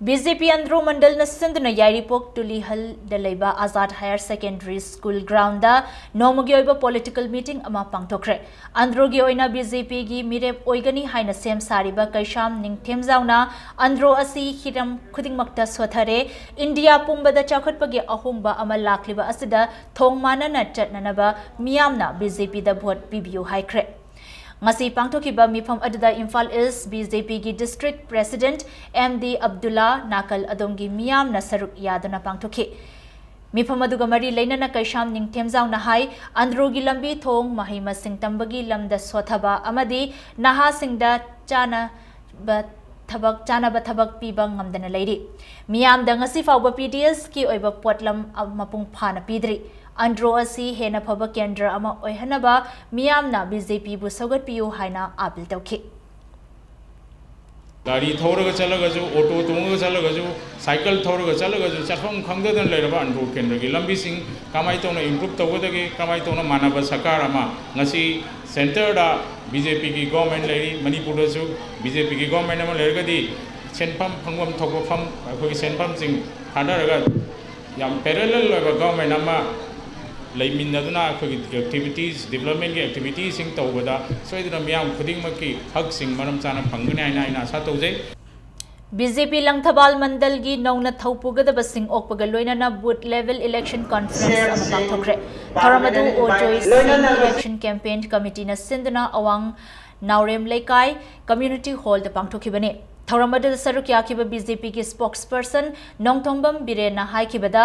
B J P ꯑꯟꯗ꯭ꯔꯣ ꯃꯟꯗꯜꯅ ꯁꯤꯟꯗꯨꯅ ꯌꯥꯏꯔꯤꯄꯣꯛ ꯇꯨꯂꯤꯍꯜꯗ ꯂꯩꯕ Azad Higher Secondary School ground ꯗ ꯅꯣꯡꯃꯒꯤ ꯑꯣꯏꯕ political meeting ꯑꯃ ꯄꯥꯡꯊꯣꯛꯈ꯭ꯔꯦ꯫ ꯑꯟꯗ꯭ꯔꯣꯒꯤ ꯑꯣꯏꯅ B J P ꯒꯤ ꯃꯤꯔꯦꯞ ꯑꯣꯏꯒꯅꯤ ꯍꯥꯏꯅ ꯁꯦꯝ ꯁꯥꯔꯤꯕ ꯀꯩꯁꯥꯝ ꯅꯤꯡꯊꯦꯝꯖꯥꯎꯅ ꯑꯟꯗ꯭ꯔꯣ ꯑꯁꯤ ꯍꯤꯔꯝ ꯈꯨꯗꯤꯡꯃꯛꯇ ꯁꯣꯊꯔꯦ꯫ ꯏꯟꯗꯤꯌꯥ ꯄꯨꯝꯕꯗ ꯆꯥꯎꯈꯠꯄꯒꯤ ꯑꯍꯣꯡꯕ ꯑꯃ ꯂꯥꯛꯂꯤꯕ ꯑꯁꯤꯗ ꯊꯣꯡ ꯃꯥꯟꯅꯅ ꯆꯠꯅꯅꯕ ꯃꯤꯌꯥꯝꯅ B J P ꯗ vote ꯄꯤꯕꯤꯌꯨ ꯍꯥꯏꯈ꯭ꯔꯦ꯫ ꯉꯁꯤ ꯄꯥꯡꯊꯣꯛꯈꯤꯕ ꯃꯤꯐꯝ ꯑꯗꯨꯗ Imphal East B J P ꯒꯤ district president M D Abdullah, ꯅꯥꯀꯜ ꯑꯗꯣꯝꯒꯤ ꯃꯤꯌꯥꯝꯅ ꯁꯔꯨꯛ ꯌꯥꯗꯨꯅ ꯄꯥꯡꯊꯣꯛꯈꯤ꯫ ꯃꯤꯐꯝ ꯑꯗꯨꯒ ꯃꯔꯤ ꯂꯩꯅꯅ ꯀꯩꯁꯥꯝ ꯅꯤꯡꯊꯦꯝꯖꯥꯎꯅ ꯍꯥꯏ, ꯑꯟꯗ꯭ꯔꯣꯒꯤ ꯂꯝꯕꯤ ꯊꯣꯡ, ꯃꯍꯩ ꯃꯁꯤꯡ ꯇꯝꯕꯒꯤ ꯂꯝꯗ ꯁꯣꯊꯕ ꯑꯃꯗꯤ ꯅꯍꯥꯁꯤꯡꯗ ꯆꯥꯅꯕ ꯊꯕꯛ, ꯆꯥꯅꯕ ꯊꯕꯛ ꯄꯤꯕ ꯉꯝꯗꯅ ꯂꯩꯔꯤ꯫ ꯃꯤꯌꯥꯝꯗ ꯉꯁꯤ ꯐꯥꯎꯕ P D S ꯀꯤ ꯑꯣꯏꯕ ꯄꯣꯠꯂꯝ ꯑ-, ꯃꯄꯨꯡ ꯐꯥꯅ ꯄꯤꯗ꯭ꯔꯤ꯫ ꯑꯟꯗ꯭ꯔꯣ ꯑꯁꯤ ꯍꯦꯟꯅ ꯐꯕ ꯀꯦꯟꯗ꯭ꯔ ꯑꯃ ꯑꯣꯏꯍꯟꯅꯕ ꯃꯤꯌꯥꯝꯅ B J P ꯕꯨ ꯁꯧꯒꯠꯄꯤꯌꯨ ꯍꯥꯏꯅ appeal ꯇꯧꯈꯤ꯫ ꯒꯥꯔꯤ ꯊꯧꯔꯒ ꯆꯠꯂꯒꯁꯨ, ꯑꯣꯇꯣ ꯇꯣꯡꯉꯒ ꯆꯠꯂꯒꯁꯨ, ꯁꯥꯏꯀꯜ ꯊꯧꯔꯒ ꯆꯠꯂꯒꯁꯨ ꯆꯠꯐꯝ ꯈꯪꯗꯗꯅ ꯂꯩꯔꯕ ꯑꯟꯗ꯭ꯔꯣ ꯀꯦꯟꯗ꯭ꯔꯒꯤ ꯂꯝꯕꯤꯁꯤꯡ ꯀꯃꯥꯏꯅ ꯇꯧꯅ ꯏꯝꯄ꯭ꯔꯨꯞ ꯇꯧꯒꯗꯒꯦ, ꯀꯃꯥꯏꯅ ꯇꯧꯅ ꯃꯥꯟꯅꯕ ꯁꯔꯀꯥꯔ ꯑꯃ, ꯉꯁꯤ ꯁꯦꯟꯇꯔꯗ ꯕꯤ ꯖꯦ ꯄꯤꯒꯤ ꯒꯣꯔꯃꯦꯟ ꯂꯩꯔꯤ, ꯃꯅꯤꯄꯨꯔꯗꯁꯨ ꯕꯤ ꯖꯦ ꯄꯤꯒꯤ ꯒꯣꯔꯃꯦꯟ ꯑꯃ ꯂꯩꯔꯒꯗꯤ ꯁꯦꯟꯐꯝ ꯐꯪꯐꯝ ꯊꯣꯛꯄ ꯐꯝ, ꯑꯩꯈꯣꯏꯒꯤ ꯁꯦꯟꯐꯝꯁꯤꯡ ꯊꯥꯗꯔꯒ ꯌꯥꯝ ꯄꯦꯔꯦꯂꯦꯜ ꯑꯣꯏꯕ ꯒꯣꯔꯃꯦꯟ ꯑꯃ ꯂꯩꯃꯤꯟꯅꯗꯨꯅ ꯑꯩꯈꯣꯏꯒꯤ ꯑꯦꯛꯇꯤꯚꯤꯇꯤꯁ, ꯗꯤꯕ꯭ꯂꯞꯃꯦꯟꯒꯤ ꯑꯦꯛꯇꯤꯚꯤꯇꯤꯁꯤꯡ ꯇꯧꯕꯗ ꯁꯣꯏꯗꯅ ꯃꯤꯌꯥꯝ ꯈꯨꯗꯤꯡꯃꯛꯀꯤ ꯍꯛꯁꯤꯡ ꯃꯔꯝ ꯆꯥꯅ ꯐꯪꯒꯅꯤ ꯍꯥꯏꯅ ꯑꯩꯅ ꯑꯥꯁꯥ ꯇꯧꯖꯩ꯫ ꯕꯤ ꯖꯦ ꯄꯤ ꯂꯪꯊꯕꯥꯜ ꯃꯟꯗꯜꯒꯤ ꯅꯧꯅ ꯊꯧ ꯄꯨꯒꯗꯕꯁꯤꯡ ꯑꯣꯛꯄꯒ ꯂꯣꯏꯅꯅ ꯕꯨꯊ ꯂꯦꯚꯦꯜ ꯏꯂꯦꯛꯁꯟ ꯀꯣꯟꯐꯔꯦꯟꯁ ꯑꯃ ꯄꯥꯡꯊꯣꯛꯈ꯭ꯔꯦ꯫ ꯊꯧꯔꯝ ꯑꯗꯨ ꯑꯣ ꯖꯣꯏ ꯁꯤꯡ ꯏꯂꯦꯛꯁꯟ ꯀꯦꯝꯄꯦꯟ ꯀꯃꯤꯇꯤꯅ ꯁꯤꯟꯗꯨꯅ ꯑꯋꯥꯡ ꯅꯥꯎꯔꯦꯝ ꯂꯩꯀꯥꯏ ꯀꯝꯃ꯭ꯌꯨꯅꯤꯇꯤ ꯍꯣꯜꯗ ꯄꯥꯡꯊꯣꯛꯈꯤꯕꯅꯤ꯫ ꯊꯧꯔꯝ ꯑꯗꯨꯗ ꯁꯔꯨꯛ ꯌꯥꯈꯤꯕ ꯕꯤ ꯖꯦ ꯄꯤꯒꯤ ꯁ꯭ꯄꯣꯛꯁꯄꯔꯁꯟ ꯅꯣꯡꯊꯣꯝꯕꯝ ꯕꯤꯔꯦꯟꯅ ꯍꯥꯏꯈꯤꯕꯗ,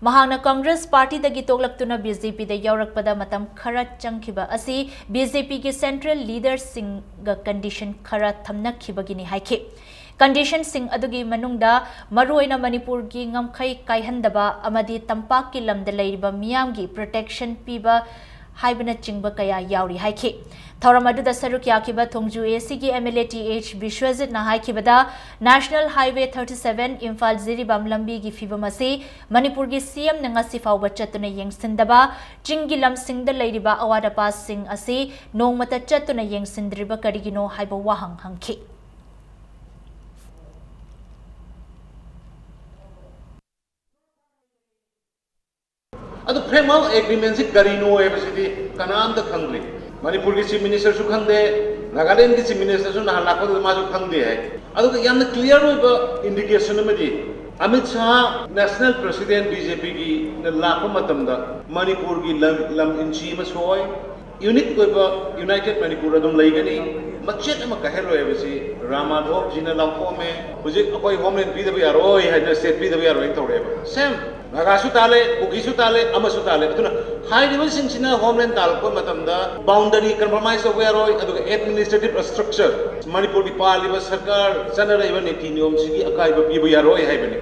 ꯃꯍꯥꯛꯅ ꯀꯪꯒ꯭ꯔꯦꯁ ꯄꯥꯔꯇꯤꯗꯒꯤ ꯇꯣꯛꯂꯛꯇꯨꯅ ꯕꯤ ꯖꯦ ꯄꯤꯗ ꯌꯥꯎꯔꯛꯄꯗ ꯃꯇꯝ ꯈꯔ ꯆꯪꯈꯤꯕ ꯑꯁꯤ ꯕꯤ ꯖꯦ ꯄꯤꯒꯤ ꯁꯦꯟꯇ꯭ꯔꯦꯜ ꯂꯤꯗꯔꯁꯤꯡꯒ ꯀꯟꯗꯤꯁꯟ ꯈꯔ ꯊꯝꯅꯈꯤꯕꯒꯤꯅꯤ ꯍꯥꯏꯈꯤ꯫ ꯀꯟꯗꯤꯁꯟꯁꯤꯡ ꯑꯗꯨꯒꯤ ꯃꯅꯨꯡꯗ ꯃꯔꯨꯑꯣꯏꯅ ꯃꯅꯤꯄꯨꯔꯒꯤ ꯉꯝꯈꯩ ꯀꯥꯏꯍꯟꯗꯕ ꯑꯃꯗꯤ ꯇꯝꯄꯥꯛꯀꯤ ꯂꯝꯗ ꯂꯩꯔꯤꯕ ꯃꯤꯌꯥꯝꯒꯤ ꯄ꯭ꯔꯣꯇꯦꯛꯁꯟ ꯄꯤꯕ ꯍꯥꯏꯕꯅꯆꯤꯡꯕ ꯀꯌꯥ ꯌꯥꯎꯔꯤ ꯍꯥꯏꯈꯤ꯫ ꯊꯧꯔꯝ ꯑꯗꯨꯗ ꯁꯔꯨꯛ ꯌꯥꯈꯤꯕ ꯊꯣꯡꯖꯨ ꯑꯦ ꯁꯤꯒꯤ M L A T H ꯕꯤꯁ꯭ꯋꯖꯤꯠꯅ ꯍꯥꯏꯈꯤꯕꯗ, national highway thirty seven Imphal Jiribam ꯂꯝꯕꯤꯒꯤ ꯐꯤꯕꯝ ꯑꯁꯤ ꯃꯅꯤꯄꯨꯔꯒꯤ ꯁꯤ ꯑꯦꯝꯅ ꯉꯁꯤ ꯐꯥꯎꯕ ꯆꯠꯇꯨꯅ ꯌꯦꯡꯁꯤꯟꯗꯕ, ꯆꯤꯡꯒꯤ ꯂꯝꯁꯤꯡꯗ ꯂꯩꯔꯤꯕ ꯑꯋꯥꯠ ꯑꯄꯥꯁꯤꯡ ꯑꯁꯤ ꯅꯣꯡꯃꯇ ꯆꯠꯇꯨꯅ ꯌꯦꯡꯁꯤꯟꯗ꯭ꯔꯤꯕ ꯀꯔꯤꯒꯤꯅꯣ ꯍꯥꯏꯕ ꯋꯥꯍꯪ ꯍꯪꯈꯤ꯫ ꯑꯗꯨ framework agreement ꯁꯤ ꯀꯔꯤꯅꯣ ꯍꯥꯏꯕꯁꯤꯗꯤ ꯀꯅꯥꯝꯇ ꯈꯪꯗ꯭ꯔꯤ꯫ ꯃꯅꯤꯄꯨꯔꯒꯤ Chief Minister ꯁꯨ ꯈꯪꯗꯦ, ꯅꯥꯒꯥꯂꯦꯟꯒꯤ Chief Minister ꯁꯨ ꯅꯍꯥꯟ ꯂꯥꯛꯄꯗꯨꯗ ꯃꯥꯁꯨ ꯈꯪꯗꯦ ꯍꯥꯏ꯫ ꯑꯗꯨꯒ ꯌꯥꯝꯅ clear ꯑꯣꯏꯕ indication ꯑꯃꯗꯤ, Amit Shah National President B J P ꯒꯤꯅ ꯂꯥꯛꯄ ꯃꯇꯝꯗ ꯃꯅꯤꯄꯨꯔꯒꯤ ꯂꯝ, ꯂꯝ inch ꯑꯃ ꯁꯣꯛꯑꯣꯏ, unique ꯑꯣꯏꯕ United Manipur ꯑꯗꯨꯝ ꯂꯩꯒꯅꯤ, ꯃꯆꯦꯠ ꯑꯃ ꯀꯥꯏꯍꯜꯂꯣꯏ ꯍꯥꯏꯕꯁꯤ ꯔꯥꯝ ꯃꯥꯙꯣꯞ ꯖꯤꯅ ꯂꯥꯎꯊꯣꯛꯑꯝꯃꯦ꯫ ꯍꯧꯖꯤꯛ ꯑꯩꯈꯣꯏ homeland ꯄꯤꯗꯕ ꯌꯥꯔꯣꯏ ꯍꯥꯏꯗꯅ state ꯄꯤꯗꯕ ꯌꯥꯔꯣꯏꯅ ꯇꯧꯔꯛꯑꯦꯕ꯫ Same, ꯅꯥꯒꯥꯁꯨ ꯇꯥꯜꯂꯦ, ꯀꯨꯀꯤꯁꯨ ꯇꯥꯜꯂꯦ, ꯑꯃꯁꯨ ꯇꯥꯜꯂꯦ꯫ ꯑꯗꯨꯅ ꯍꯥꯏꯔꯤꯕꯁꯤꯡꯁꯤꯅ homeland ꯇꯥꯜꯂꯛꯄ ꯃꯇꯝꯗ boundary compromise ꯇꯧꯕ ꯌꯥꯔꯣꯏ, ꯑꯗꯨꯒ administrative structure, ꯃꯅꯤꯄꯨꯔꯒꯤ ꯄꯥꯜꯂꯤꯕ ꯁꯔꯀꯥꯔ ꯆꯠꯅꯔꯛꯏꯕ ꯅꯤꯇꯤ ꯅꯤꯌꯣꯝꯁꯤꯒꯤ ꯑꯀꯥꯏꯕ ꯄꯤꯕ ꯌꯥꯔꯣꯏ ꯍꯥꯏꯕꯅꯤ꯫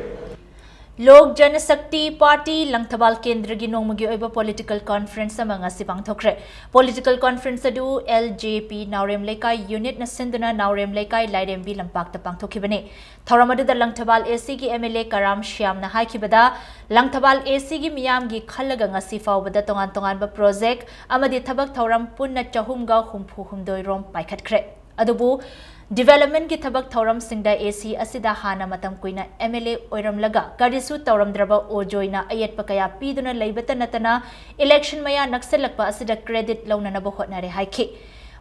ꯂꯣꯛ ꯖꯅꯁꯛꯇꯤ ꯄꯥꯔꯇꯤ ꯂꯪꯊꯕꯥꯜ ꯀꯦꯟꯗ꯭ꯔꯒꯤ ꯅꯣꯡꯃꯒꯤ ꯑꯣꯏꯕ ꯄꯣꯂꯤꯇꯤꯀꯦꯜ ꯀꯣꯟꯐ꯭ꯔꯦꯟꯁ ꯑꯃ ꯉꯁꯤ ꯄꯥꯡꯊꯣꯛꯈ꯭ꯔꯦ꯫ ꯄꯣꯂꯤꯇꯤꯀꯦꯜ ꯀꯣꯟꯐ꯭ꯔꯦꯟꯁ ꯑꯗꯨ L J P ꯅꯥꯎꯔꯦꯝ ꯂꯩꯀꯥꯏ ꯌꯨꯅꯤꯠꯅ ꯁꯤꯟꯗꯨꯅ ꯅꯥꯎꯔꯦꯝ ꯂꯩꯀꯥꯏ ꯂꯥꯏꯔꯦꯝꯕꯤ ꯂꯝꯄꯥꯛꯇ ꯄꯥꯡꯊꯣꯛꯈꯤꯕꯅꯤ꯫ ꯊꯧꯔꯝ ꯑꯗꯨꯗ ꯂꯪꯊꯕꯥꯜ A C ꯒꯤ M L A Karam ꯁ꯭ꯌꯥꯝꯅ ꯍꯥꯏꯈꯤꯕꯗ, Langthabal A C ꯒꯤ ꯃꯤꯌꯥꯝꯒꯤ ꯈꯜꯂꯒ ꯉꯁꯤ ꯐꯥꯎꯕꯗ ꯇꯣꯉꯥꯟ ꯇꯣꯉꯥꯟꯕ ꯄ꯭ꯔꯣꯖꯦꯛ ꯑꯃꯗꯤ ꯊꯕꯛ ꯊꯧꯔꯝ ꯄꯨꯟꯅ ꯆꯍꯨꯝꯒ ꯍꯨꯝꯐꯨ ꯍꯨꯝꯗꯣꯏ ꯔꯣꯝ ꯄꯥꯏꯈꯠꯈ꯭ꯔꯦ꯫ ꯑꯗꯨꯕꯨ development ꯀꯤ ꯊꯕꯛ ꯊꯧꯔꯝꯁꯤꯡꯗ A C ꯑꯁꯤꯗ ꯍꯥꯟꯅ ꯃꯇꯝ ꯀꯨꯏꯅ M L A ꯑꯣꯏꯔꯝꯂꯒ ꯀꯔꯤꯁꯨ ꯇꯧꯔꯝꯗ꯭ꯔꯕ ꯑꯣꯖꯣꯏꯅ ꯑꯌꯦꯠꯄ ꯀꯌꯥ ꯄꯤꯗꯨꯅ ꯂꯩꯕꯇ ꯅꯠꯇꯅ election ꯃꯌꯥ ꯅꯛꯁꯤꯜꯂꯛꯄ ꯑꯁꯤꯗ credit ꯂꯧꯅꯅꯕ ꯍꯣꯠꯅꯔꯦ ꯍꯥꯏꯈꯤ꯫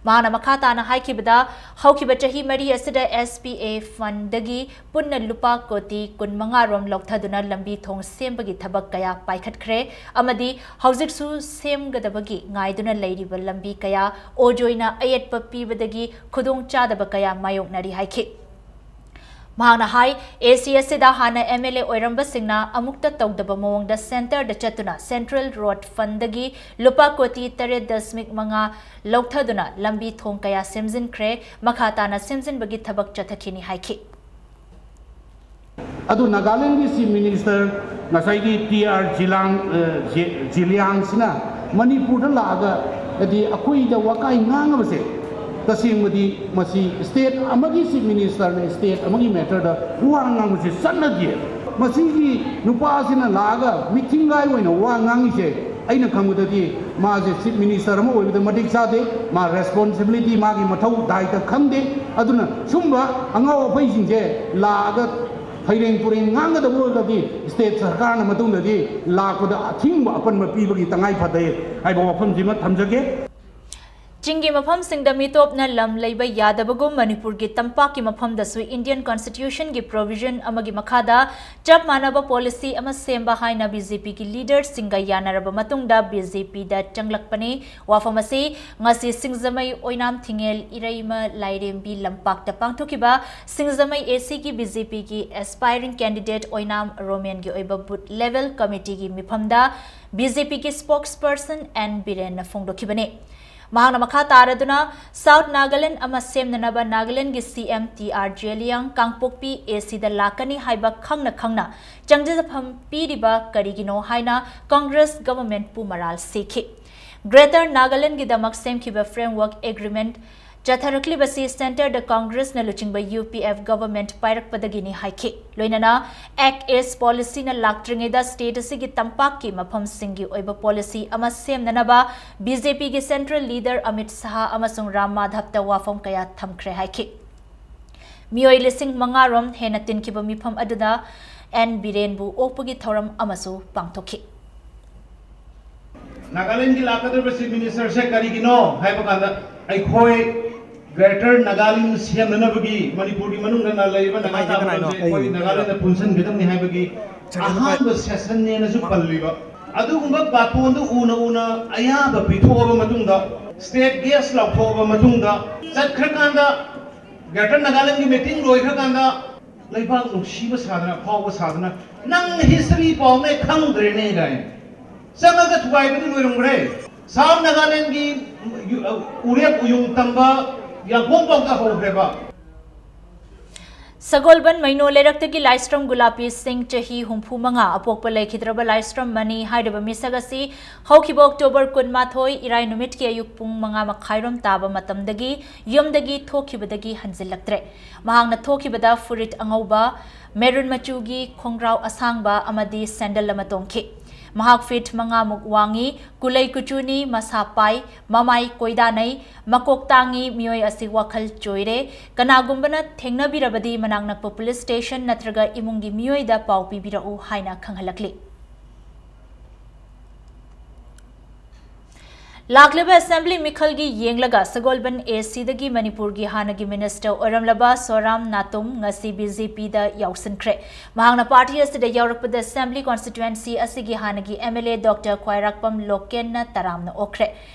ꯃꯍꯥꯛꯅ ꯃꯈꯥ ꯇꯥꯅ ꯍꯥꯏꯈꯤꯕꯗ, ꯍꯧꯈꯤꯕ ꯆꯍꯤ ꯃꯔꯤ ꯑꯁꯤꯗ S P A fund ꯗꯒꯤ ꯄꯨꯟꯅ ꯂꯨꯄꯥ ꯀꯣꯇꯤ ꯀꯨꯟꯃꯉꯥ ꯔꯣꯝ ꯂꯧꯊꯗꯨꯅ ꯂꯝꯕꯤ ꯊꯣꯡ ꯁꯦꯝꯕꯒꯤ ꯊꯕꯛ ꯀꯌꯥ ꯄꯥꯏꯈꯠꯈ꯭ꯔꯦ ꯑꯃꯗꯤ ꯍꯧꯖꯤꯛꯁꯨ ꯁꯦꯝꯒꯗꯕꯒꯤ ꯉꯥꯏꯗꯨꯅ ꯂꯩꯔꯤꯕ ꯂꯝꯕꯤ ꯀꯌꯥ ꯑꯣꯖꯣꯏꯅ ꯑꯌꯦꯠꯄ ꯄꯤꯕꯗꯒꯤ ꯈꯨꯗꯣꯡ ꯆꯥꯗꯕ ꯀꯌꯥ ꯃꯥꯌꯣꯛꯅꯔꯤ ꯍꯥꯏꯈꯤ꯫ ꯃꯍꯥꯛꯅ ꯍꯥꯏ, A C ꯑꯁꯤꯗ ꯍꯥꯟꯅ M L A ꯑꯣꯏꯔꯝꯕꯁꯤꯡꯅ ꯑꯃꯨꯛꯇ ꯇꯧꯗꯕ ꯃꯑꯣꯡꯗ centre ꯗ ꯆꯠꯇꯨꯅ central road fund ꯗꯒꯤ ꯂꯨꯄꯥ ꯀꯣꯇꯤ ꯇꯔꯦꯠ ꯗꯁꯃꯤꯛ ꯃꯉꯥ ꯂꯧꯊꯗꯨꯅ ꯂꯝꯕꯤ ꯊꯣꯡ ꯀꯌꯥ ꯁꯦꯝꯖꯤꯟꯈ꯭ꯔꯦ, ꯃꯈꯥ ꯇꯥꯅ ꯁꯦꯝꯖꯤꯟꯕꯒꯤ ꯊꯕꯛ ꯆꯠꯊꯈꯤꯅꯤ ꯍꯥꯏꯈꯤ꯫ ꯑꯗꯨ ꯅꯥꯒꯥꯂꯦꯟꯒꯤ Chief Minister ꯉꯁꯥꯏꯒꯤ T R ꯖꯤꯂꯥꯡ, ꯑ, ꯖꯤ-, ꯖꯤꯂꯤꯌꯥꯡꯁꯤꯅ ꯃꯅꯤꯄꯨꯔꯗ ꯂꯥꯛꯑꯒ ꯍꯥꯏꯗꯤ ꯑꯩꯈꯣꯏꯗ ꯋꯥꯀꯥꯏ ꯉꯥꯡꯉꯕꯁꯦ, ꯇꯁꯦꯡꯕꯗꯤ ꯃꯁꯤ state ꯑꯃꯒꯤ Chief Minister ꯅ state ꯑꯃꯒꯤ matter ꯗ ꯋꯥ ꯉꯥꯡꯕꯁꯤ ꯆꯠꯅꯗꯦ꯫ ꯃꯁꯤꯒꯤ ꯅꯨꯄꯥꯁꯤꯅ ꯂꯥꯛꯑꯒ ꯃꯤꯊꯤꯡꯒꯥꯏ ꯑꯣꯏꯅ ꯋꯥ ꯉꯥꯡꯉꯤꯁꯦ, ꯑꯩꯅ ꯈꯪꯕꯗꯗꯤ ꯃꯥꯁꯦ Chief Minister ꯑꯃ ꯑꯣꯏꯕꯗ ꯃꯇꯤꯛ ꯆꯥꯗꯦ, ꯃꯥ responsibility, ꯃꯥꯒꯤ ꯃꯊꯧ ꯗꯥꯏꯇ ꯈꯪꯗꯦ꯫ ꯑꯗꯨꯅ ꯁꯨꯝꯕ ꯑꯉꯥꯎ ꯑꯐꯩꯁꯤꯡꯁꯦ ꯂꯥꯛꯑꯒ ꯐꯩꯔꯦꯡ ꯇꯨꯔꯦꯡ ꯉꯥꯡꯒꯗꯕ ꯑꯣꯏꯔꯒꯗꯤ state ꯁꯔꯀꯥꯔꯅ ꯃꯇꯨꯡꯗꯗꯤ ꯂꯥꯛꯄꯗ ꯑꯊꯤꯡꯕ ꯑꯄꯟꯕ ꯄꯤꯕꯒꯤ ꯇꯉꯥꯏ ꯐꯗꯦ ꯍꯥꯏꯕ ꯋꯥꯐꯝꯁꯤꯃ ꯊꯝꯖꯒꯦ꯫ ꯆꯤꯡꯒꯤ ꯃꯐꯝꯁꯤꯡꯗ ꯃꯤꯇꯣꯞꯅ ꯂꯝ ꯂꯩꯕ ꯌꯥꯗꯕꯒꯨꯝ ꯃꯅꯤꯄꯨꯔꯒꯤ ꯇꯝꯄꯥꯛꯀꯤ ꯃꯐꯝꯗꯁꯨ Indian Constitution ꯒꯤ provision ꯑꯃꯒꯤ ꯃꯈꯥꯗ ꯆꯞ ꯃꯥꯟꯅꯕ policy ꯑꯃ ꯁꯦꯝꯕ ꯍꯥꯏꯅ B J P ꯒꯤ leader ꯁꯤꯡꯒ ꯌꯥꯅꯔꯕ ꯃꯇꯨꯡꯗ B J P ꯗ ꯆꯪꯂꯛꯄꯅꯤ꯫ ꯋꯥꯐꯝ ꯑꯁꯤ ꯉꯁꯤ ꯁꯤꯡꯖꯃꯩ ꯑꯣꯏꯅꯥꯝ ꯊꯤꯡꯉꯦꯜ ꯏꯔꯩꯃ ꯂꯥꯏꯔꯦꯝꯕꯤ ꯂꯝꯄꯥꯛꯇ ꯄꯥꯡꯊꯣꯛꯈꯤꯕ ꯁꯤꯡꯖꯃꯩ A C ꯒꯤ B J P ꯒꯤ aspiring candidate ꯑꯣꯏꯅꯥꯝ ꯔꯣꯃꯦꯟꯒꯤ ꯑꯣꯏꯕ booth level committee ꯒꯤ ꯃꯤꯐꯝꯗ B J P ꯒꯤ spokesperson N ꯕꯤꯔꯦꯟꯅ ꯐꯣꯡꯗꯣꯛꯈꯤꯕꯅꯤ꯫ ꯃꯍꯥꯛꯅ ꯃꯈꯥ ꯇꯥꯔꯗꯨꯅ, ꯁꯥꯎꯠ ꯅꯥꯒꯥꯂꯦꯟꯗ ꯑꯃ ꯁꯦꯝꯅꯅꯕ ꯅꯥꯒꯥꯂꯦꯟꯗꯒꯤ C M T R Zeliang ꯀꯥꯡꯄꯣꯛꯄꯤ ꯑꯦ ꯁꯤꯗ ꯂꯥꯛꯀꯅꯤ ꯍꯥꯏꯕ ꯈꯪꯅ ꯈꯪꯅ ꯆꯪꯖꯐꯝ ꯄꯤꯔꯤꯕ ꯀꯔꯤꯒꯤꯅꯣ ꯍꯥꯏꯅ ꯀꯪꯒ꯭ꯔꯦꯁ ꯒꯚꯔꯟꯃꯦꯟꯠꯄꯨ ꯃꯔꯥꯜ ꯁꯤꯈꯤ꯫ ꯒ꯭ꯔꯦꯇꯔ ꯅꯥꯒꯥꯂꯦꯟꯗꯒꯤꯗꯃꯛ ꯁꯦꯝꯈꯤꯕ ꯐ꯭ꯔꯦꯝꯋꯔꯛ ꯑꯦꯒ꯭ꯔꯤꯃꯦꯟꯠ ꯆꯠꯊꯔꯛꯂꯤꯕꯁꯤ ꯁꯦꯟꯇꯔꯗ ꯀꯪꯒ꯭ꯔꯦꯁꯅ ꯂꯨꯆꯤꯡꯕ ꯌꯨ ꯄꯤ ꯑꯦꯐ ꯒꯚꯔꯟꯃꯦꯟꯠ ꯄꯥꯏꯔꯛꯄꯗꯒꯤꯅꯤ ꯍꯥꯏꯈꯤ꯫ ꯂꯣꯏꯅꯅ ꯑꯦꯛ ꯏꯁ ꯄꯣꯂꯤꯁꯤꯅ ꯂꯥꯛꯇ꯭ꯔꯤꯉꯩꯗ ꯁ꯭ꯇꯦꯠ ꯑꯁꯤꯒꯤ ꯇꯝꯄꯥꯛꯀꯤ ꯃꯐꯝꯁꯤꯡꯒꯤ ꯑꯣꯏꯕ ꯄꯣꯂꯤꯁꯤ ꯑꯃ ꯁꯦꯝꯅꯅꯕ ꯕꯤ ꯖꯦ ꯄꯤꯒꯤ ꯁꯦꯟꯇ꯭ꯔꯦꯜ ꯂꯤꯗꯔ ꯑꯃꯤꯠ ꯁꯥꯍ ꯑꯃꯁꯨꯡ ꯔꯥꯝ ꯃꯥꯙꯕꯇ ꯋꯥꯐꯝ ꯀꯌꯥ ꯊꯝꯈ꯭ꯔꯦ ꯍꯥꯏꯈꯤ꯫ ꯃꯤꯑꯣꯏ ꯂꯤꯁꯤꯡ ꯃꯉꯥ ꯔꯣꯝ ꯍꯦꯟꯅ ꯇꯤꯟꯈꯤꯕ ꯃꯤꯐꯝ ꯑꯗꯨꯗ ꯑꯦꯟ ꯕꯤꯔꯦꯟꯕꯨ ꯑꯣꯛꯄꯒꯤ ꯊꯧꯔꯝ ꯑꯃꯁꯨ ꯄꯥꯡꯊꯣꯛꯈꯤ꯫ ꯅꯥꯒꯥꯂꯦꯟꯒꯤ ꯂꯥꯛꯀꯗꯧꯔꯤꯕ ꯆꯤꯐ ꯃꯤꯅꯤꯁꯇꯔꯁꯦ ꯀꯔꯤꯒꯤꯅꯣ ꯍꯥꯏꯕ ꯀꯥꯟꯗ, ꯑꯩꯈꯣꯏ ꯒ꯭ꯔꯦꯇꯔ ꯅꯥꯒꯥꯂꯦꯟ ꯁꯦꯝꯅꯅꯕꯒꯤ, ꯃꯅꯤꯄꯨꯔꯒꯤ ꯃꯅꯨꯡꯗ ꯂꯩꯔꯤꯕ ꯅꯥꯒꯥ ꯇꯥꯕ ꯂꯝꯁꯦ ꯑꯩꯈꯣꯏ ꯅꯥꯒꯥꯂꯦꯟꯗ ꯄꯨꯟꯁꯤꯟꯒꯗꯕꯅꯤ ꯍꯥꯏꯕꯒꯤ ꯑꯍꯥꯟꯕ ꯁꯦꯁꯟꯅꯦꯅꯁꯨ ꯄꯜꯂꯤꯕ꯫ ꯑꯗꯨꯒꯨꯝꯕ ꯕꯥꯇꯣꯟꯗꯨ ꯎꯅ ꯎꯅ ꯑꯌꯥꯕ ꯄꯤꯊꯣꯛꯑꯕ ꯃꯇꯨꯡꯗ, ꯁ꯭ꯇꯦꯠ ꯒꯦꯁ ꯂꯥꯎꯊꯣꯛꯑꯕ ꯃꯇꯨꯡꯗ, ꯆꯠꯈ꯭ꯔꯀꯥꯟꯗ, ꯒ꯭ꯔꯦꯇꯔ ꯅꯥꯒꯥꯂꯦꯟꯒꯤ ꯃꯤꯇꯤꯡ ꯂꯣꯏꯈ꯭ꯔꯀꯥꯟꯗ, ꯂꯩꯕꯥꯛ ꯅꯨꯡꯁꯤꯕ ꯁꯥꯗꯅ, ꯑꯐꯥꯎꯕ ꯁꯥꯗꯅ, ꯅꯪ ꯍꯤꯁꯇ꯭ꯔꯤ ꯄꯥꯎꯅꯦ ꯈꯪꯗ꯭ꯔꯦꯅꯦ ꯀꯥꯏꯅ ꯆꯪꯉꯒ ꯊꯨꯒꯥꯏꯕꯗꯤ ꯂꯣꯏꯔꯝꯈ꯭ꯔꯦ꯫ ꯁꯥꯎꯠ ꯅꯥꯒꯥꯂꯦꯟꯒꯤ ꯎꯔꯦꯞ ꯎꯌꯨꯡ ꯇꯝꯕ ꯌꯥꯡꯈꯣꯡ ꯄꯥꯎꯗ ꯍꯧꯈ꯭ꯔꯦꯕ꯫ ꯁꯒꯣꯜꯕꯟ ꯃꯩꯅꯣ ꯂꯩꯔꯛꯇꯒꯤ ꯂꯥꯏꯁ꯭ꯔꯝ ꯒꯨꯂꯥꯄꯤ ꯁꯤꯡ, ꯆꯍꯤ ꯍꯨꯝꯐꯨ ꯃꯉꯥ, ꯑꯄꯣꯛꯄ ꯂꯩꯈꯤꯗ꯭ꯔꯕ ꯂꯥꯏꯁ꯭ꯔꯝ ꯃꯅꯤ ꯍꯥꯏꯔꯤꯕ ꯃꯤꯁꯛ ꯑꯁꯤ ꯍꯧꯈꯤꯕ ꯑꯣꯛꯇꯣꯕꯔ ꯀꯨꯟꯃꯥꯊꯣꯏ, ꯏꯔꯥꯏ ꯅꯨꯃꯤꯠꯀꯤ ꯑꯌꯨꯛ ꯄꯨꯡ ꯃꯉꯥ ꯃꯈꯥꯏꯔꯣꯝ ꯇꯥꯕ ꯃꯇꯝꯗꯒꯤ ꯌꯨꯝꯗꯒꯤ ꯊꯣꯛꯈꯤꯕꯗꯒꯤ ꯍꯟꯖꯤꯜꯂꯛꯇ꯭ꯔꯦ꯫ ꯃꯍꯥꯛꯅ ꯊꯣꯛꯈꯤꯕꯗ ꯐꯨꯔꯤꯠ ꯑꯉꯧꯕ, ꯃꯦꯔꯨꯟ ꯃꯆꯨꯒꯤ ꯈꯣꯡꯒ꯭ꯔꯥꯎ ꯑꯁꯥꯡꯕ ꯑꯃꯗꯤ ꯁꯦꯟꯗꯜ ꯑꯃ ꯇꯣꯡꯈꯤ꯫ ꯃꯍꯥꯛ ꯐꯤꯠ ꯃꯉꯥꯃꯨꯛ ꯋꯥꯡꯏ, ꯀꯨꯂꯩ ꯀꯨꯆꯨꯅꯤ, ꯃꯁꯥ ꯄꯥꯏ, ꯃꯃꯥꯏ ꯀꯣꯏꯗꯥꯅꯩ, ꯃꯀꯣꯛ ꯇꯥꯡꯏ꯫ ꯃꯤꯑꯣꯏ ꯑꯁꯤ ꯋꯥꯈꯜ ꯆꯣꯏꯔꯦ꯫ ꯀꯅꯥꯒꯨꯝꯕꯅ ꯊꯦꯡꯅꯕꯤꯔꯕꯗꯤ ꯃꯅꯥꯛ ꯅꯛꯄ ꯄꯨꯂꯤꯁ ꯁ꯭ꯇꯦꯁꯟ ꯅꯠꯇ꯭ꯔꯒ ꯏꯃꯨꯡꯒꯤ ꯃꯤꯑꯣꯏꯗ ꯄꯥꯎ ꯄꯤꯕꯤꯔꯛꯎ ꯍꯥꯏꯅ ꯈꯪꯍꯜꯂꯛꯂꯤ꯫ ꯂꯥꯛꯂꯤꯕ ꯑꯦꯁꯦꯝꯕ꯭ꯂꯤ ꯃꯤꯈꯜꯒꯤ ꯌꯦꯡꯂꯒ ꯁꯒꯣꯜꯕꯟ ꯑꯦ ꯁꯤꯗꯒꯤ ꯃꯅꯤꯄꯨꯔꯒꯤ ꯍꯥꯟꯅꯒꯤ ꯃꯤꯅꯤꯁꯇꯔ ꯑꯣꯏꯔꯝꯂꯕ ꯁꯣꯔꯥꯝ ꯅꯥꯇꯨꯝ ꯉꯁꯤ ꯕꯤ ꯖꯦ ꯄꯤꯗ ꯌꯥꯎꯁꯤꯟꯈ꯭ꯔꯦ꯫ ꯃꯍꯥꯛꯅ ꯄꯥꯔꯇꯤ ꯑꯁꯤꯗ ꯌꯥꯎꯔꯛꯄꯗ ꯑꯦꯁꯦꯝꯕ꯭ꯂꯤ ꯀꯣꯟꯁꯇꯤꯇ꯭ꯋꯦꯟꯁꯤ ꯑꯁꯤꯒꯤ ꯍꯥꯟꯅꯒꯤ ꯑꯦꯝ ꯑꯦꯜ ꯑꯦ ꯗꯣꯛꯇꯔ ꯈ꯭ꯋꯥꯏꯔꯥꯛꯄꯝ ꯂꯣꯀꯦꯟꯅ ꯇꯔꯥꯝꯅ ꯑꯣꯛꯈ꯭ꯔꯦ꯫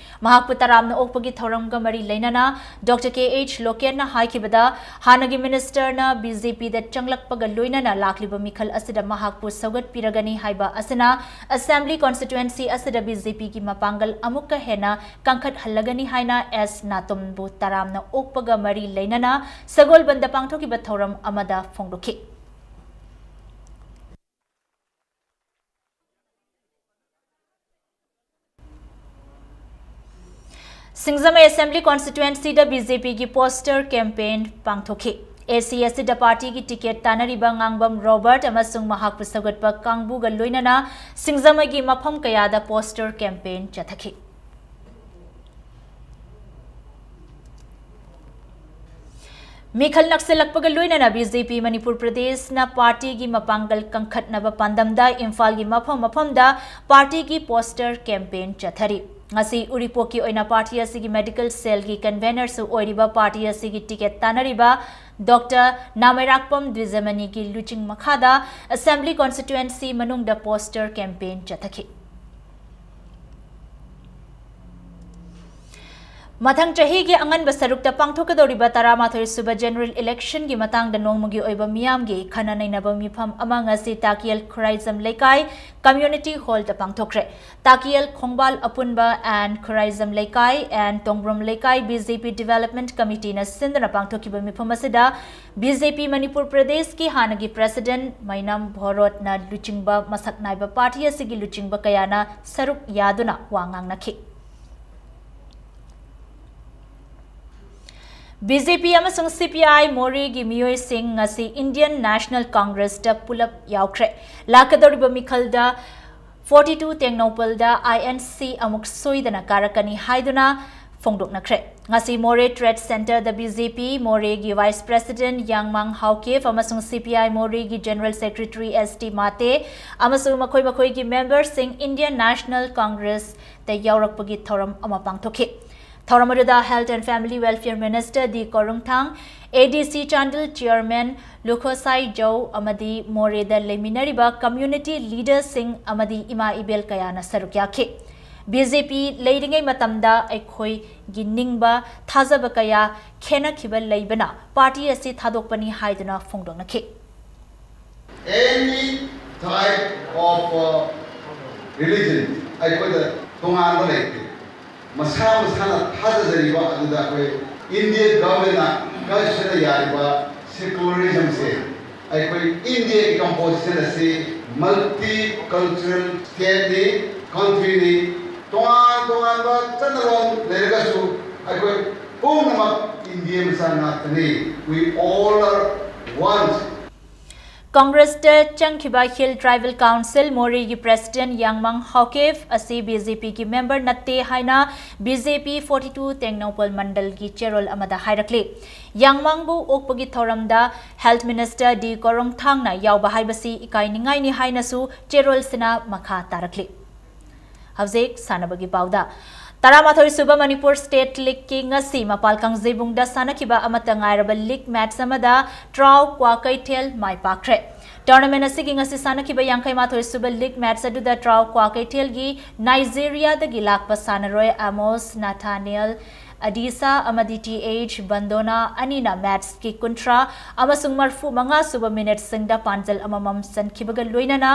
ꯃꯍꯥꯛꯄꯨ ꯇꯔꯥꯝꯅ ꯑꯣꯛꯄꯒꯤ ꯊꯧꯔꯝꯒ ꯃꯔꯤ ꯂꯩꯅꯅ ꯗꯣꯛꯇꯔ ꯀꯦ ꯑꯩꯆ ꯂꯣꯀꯦꯟꯅ ꯍꯥꯏꯈꯤꯕꯗ, ꯍꯥꯟꯅꯒꯤ ꯃꯤꯅꯤꯁꯇꯔꯅ ꯕꯤ ꯖꯦ ꯄꯤꯗ ꯆꯪꯂꯛꯄꯒ ꯂꯣꯏꯅꯅ ꯂꯥꯛꯂꯤꯕ ꯃꯤꯈꯜ ꯑꯁꯤꯗ ꯃꯍꯥꯛꯄꯨ ꯁꯧꯒꯠꯄꯤꯔꯒꯅꯤ ꯍꯥꯏꯕ ꯑꯁꯤꯅ ꯑꯦꯁꯦꯝꯕ꯭ꯂꯤ ꯀꯣꯟꯁꯇꯤꯇ꯭ꯋꯦꯟꯁꯤ ꯑꯁꯤꯗ ꯕꯤ ꯖꯦ ꯄꯤꯒꯤ ꯃꯄꯥꯡꯒꯜ ꯑꯃꯨꯛꯀ ꯍꯦꯟꯅ ꯀꯟꯈꯠꯍꯜꯂꯒꯅꯤ ꯍꯥꯏꯅ ꯑꯦꯁ ꯅꯥꯇꯣꯝꯕꯨ ꯇꯔꯥꯝꯅ ꯑꯣꯛꯄꯒ ꯃꯔꯤ ꯂꯩꯅꯅ ꯁꯒꯣꯜꯕꯟꯗ ꯄꯥꯡꯊꯣꯛꯈꯤꯕ ꯊꯧꯔꯝ ꯑꯃꯗ ꯐꯣꯡꯗꯣꯛꯈꯤ꯫ ꯁꯤꯡꯖꯃꯩ ꯑꯦꯁꯦꯝꯕ꯭ꯂꯤ ꯀꯣꯟꯁꯇꯤꯇ꯭ꯋꯦꯟꯁꯤꯗ ꯕꯤ ꯖꯦ ꯄꯤꯒꯤ ꯄꯣꯁꯇꯔ ꯀꯦꯝꯄꯦꯟ ꯄꯥꯡꯊꯣꯛꯈꯤ꯫ ꯑꯦ ꯁꯤ ꯑꯦꯁ ꯇꯤꯗ ꯄꯥꯔꯇꯤꯒꯤ ꯇꯤꯀꯦꯠ ꯇꯥꯟꯅꯔꯤꯕ ꯉꯥꯡꯕꯝ ꯔꯣꯕꯔꯠ ꯑꯃꯁꯨꯡ ꯃꯍꯥꯛꯄꯨ ꯁꯧꯒꯠꯄ ꯀꯥꯡꯕꯨꯒ ꯂꯣꯏꯅꯅ ꯁꯤꯡꯖꯃꯩꯒꯤ ꯃꯐꯝ ꯀꯌꯥꯗ ꯄꯣꯁꯇꯔ ꯀꯦꯝꯄꯦꯟ ꯆꯠꯊꯈꯤ꯫ ꯃꯤꯈꯜ ꯅꯛꯁꯤꯜꯂꯛꯄꯒ ꯂꯣꯏꯅꯅ ꯕꯤ ꯖꯦ ꯄꯤ ꯃꯅꯤꯄꯨꯔ ꯄ꯭ꯔꯗꯦꯁꯅ ꯄꯥꯔꯇꯤꯒꯤ ꯃꯄꯥꯡꯒꯜ ꯀꯟꯈꯠꯅꯕ ꯄꯥꯟꯗꯝꯗ ꯏꯝꯐꯥꯜꯒꯤ ꯃꯐꯝ ꯃꯐꯝꯗ ꯄꯥꯔꯇꯤꯒꯤ ꯄꯣꯁꯇꯔ ꯀꯦꯝꯄꯦꯟ ꯆꯠꯊꯔꯤ꯫ ꯉꯁꯤ ꯎꯔꯤꯄꯣꯛꯀꯤ ꯑꯣꯏꯅ ꯄꯥꯔꯇꯤ ꯑꯁꯤꯒꯤ ꯃꯦꯗꯤꯀꯦꯜ ꯁꯦꯜꯒꯤ ꯀꯟꯚꯦꯅꯔꯁꯨ ꯑꯣꯏꯔꯤꯕ ꯄꯥꯔꯇꯤ ꯑꯁꯤꯒꯤ ꯇꯤꯀꯦꯠ ꯇꯥꯟꯅꯔꯤꯕ ꯗꯣꯛꯇꯔ ꯅꯥꯃꯩꯔꯥꯛꯄꯝ ꯗ꯭ꯋꯤꯖꯃꯅꯤꯒꯤ ꯂꯨꯆꯤꯡ ꯃꯈꯥꯗ ꯑꯦꯁꯦꯝꯕ꯭ꯂꯤ ꯀꯣꯟꯁꯇꯤꯇ꯭ꯋꯦꯟꯁꯤ ꯃꯅꯨꯡꯗ ꯄꯣꯁꯇꯔ ꯀꯦꯝꯄꯦꯟ ꯆꯠꯊꯈꯤ꯫ ꯃꯊꯪ ꯆꯍꯤꯒꯤ ꯑꯉꯟꯕ ꯁꯔꯨꯛꯇ ꯄꯥꯡꯊꯣꯛꯀꯗꯧꯔꯤꯕ ꯇꯔꯥꯃꯥꯊꯣꯏ ꯁꯨꯕ ꯖꯦꯅꯔꯦꯜ ꯏꯂꯦꯛꯁꯟꯒꯤ ꯃꯇꯥꯡꯗ ꯅꯣꯡꯃꯒꯤ ꯑꯣꯏꯕ ꯃꯤꯌꯥꯝꯒꯤ ꯈꯟꯅ ꯅꯩꯅꯕ ꯃꯤꯐꯝ ꯑꯃ ꯉꯁꯤ ꯇꯥꯀꯤꯌꯦꯜ ꯈꯨꯔꯥꯏꯖꯝ ꯂꯩꯀꯥꯏ ꯀꯝꯃ꯭ꯌꯨꯅꯤꯇꯤ ꯍꯣꯜꯗ ꯄꯥꯡꯊꯣꯛꯈ꯭ꯔꯦ꯫ ꯇꯥꯀꯤꯌꯦꯜ ꯈꯣꯡꯕꯥꯜ ꯑꯄꯨꯟꯕ ꯑꯦꯟ ꯈꯨꯔꯥꯏꯖꯝ ꯂꯩꯀꯥꯏ ꯑꯦꯟ ꯇꯣꯡꯕ꯭ꯔꯣꯝ ꯂꯩꯀꯥꯏ ꯕꯤ ꯖꯦ ꯄꯤ ꯗꯤꯚꯦꯂꯞꯃꯦꯟꯠ ꯀꯃꯤꯇꯤꯅ ꯁꯤꯟꯗꯨꯅ ꯄꯥꯡꯊꯣꯛꯈꯤꯕ ꯃꯤꯐꯝ ꯑꯁꯤꯗ ꯕꯤ ꯖꯦ ꯄꯤ ꯃꯅꯤꯄꯨꯔ ꯄ꯭ꯔꯗꯦꯁꯀꯤ ꯍꯥꯟꯅꯒꯤ ꯄ꯭ꯔꯦꯁꯤꯗꯦꯟꯠ ꯃꯩꯅꯝ ꯚꯣꯔꯣꯠꯅ ꯂꯨꯆꯤꯡꯕ ꯃꯁꯛ ꯅꯥꯏꯕ ꯄꯥꯔꯇꯤ ꯑꯁꯤꯒꯤ ꯂꯨꯆꯤꯡꯕ ꯀꯌꯥꯅ ꯁꯔꯨꯛ ꯌꯥꯗꯨꯅ ꯋꯥ ꯉꯥꯡꯅꯈꯤ꯫ ꯕꯤ ꯖꯦ ꯄꯤ ꯑꯃꯁꯨꯡ ꯁꯤ ꯄꯤ ꯑꯥꯏ ꯃꯣꯔꯦꯒꯤ ꯃꯤꯑꯣꯏꯁꯤꯡ ꯉꯁꯤ ꯏꯟꯗꯤꯌꯟ ꯅꯦꯁꯅꯦꯜ ꯀꯣꯡꯒ꯭ꯔꯦꯁꯇ ꯄꯨꯂꯞ ꯌꯥꯎꯈ꯭ꯔꯦ꯫ ꯂꯥꯛꯀꯗꯧꯔꯤꯕ ꯃꯤꯈꯜꯗ ꯐꯣꯔꯇꯤ ꯇꯨ ꯇꯦꯡꯅꯧꯄꯜꯗ ꯑꯥꯏ ꯑꯦꯟ ꯁꯤ ꯑꯃꯨꯛ ꯁꯣꯏꯗꯅ ꯀꯥꯔꯛꯀꯅꯤ ꯍꯥꯏꯗꯨꯅ ꯐꯣꯡꯗꯣꯛꯅꯈ꯭ꯔꯦ꯫ ꯉꯁꯤ ꯃꯣꯔꯦ ꯇ꯭ꯔꯦꯗ ꯁꯦꯟꯇꯔꯗ ꯕꯤ ꯖꯦ ꯄꯤ ꯃꯣꯔꯦꯒꯤ ꯚꯥꯏꯁ ꯄ꯭ꯔꯦꯁꯤꯗꯦꯟꯠ ꯌꯥꯡꯃꯥꯡ ꯍꯥꯎꯀꯤꯞ ꯑꯃꯁꯨꯡ ꯁꯤ ꯄꯤ ꯑꯥꯏ ꯃꯣꯔꯦꯒꯤ ꯖꯦꯅꯔꯦꯜ ꯁꯦꯀ꯭ꯔꯦꯇꯔꯤ ꯑꯦꯁ ꯇꯤ ꯃꯥꯇꯦ ꯑꯃꯁꯨꯡ ꯃꯈꯣꯏ ꯃꯈꯣꯏꯒꯤ ꯃꯦꯝꯕꯔꯁꯤꯡ ꯏꯟꯗꯤꯌꯟ ꯅꯦꯁꯅꯦꯜ ꯀꯣꯡꯒ꯭ꯔꯦꯁꯇ ꯌꯥꯎꯔꯛꯄꯒꯤ ꯊꯧꯔꯝ ꯑꯃ ꯄꯥꯡꯊꯣꯛꯈꯤ꯫ ꯊꯧꯔꯝ ꯑꯗꯨꯗ health and family welfare minister D Korungthang, A D C Chandel chairman ꯂꯨꯈꯣꯁꯥꯏ ꯖꯧ ꯑꯃꯗꯤ ꯃꯣꯔꯦꯗ ꯂꯩꯃꯤꯟꯅꯔꯤꯕ ꯀꯝꯃ꯭ꯌꯨꯅꯤꯇꯤ ꯂꯤꯗꯔꯁꯤꯡ ꯑꯃꯗꯤ ꯏꯃꯥ ꯏꯕꯦꯜ ꯀꯌꯥꯅ ꯁꯔꯨꯛ ꯌꯥꯈꯤ꯫ ꯕꯤ ꯖꯦ ꯄꯤ ꯂꯩꯔꯤꯉꯩ ꯃꯇꯝꯗ ꯑꯩꯈꯣꯏꯒꯤ ꯅꯤꯡꯕ ꯊꯥꯖꯕ ꯀꯌꯥ ꯈꯦꯠꯅꯈꯤꯕ ꯂꯩꯕꯅ ꯄꯥꯔꯇꯤ ꯑꯁꯤ ꯊꯥꯗꯣꯛꯄꯅꯤ ꯍꯥꯏꯗꯨꯅ ꯐꯣꯡꯗꯣꯛꯅꯈꯤ꯫ Any type of religion ꯑꯩꯈꯣꯏꯗ ꯇꯣꯉꯥꯟꯕ ꯂꯩꯇꯦ꯫ ꯃꯁꯥ ꯃꯁꯥꯅ ꯊꯥꯖꯖꯔꯤꯕ ꯑꯗꯨꯗ ꯑꯩꯈꯣꯏ ꯏꯟꯗꯤꯌꯥ ꯒꯚꯔꯟꯃꯦꯟꯅ ꯀꯟꯁꯇꯤꯇ꯭ꯌꯨꯁꯟꯗ ꯌꯥꯔꯤꯕ ꯁꯦꯀꯨꯂꯔꯤꯖꯝꯁꯦ ꯑꯩꯈꯣꯏ ꯏꯟꯗꯤꯌꯥꯒꯤ ꯀꯝꯄꯣꯖꯤꯁꯟ ꯑꯁꯤ ꯃꯜꯇꯤ ꯀꯜꯆꯔꯦꯜ ꯁ꯭ꯇꯦꯠꯅꯤ, ꯀꯟꯇ꯭ꯔꯤꯅꯤ꯫ ꯇꯣꯉꯥꯟ ꯇꯣꯉꯥꯟꯕ ꯆꯠꯅꯔꯣꯜ ꯂꯩꯔꯒꯁꯨ ꯑꯩꯈꯣꯏ ꯄꯨꯝꯅꯃꯛ ꯏꯟꯗꯤꯌꯥ ꯃꯆꯥ ꯉꯥꯛꯇꯅꯤ꯫ We all are one. ꯀꯪꯒ꯭ꯔꯦꯁꯇ ꯆꯪꯈꯤꯕ ꯍꯤꯜ ꯇ꯭ꯔꯥꯏꯕꯦꯜ ꯀꯥꯎꯟꯁꯤꯜ ꯃꯣꯔꯦꯒꯤ ꯄ꯭ꯔꯦꯁꯤꯗꯦꯟꯠ ꯌꯥꯡꯃꯥꯡ ꯍꯥꯎꯀꯤꯞ ꯑꯁꯤ ꯕꯤ ꯖꯦ ꯄꯤꯒꯤ ꯃꯦꯝꯕꯔ ꯅꯠꯇꯦ ꯍꯥꯏꯅ ꯕꯤ ꯖꯦ ꯄꯤ forty two ꯇꯦꯡꯅꯧꯄꯜ ꯃꯟꯗꯜꯒꯤ ꯆꯦꯔꯣꯜ ꯑꯃꯗ ꯍꯥꯏꯔꯛꯂꯤ꯫ ꯌꯥꯡꯃꯥꯡꯕꯨ ꯑꯣꯛꯄꯒꯤ ꯊꯧꯔꯝꯗ ꯍꯦꯜꯊ ꯃꯤꯅꯤꯁꯇꯔ ꯗꯤ ꯀꯣꯔꯣꯡꯊꯥꯡꯅ ꯌꯥꯎꯕ ꯍꯥꯏꯕꯁꯤ ꯏꯀꯥꯏꯅꯤꯡꯉꯥꯏꯅꯤ ꯍꯥꯏꯅꯁꯨ ꯆꯦꯔꯣꯜꯁꯤꯅ ꯃꯈꯥ ꯇꯥꯔꯛꯂꯤ꯫ ꯍꯧꯖꯤꯛ ꯁꯥꯟꯅꯕꯒꯤ ꯄꯥꯎꯗ꯫ ꯇꯔꯥꯃꯥꯊꯣꯏ ꯁꯨꯕ ꯃꯅꯤꯄꯨꯔ ꯁ꯭ꯇꯦꯠ ꯂꯤꯒꯀꯤ ꯉꯁꯤ ꯃꯄꯥꯜ ꯀꯥꯡꯖꯩꯕꯨꯡꯗ ꯁꯥꯟꯅꯈꯤꯕ ꯑꯃꯠꯇ ꯉꯥꯏꯔꯕ ꯂꯤꯒ ꯃꯦꯠꯆ ꯑꯃꯗ ꯇ꯭ꯔꯥꯎ ꯀ꯭ꯋꯥꯀꯩꯊꯦꯜ ꯃꯥꯏ ꯄꯥꯛꯈ꯭ꯔꯦ꯫ ꯇꯣꯔꯅꯥꯃꯦꯟꯠ ꯑꯁꯤꯒꯤ ꯉꯁꯤ ꯁꯥꯟꯅꯈꯤꯕ ꯌꯥꯡꯈꯩ ꯃꯥꯊꯣꯏ ꯁꯨꯕ ꯂꯤꯒ ꯃꯦꯠꯆ ꯑꯗꯨꯗ ꯇ꯭ꯔꯥꯎ ꯀ꯭ꯋꯥꯀꯩꯊꯦꯜꯒꯤ ꯅꯥꯏꯖꯦꯔꯤꯌꯥꯗꯒꯤ ꯂꯥꯛꯄ ꯁꯥꯟꯅꯔꯣꯏ ꯑꯃꯣꯁ ꯅꯥꯊꯥꯅꯤꯌꯦꯜ ꯑꯗꯤꯁꯥ ꯑꯃꯗꯤ ꯇꯤ ꯑꯩꯆ ꯕꯟꯗꯣꯅꯥ ꯑꯅꯤꯅ ꯃꯦꯠꯆꯀꯤ ꯀꯨꯟꯊ꯭ꯔꯥ ꯑꯃꯁꯨꯡ ꯃꯔꯐꯨ ꯃꯉꯥ ꯁꯨꯕ ꯃꯤꯅꯤꯠꯁꯤꯡꯗ ꯄꯥꯟꯖꯜ ꯑꯃꯃꯝ ꯆꯟꯈꯤꯕꯒ ꯂꯣꯏꯅꯅ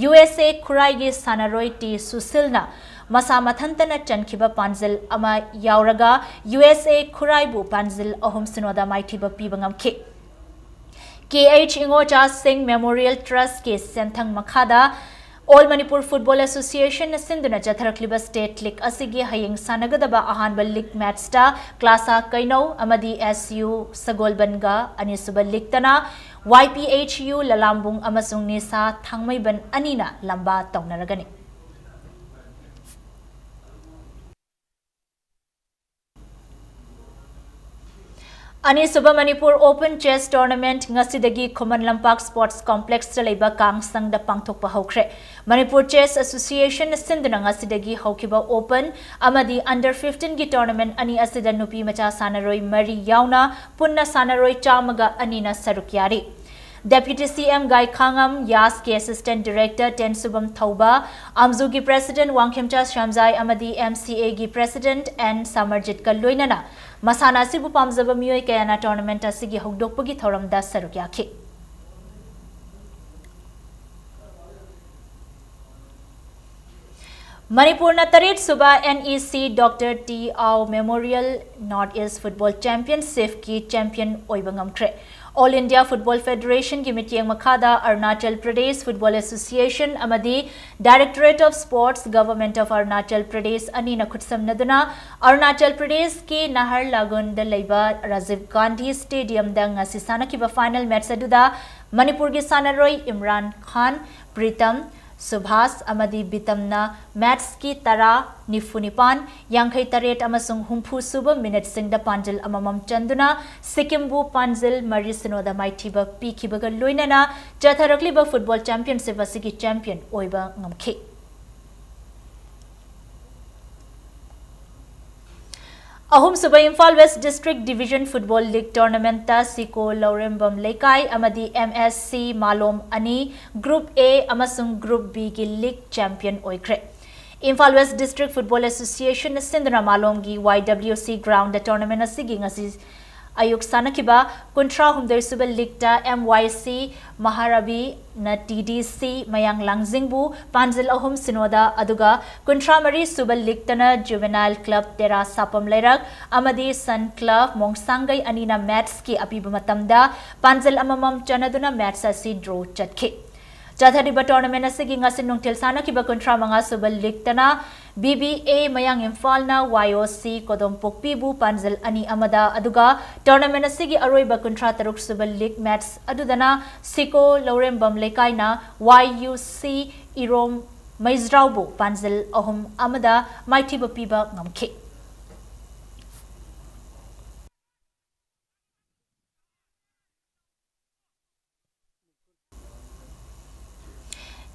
ꯌꯨ ꯑꯦꯁ ꯑꯦ ꯈꯨꯔꯥꯏꯒꯤ ꯁꯥꯟꯅꯔꯣꯏ ꯇꯤ ꯁꯨꯁꯤꯜꯅ ꯃꯁꯥ ꯃꯊꯟꯇꯅ ꯆꯟꯈꯤꯕ ꯄꯥꯟꯖꯤꯜ ꯑꯃ ꯌꯥꯎꯔꯒ ꯌꯨ ꯑꯦꯁ ꯑꯦ ꯈꯨꯔꯥꯏꯕꯨ ꯄꯥꯟꯖꯤꯜ ꯑꯍꯨꯝ ꯁꯤꯅꯣꯗ ꯃꯥꯏꯊꯤꯕ ꯄꯤꯕ ꯉꯝꯈꯤ꯫ ꯀꯦ ꯑꯩꯆ ꯏꯉꯣꯆꯥ ꯁꯤꯡ ꯃꯦꯃꯣꯔꯤꯌꯦꯜ ꯇ꯭ꯔꯁꯀꯤ ꯁꯦꯟꯊꯪ ꯃꯈꯥꯗ ꯑꯣꯜ ꯃꯅꯤꯄꯨꯔ ꯐꯨꯠꯕꯣꯜ ꯑꯦꯁꯣꯁꯤꯌꯦꯁꯟꯅ ꯁꯤꯟꯗꯨꯅ ꯆꯠꯊꯔꯛꯂꯤꯕ ꯁ꯭ꯇꯦꯠ ꯂꯤꯒ ꯑꯁꯤꯒꯤ ꯍꯌꯦꯡ ꯁꯥꯟꯅꯒꯗꯕ ꯑꯍꯥꯟꯕ ꯂꯤꯒ ꯃꯦꯠꯆꯇ ꯀ꯭ꯂꯥꯁꯥ ꯀꯩꯅꯧ ꯑꯃꯗꯤ ꯑꯦꯁ ꯌꯨ ꯁꯒꯣꯜꯕꯟꯒ, ꯑꯅꯤꯁꯨꯕ ꯂꯤꯒꯇꯅ ꯋꯥꯏ ꯄꯤ ꯑꯩꯆ ꯌꯨ ꯂꯂꯥꯝꯕꯨꯡ ꯑꯃꯁꯨꯡ ꯅꯤꯁꯥ ꯊꯥꯡꯃꯩꯕꯟ ꯑꯅꯤꯅ ꯂꯝꯕꯥ ꯇꯧꯅꯔꯒꯅꯤ꯫ ꯑꯅꯤꯁꯨꯕ ꯃꯅꯤꯄꯨꯔ ꯑꯣꯄꯟ ꯆꯦꯁ ꯇꯣꯔꯅꯥꯃꯦꯟꯠ ꯉꯁꯤꯗꯒꯤ ꯈꯨꯃꯟ ꯂꯝꯄꯥꯛ ꯁ꯭ꯄꯣꯔꯠꯁ ꯀꯣꯝꯄ꯭ꯂꯦꯛꯁꯇ ꯂꯩꯕ ꯀꯥꯡꯁꯪꯗ ꯄꯥꯡꯊꯣꯛꯄ ꯍꯧꯈ꯭ꯔꯦ꯫ ꯃꯅꯤꯄꯨꯔ ꯆꯦꯁ ꯑꯦꯁꯣꯁꯤꯌꯦꯁꯟꯅ ꯁꯤꯟꯗꯨꯅ ꯉꯁꯤꯗꯒꯤ ꯍꯧꯈꯤꯕ ꯑꯣꯄꯟ ꯑꯃꯗꯤ ꯑꯟꯗꯔ ꯐꯤꯐꯇꯤꯟꯒꯤ ꯇꯣꯔꯅꯥꯃꯦꯟꯠ ꯑꯅꯤ ꯑꯁꯤꯗ ꯅꯨꯄꯤ ꯃꯆꯥ ꯁꯥꯟꯅꯔꯣꯏ ꯃꯔꯤ ꯌꯥꯎꯅ ꯄꯨꯟꯅ ꯁꯥꯟꯅꯔꯣꯏ ꯆꯥꯝꯃꯒ ꯑꯅꯤꯅ ꯁꯔꯨꯛ ꯌꯥꯔꯤ꯫ Deputy C M ꯒꯥꯏꯈꯥꯉꯝ, ꯌꯥꯁꯀꯤ Assistant Director ꯇꯦꯟꯁꯨꯕꯝ ꯊꯧꯕ, ꯑꯝꯖꯨꯒꯤ President ꯋꯥꯡꯈꯦꯝꯆꯥ ꯁ꯭ꯌꯥꯝꯖꯥꯏ ꯑꯃꯗꯤ M C A ꯒꯤ President N ꯁꯃꯔꯖꯤꯠꯀ ꯂꯣꯏꯅꯅ ꯃꯁꯥꯟꯅ ꯑꯁꯤꯕꯨ ꯄꯥꯝꯖꯕ ꯃꯤꯑꯣꯏ ꯀꯌꯥꯅ tournament ꯑꯁꯤꯒꯤ ꯍꯧꯗꯣꯛꯄꯒꯤ ꯊꯧꯔꯝꯗ ꯁꯔꯨꯛ ꯌꯥꯈꯤ꯫ ꯃꯅꯤꯄꯨꯔꯅ ꯇꯔꯦꯠ ꯁꯨꯕ N E C Doctor T Ao Memorial North East Football Championship ꯀꯤ champion ꯑꯣꯏꯕ ꯉꯝꯈ꯭ꯔꯦ꯫ All India Football Federation ꯒꯤ ꯃꯤꯠꯌꯦꯡ ꯃꯈꯥꯗ Arunachal Pradesh Football Association ꯑꯃꯗꯤ Directorate of Sports, Government of Arunachal Pradesh ꯑꯅꯤꯅ ꯈꯨꯠꯁꯝꯅꯗꯨꯅ Arunachal ꯄ꯭ꯔꯗꯦꯁꯀꯤ ꯅꯍꯔꯂꯒꯨꯟꯗ ꯂꯩꯕ ꯔꯥꯖꯤꯚ ꯒꯥꯟꯙꯤ Stadium ꯗ ꯉꯁꯤ ꯁꯥꯟꯅꯈꯤꯕ final match ꯑꯗꯨꯗ ꯃꯅꯤꯄꯨꯔꯒꯤ ꯁꯥꯟꯅꯔꯣꯏ ꯏꯝꯔꯥꯟ ꯈꯥꯟ, ꯄ꯭ꯔꯤꯇꯝ, ꯁꯨꯚꯥꯁ ꯑꯃꯗꯤ ꯕꯤꯇꯝꯅ match ꯀꯤ ꯇꯔꯥ, ꯅꯤꯐꯨ ꯅꯤꯄꯥꯟ, ꯌꯥꯡꯈꯩ ꯇꯔꯦꯠ ꯑꯃꯁꯨꯡ ꯍꯨꯝꯐꯨ ꯁꯨꯕ minute ꯁꯤꯡꯗ ꯄꯥꯟꯖꯤꯜ ꯑꯃꯃꯝ ꯆꯟꯗꯨꯅ ꯁꯤꯛꯀꯤꯝꯕꯨ ꯄꯥꯟꯖꯤꯜ ꯃꯔꯤ ꯁꯤꯅꯣꯗ ꯃꯥꯏꯊꯤꯕ ꯄꯤꯈꯤꯕꯒ ꯂꯣꯏꯅꯅ ꯆꯠꯊꯔꯛꯂꯤꯕ football championship ꯑꯁꯤꯒꯤ champion ꯑꯣꯏꯕ ꯉꯝꯈꯤ꯫ ꯑꯍꯨꯝꯁꯨꯕ Imphal West District Division Football League Tournament ꯇ ꯁꯤꯀꯣ ꯂꯧꯔꯦꯝꯕꯝ ꯂꯩꯀꯥꯏ ꯑꯃꯗꯤ M S C ꯃꯥꯂꯣꯝ ꯑꯅꯤ Group A ꯑꯃꯁꯨꯡ Group B ꯒꯤ league champion ꯑꯣꯏꯈ꯭ꯔꯦ꯫ Imphal West District Football Association ꯅ ꯁꯤꯟꯗꯨꯅ ꯃꯥꯂꯣꯝꯒꯤ Y W C ground ꯗ tournament ꯑꯁꯤꯒꯤ ꯉꯁꯤ ꯑꯌꯨꯛ ꯁꯥꯟꯅꯈꯤꯕ ꯀꯨꯟꯊ꯭ꯔꯥ ꯍꯨꯝꯗꯣꯏ ꯁꯨꯕ league ꯇ M Y C ꯃꯍꯥꯔꯥꯕꯤ ꯅ T D C ꯃꯌꯥꯡ ꯂꯥꯡꯖꯤꯡꯕꯨ ꯄꯥꯟꯖꯤꯜ ꯑꯍꯨꯝ ꯁꯤꯅꯣꯗ, ꯑꯗꯨꯒ ꯀꯨꯟꯊ꯭ꯔꯥ ꯃꯔꯤ ꯁꯨꯕ league ꯇꯅ Juvenile Club ꯇꯦꯔꯥ ꯁꯥꯄꯝ ꯂꯩꯔꯛ ꯑꯃꯗꯤ Sun Club ꯃꯣꯡꯁꯥꯡꯒꯩ ꯑꯅꯤꯅ match ꯀꯤ ꯑꯄꯤꯕ ꯃꯇꯝꯗ ꯄꯥꯟꯖꯤꯜ ꯑꯃꯃꯝ ꯆꯟꯅꯗꯨꯅ match ꯑꯁꯤ draw ꯆꯠꯈꯤ꯫ ꯆꯠꯊꯔꯤꯕ tournament ꯑꯁꯤꯒꯤ ꯉꯁꯤ ꯅꯨꯡꯊꯤꯜ ꯁꯥꯟꯅꯈꯤꯕ ꯀꯨꯟꯊ꯭ꯔꯥ ꯃꯉꯥ ꯁꯨꯕ league ꯇꯅ B B A ꯃꯌꯥꯡ ꯏꯝꯐꯥꯜꯅ Y O C ꯀꯣꯗꯣꯝꯄꯣꯛꯄꯤꯕꯨ ꯄꯥꯟꯖꯤꯜ ꯑꯅꯤ ꯑꯃꯗ, ꯑꯗꯨꯒ tournament ꯑꯁꯤꯒꯤ ꯑꯔꯣꯏꯕ ꯀꯨꯟꯊ꯭ꯔꯥ ꯇꯔꯨꯛ ꯁꯨꯕ league match ꯑꯗꯨꯗꯅ ꯁꯤꯀꯣ ꯂꯧꯔꯦꯝꯕꯝ ꯂꯩꯀꯥꯏꯅ Y U C ꯏꯔꯣꯝ ꯃꯩꯖ꯭ꯔꯥꯎꯕꯨ ꯄꯥꯟꯖꯤꯜ ꯑꯍꯨꯝ ꯑꯃꯗ ꯃꯥꯏꯊꯤꯕ ꯄꯤꯕ ꯉꯝꯈꯤ꯫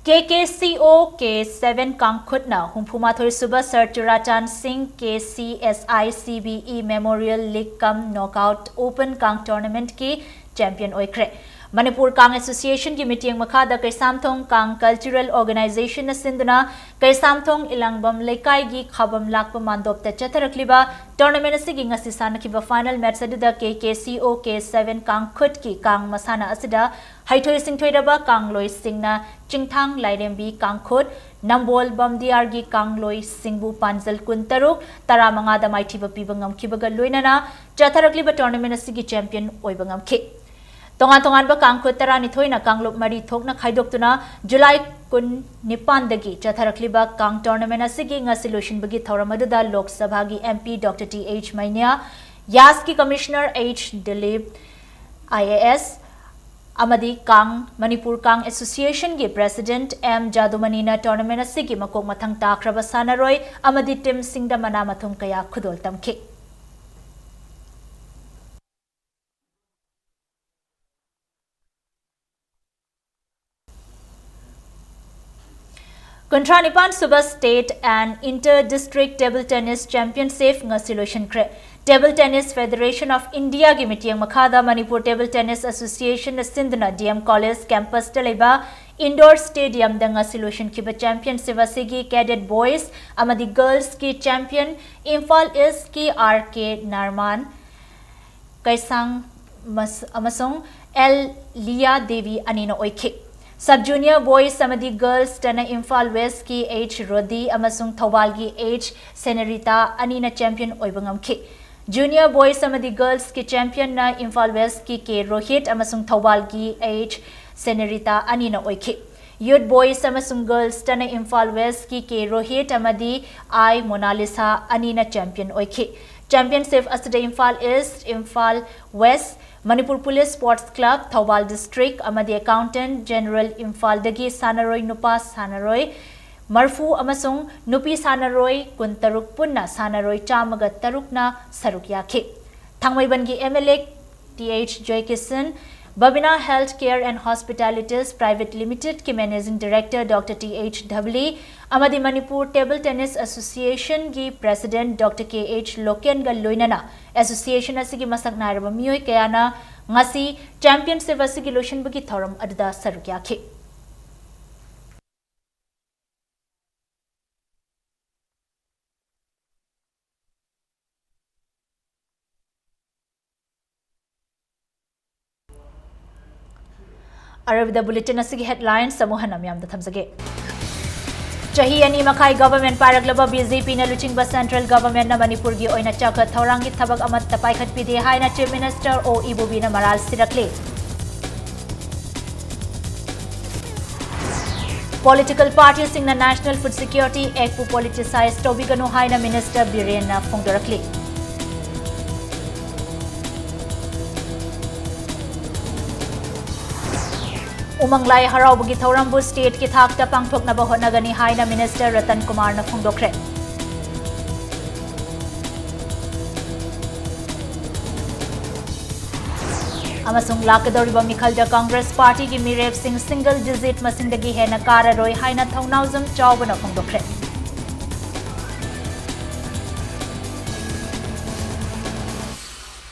K K C O K seven ꯀꯥꯡꯈꯨꯠꯅ ꯍꯨꯝꯐꯨ ꯃꯥꯊꯣꯏ ꯁꯨꯕ Sir Churachan Singh K C S I C B E Memorial League cum Knockout Open ꯀꯥꯡ tournament ꯀꯤ champion ꯑꯣꯏꯈ꯭ꯔꯦ꯫ ꯃꯅꯤꯄꯨꯔ ꯀꯥꯡ ꯑꯦꯁꯣꯁꯤꯌꯦꯁꯟꯒꯤ ꯃꯤꯠꯌꯦꯡ ꯃꯈꯥꯗ ꯀꯩꯁꯥꯝꯊꯣꯡ ꯀꯥꯡ ꯀꯜꯆꯔꯦꯜ ꯑꯣꯔꯒꯅꯥꯏꯖꯦꯁꯟꯅ ꯁꯤꯟꯗꯨꯅ ꯀꯩꯁꯥꯝꯊꯣꯡ ꯏꯂꯥꯡꯕꯝ ꯂꯩꯀꯥꯏꯒꯤ ꯈꯥꯕꯝ ꯂꯥꯛꯄ ꯃꯥꯟꯗꯣꯞꯇ ꯆꯠꯊꯔꯛꯂꯤꯕ ꯇꯣꯔꯅꯥꯃꯦꯟ ꯑꯁꯤꯒꯤ ꯉꯁꯤ ꯁꯥꯟꯅꯈꯤꯕ ꯐꯥꯏꯅꯦꯜ ꯃꯦꯠꯆ ꯑꯗꯨꯗ ꯀꯦ ꯀꯦ ꯁꯤ ꯑꯣ ꯀꯦ ꯁꯚꯦꯟ ꯀꯥꯡꯈꯨꯠꯀꯤ ꯀꯥꯡ ꯃꯁꯥꯟꯅ ꯑꯁꯤꯗ ꯍꯩꯊꯣꯏ ꯁꯤꯡꯊꯣꯏꯔꯕ ꯀꯥꯡꯂꯣꯏꯁꯤꯡꯅ ꯆꯤꯡꯊꯥꯡ ꯂꯥꯏꯔꯦꯝꯕꯤ ꯀꯥꯡꯈꯨꯠ, ꯅꯝꯕꯣꯜ ꯕꯝꯗꯤꯌꯥꯔꯒꯤ ꯀꯥꯡꯂꯣꯏꯁꯤꯡꯕꯨ ꯄꯥꯟꯖꯜ ꯀꯨꯟꯇꯔꯨꯛ, ꯇꯔꯥꯃꯉꯥꯗ ꯃꯥꯏꯊꯤꯕ ꯄꯤꯕ ꯉꯝꯈꯤꯕꯒ ꯂꯣꯏꯅꯅ ꯆꯠꯊꯔꯛꯂꯤꯕ ꯇꯣꯔꯅꯥꯃꯦꯟ ꯑꯁꯤꯒꯤ ꯆꯦꯝꯄꯤꯌꯟ ꯑꯣꯏꯕ ꯉꯝꯈꯤ꯫ ꯇꯣꯉꯥꯟ ꯇꯣꯉꯥꯟꯕ ꯀꯥꯡꯈꯨꯠ ꯇꯔꯥꯅꯤꯊꯣꯏꯅ ꯀꯥꯡꯂꯨꯞ ꯃꯔꯤ ꯊꯣꯛꯅ ꯈꯥꯏꯗꯣꯛꯇꯨꯅ ꯖꯨꯂꯥꯏ ꯀꯨꯟꯅꯤꯄꯥꯟꯗꯒꯤ ꯆꯠꯊꯔꯛꯂꯤꯕ ꯀꯥꯡ ꯇꯣꯔꯅꯥꯃꯦꯟ ꯑꯁꯤꯒꯤ ꯉꯁꯤ ꯂꯣꯏꯁꯤꯟꯕꯒꯤ ꯊꯧꯔꯝ ꯑꯗꯨꯗ ꯂꯣꯛ ꯁꯚꯥꯒꯤ M P doctor T H Meinya, ꯌꯥꯁꯀꯤ commissioner H Dilip, I A S, ꯑꯃꯗꯤ ꯀꯥꯡ, ꯃꯅꯤꯄꯨꯔ ꯀꯥꯡ ꯑꯦꯁꯣꯁꯤꯌꯦꯁꯟꯒꯤ ꯄ꯭ꯔꯦꯁꯤꯗꯦꯟꯠ ꯑꯦꯝ ꯖꯥꯗꯨꯃꯅꯤꯅ ꯇꯣꯔꯅꯥꯃꯦꯟ ꯑꯁꯤꯒꯤ ꯃꯀꯣꯛ ꯃꯊꯪ ꯇꯥꯈ꯭ꯔꯕ ꯁꯥꯟꯅꯔꯣꯏ ꯑꯃꯗꯤ ꯇꯤꯝꯁꯤꯡꯗ ꯃꯅꯥ ꯃꯊꯨꯝ ꯀꯌꯥ ꯈꯨꯗꯣꯜ ꯇꯝꯈꯤ꯫ ꯀꯨꯟꯊ꯭ꯔꯥ ꯅꯤꯄꯥꯟ ꯁꯨꯕ State and Inter District Table Tennis Championship ꯉꯁꯤ ꯂꯣꯏꯁꯤꯟꯈ꯭ꯔꯦ꯫ Table Tennis Federation of Indiaꯒꯤ ꯃꯤꯠꯌꯦꯡ ꯃꯈꯥꯗ ꯃꯅꯤꯄꯨꯔ Table Tennis Associationꯅ ꯁꯤꯟꯗꯨꯅ ꯗꯤ ꯑꯦꯝ ꯀꯣꯂꯦꯖ ꯀꯦꯝꯄꯁꯇ ꯂꯩꯕ ꯏꯟꯗꯣꯔ ꯁ꯭ꯇꯦꯗꯤꯌꯝꯗ ꯉꯁꯤ ꯂꯣꯏꯁꯤꯟꯈꯤꯕ ꯆꯦꯝꯄꯤꯌꯟꯁꯤꯞ ꯑꯁꯤꯒꯤ ꯀꯦꯗꯦꯠ ꯕꯣꯏꯁ ꯑꯃꯗꯤ ꯒꯔꯜꯁꯀꯤ ꯆꯦꯝꯄꯤꯌꯟ ꯏꯝꯐꯥꯜ ꯏꯁꯀꯤ ꯑꯥꯔ ꯀꯦ ꯅꯥꯔꯃꯥꯟ ꯀꯩꯁꯥꯡ ꯃꯁ-, ꯑꯃꯁꯨꯡ ꯑꯦꯜ ꯂꯤꯌꯥ ꯗꯦꯕꯤ ꯑꯅꯤꯅ ꯑꯣꯏꯈꯤ꯫ ꯁꯕ ꯖꯨꯅꯤꯌꯔ ꯕꯣꯏꯁ ꯑꯃꯗꯤ ꯒꯔꯜꯁꯇꯅ ꯏꯝꯐꯥꯜ ꯋꯦꯁꯀꯤ ꯑꯩꯆ ꯔꯣꯗꯤ ꯑꯃꯁꯨꯡ ꯊꯧꯕꯥꯜꯒꯤ ꯑꯩꯆ ꯁꯦꯅꯔꯤꯇꯥ ꯑꯅꯤꯅ ꯆꯦꯝꯄꯤꯌꯟ ꯑꯣꯏꯕ ꯉꯝꯈꯤ꯫ ꯖꯨꯅꯤꯌꯔ ꯕꯣꯏꯁ ꯑꯃꯗꯤ ꯒꯔꯜꯁꯀꯤ ꯆꯦꯝꯄꯤꯌꯟꯅ ꯏꯝꯐꯥꯜ ꯋꯦꯁꯀꯤ ꯀꯦ ꯔꯣꯍꯤꯠ ꯑꯃꯁꯨꯡ ꯊꯧꯕꯥꯜꯒꯤ ꯑꯩꯆ ꯁꯦꯅꯔꯤꯇꯥ ꯑꯅꯤꯅ ꯑꯣꯏꯈꯤ꯫ ꯌꯨꯠ ꯕꯣꯏꯁ ꯑꯃꯁꯨꯡ ꯒꯔꯜꯁꯇꯅ ꯏꯝꯐꯥꯜ ꯋꯦꯁꯀꯤ ꯀꯦ ꯔꯣꯍꯤꯠ ꯑꯃꯗꯤ ꯑꯥꯏ ꯃꯣꯅꯥꯂꯤꯁꯥ ꯑꯅꯤꯅ ꯆꯦꯝꯄꯤꯌꯟ ꯑꯣꯏꯈꯤ꯫ ꯆꯦꯝꯄꯤꯌꯟꯁꯤꯞ ꯑꯁꯤꯗ Imphal east, Imphal west, Manipur police sports club, Thoubal district ꯑꯃꯗꯤ ꯑꯦꯀꯥꯎꯟꯇꯦꯟꯠ ꯖꯦꯅꯔꯦꯜ ꯏꯝꯐꯥꯜꯗꯒꯤ ꯁꯥꯟꯅꯔꯣꯏ ꯅꯨꯄꯥ ꯁꯥꯟꯅꯔꯣꯏ ꯃꯔꯐꯨ ꯑꯃꯁꯨꯡ ꯅꯨꯄꯤ ꯁꯥꯟꯅꯔꯣꯏ ꯀꯨꯟꯇꯔꯨꯛ ꯄꯨꯟꯅ ꯁꯥꯟꯅꯔꯣꯏ ꯆꯥꯝꯃꯒ ꯇꯔꯨꯛꯅ ꯁꯔꯨꯛ ꯌꯥꯈꯤ꯫ ꯊꯥꯡꯃꯩꯕꯟꯒꯤ M L A T H Joykishan, Babina Health Care and Hospitalities Private Limited ꯀꯤ Managing Director Doctor T H Dhabli ꯑꯃꯗꯤ Manipur Table Tennis Association ꯒꯤ President Doctor K H Loken ꯒ ꯂꯣꯏꯅꯅ association ꯑꯁꯤꯒꯤ ꯃꯁꯛ ꯅꯥꯏꯔꯕ ꯃꯤꯑꯣꯏ ꯀꯌꯥꯅ ꯉꯁꯤ championship ꯑꯁꯤꯒꯤ ꯂꯣꯏꯁꯤꯟꯕꯒꯤ ꯊꯧꯔꯝ ꯑꯗꯨꯗ ꯁꯔꯨꯛ ꯌꯥꯈꯤ꯫ ꯑꯔꯣꯏꯕꯗ bulletin ꯑꯁꯤꯒꯤ headlines ꯑꯃꯨꯛ ꯍꯟꯅ ꯃꯤꯌꯥꯝꯗ ꯊꯝꯖꯒꯦ꯫ ꯆꯍꯤ ꯑꯅꯤ ꯃꯈꯥꯏ government ꯄꯥꯏꯔꯛꯂꯕ B J P ꯅ ꯂꯨꯆꯤꯡꯕ central government ꯅ ꯃꯅꯤꯄꯨꯔꯒꯤ ꯑꯣꯏꯅ ꯆꯥꯎꯈꯠ ꯊꯧꯔꯥꯡꯒꯤ ꯊꯕꯛ ꯑꯃꯠꯇ ꯄꯥꯏꯈꯠꯄꯤꯗꯦ ꯍꯥꯏꯅ Chief Minister O Ibobi ꯅ ꯃꯔꯥꯜ ꯁꯤꯔꯛꯂꯤ꯫ Political party ꯁꯤꯡꯅ National Food Security Act ꯄꯨ politicize ꯇꯧꯕꯤꯒꯅꯨ ꯍꯥꯏꯅ Minister ꯕꯤꯔꯦꯟꯅ ꯐꯣꯡꯗꯣꯔꯛꯂꯤ꯫ ꯎꯃꯪ ꯂꯥꯏ ꯍꯔꯥꯎꯕꯒꯤ ꯊꯧꯔꯝꯕꯨ state ꯀꯤ ꯊꯥꯛꯇ ꯄꯥꯡꯊꯣꯛꯅꯕ ꯍꯣꯠꯅꯒꯅꯤ ꯍꯥꯏꯅ Minister ꯔꯇꯟ ꯀꯨꯃꯥꯔꯅ ꯐꯣꯡꯗꯣꯛꯈ꯭ꯔꯦ꯫ ꯑꯃꯁꯨꯡ ꯂꯥꯛꯀꯗꯧꯔꯤꯕ ꯃꯤꯈꯜꯗ Congress party ꯒꯤ ꯃꯤꯔꯦꯞꯁꯤꯡ single digit ꯃꯁꯤꯡꯗꯒꯤ ꯍꯦꯟꯅ ꯀꯥꯔꯔꯣꯏ ꯍꯥꯏꯅ ꯊꯧꯅꯥꯎꯖꯝ ꯆꯥꯎꯕꯅ ꯐꯣꯡꯗꯣꯛꯈ꯭ꯔꯦ꯫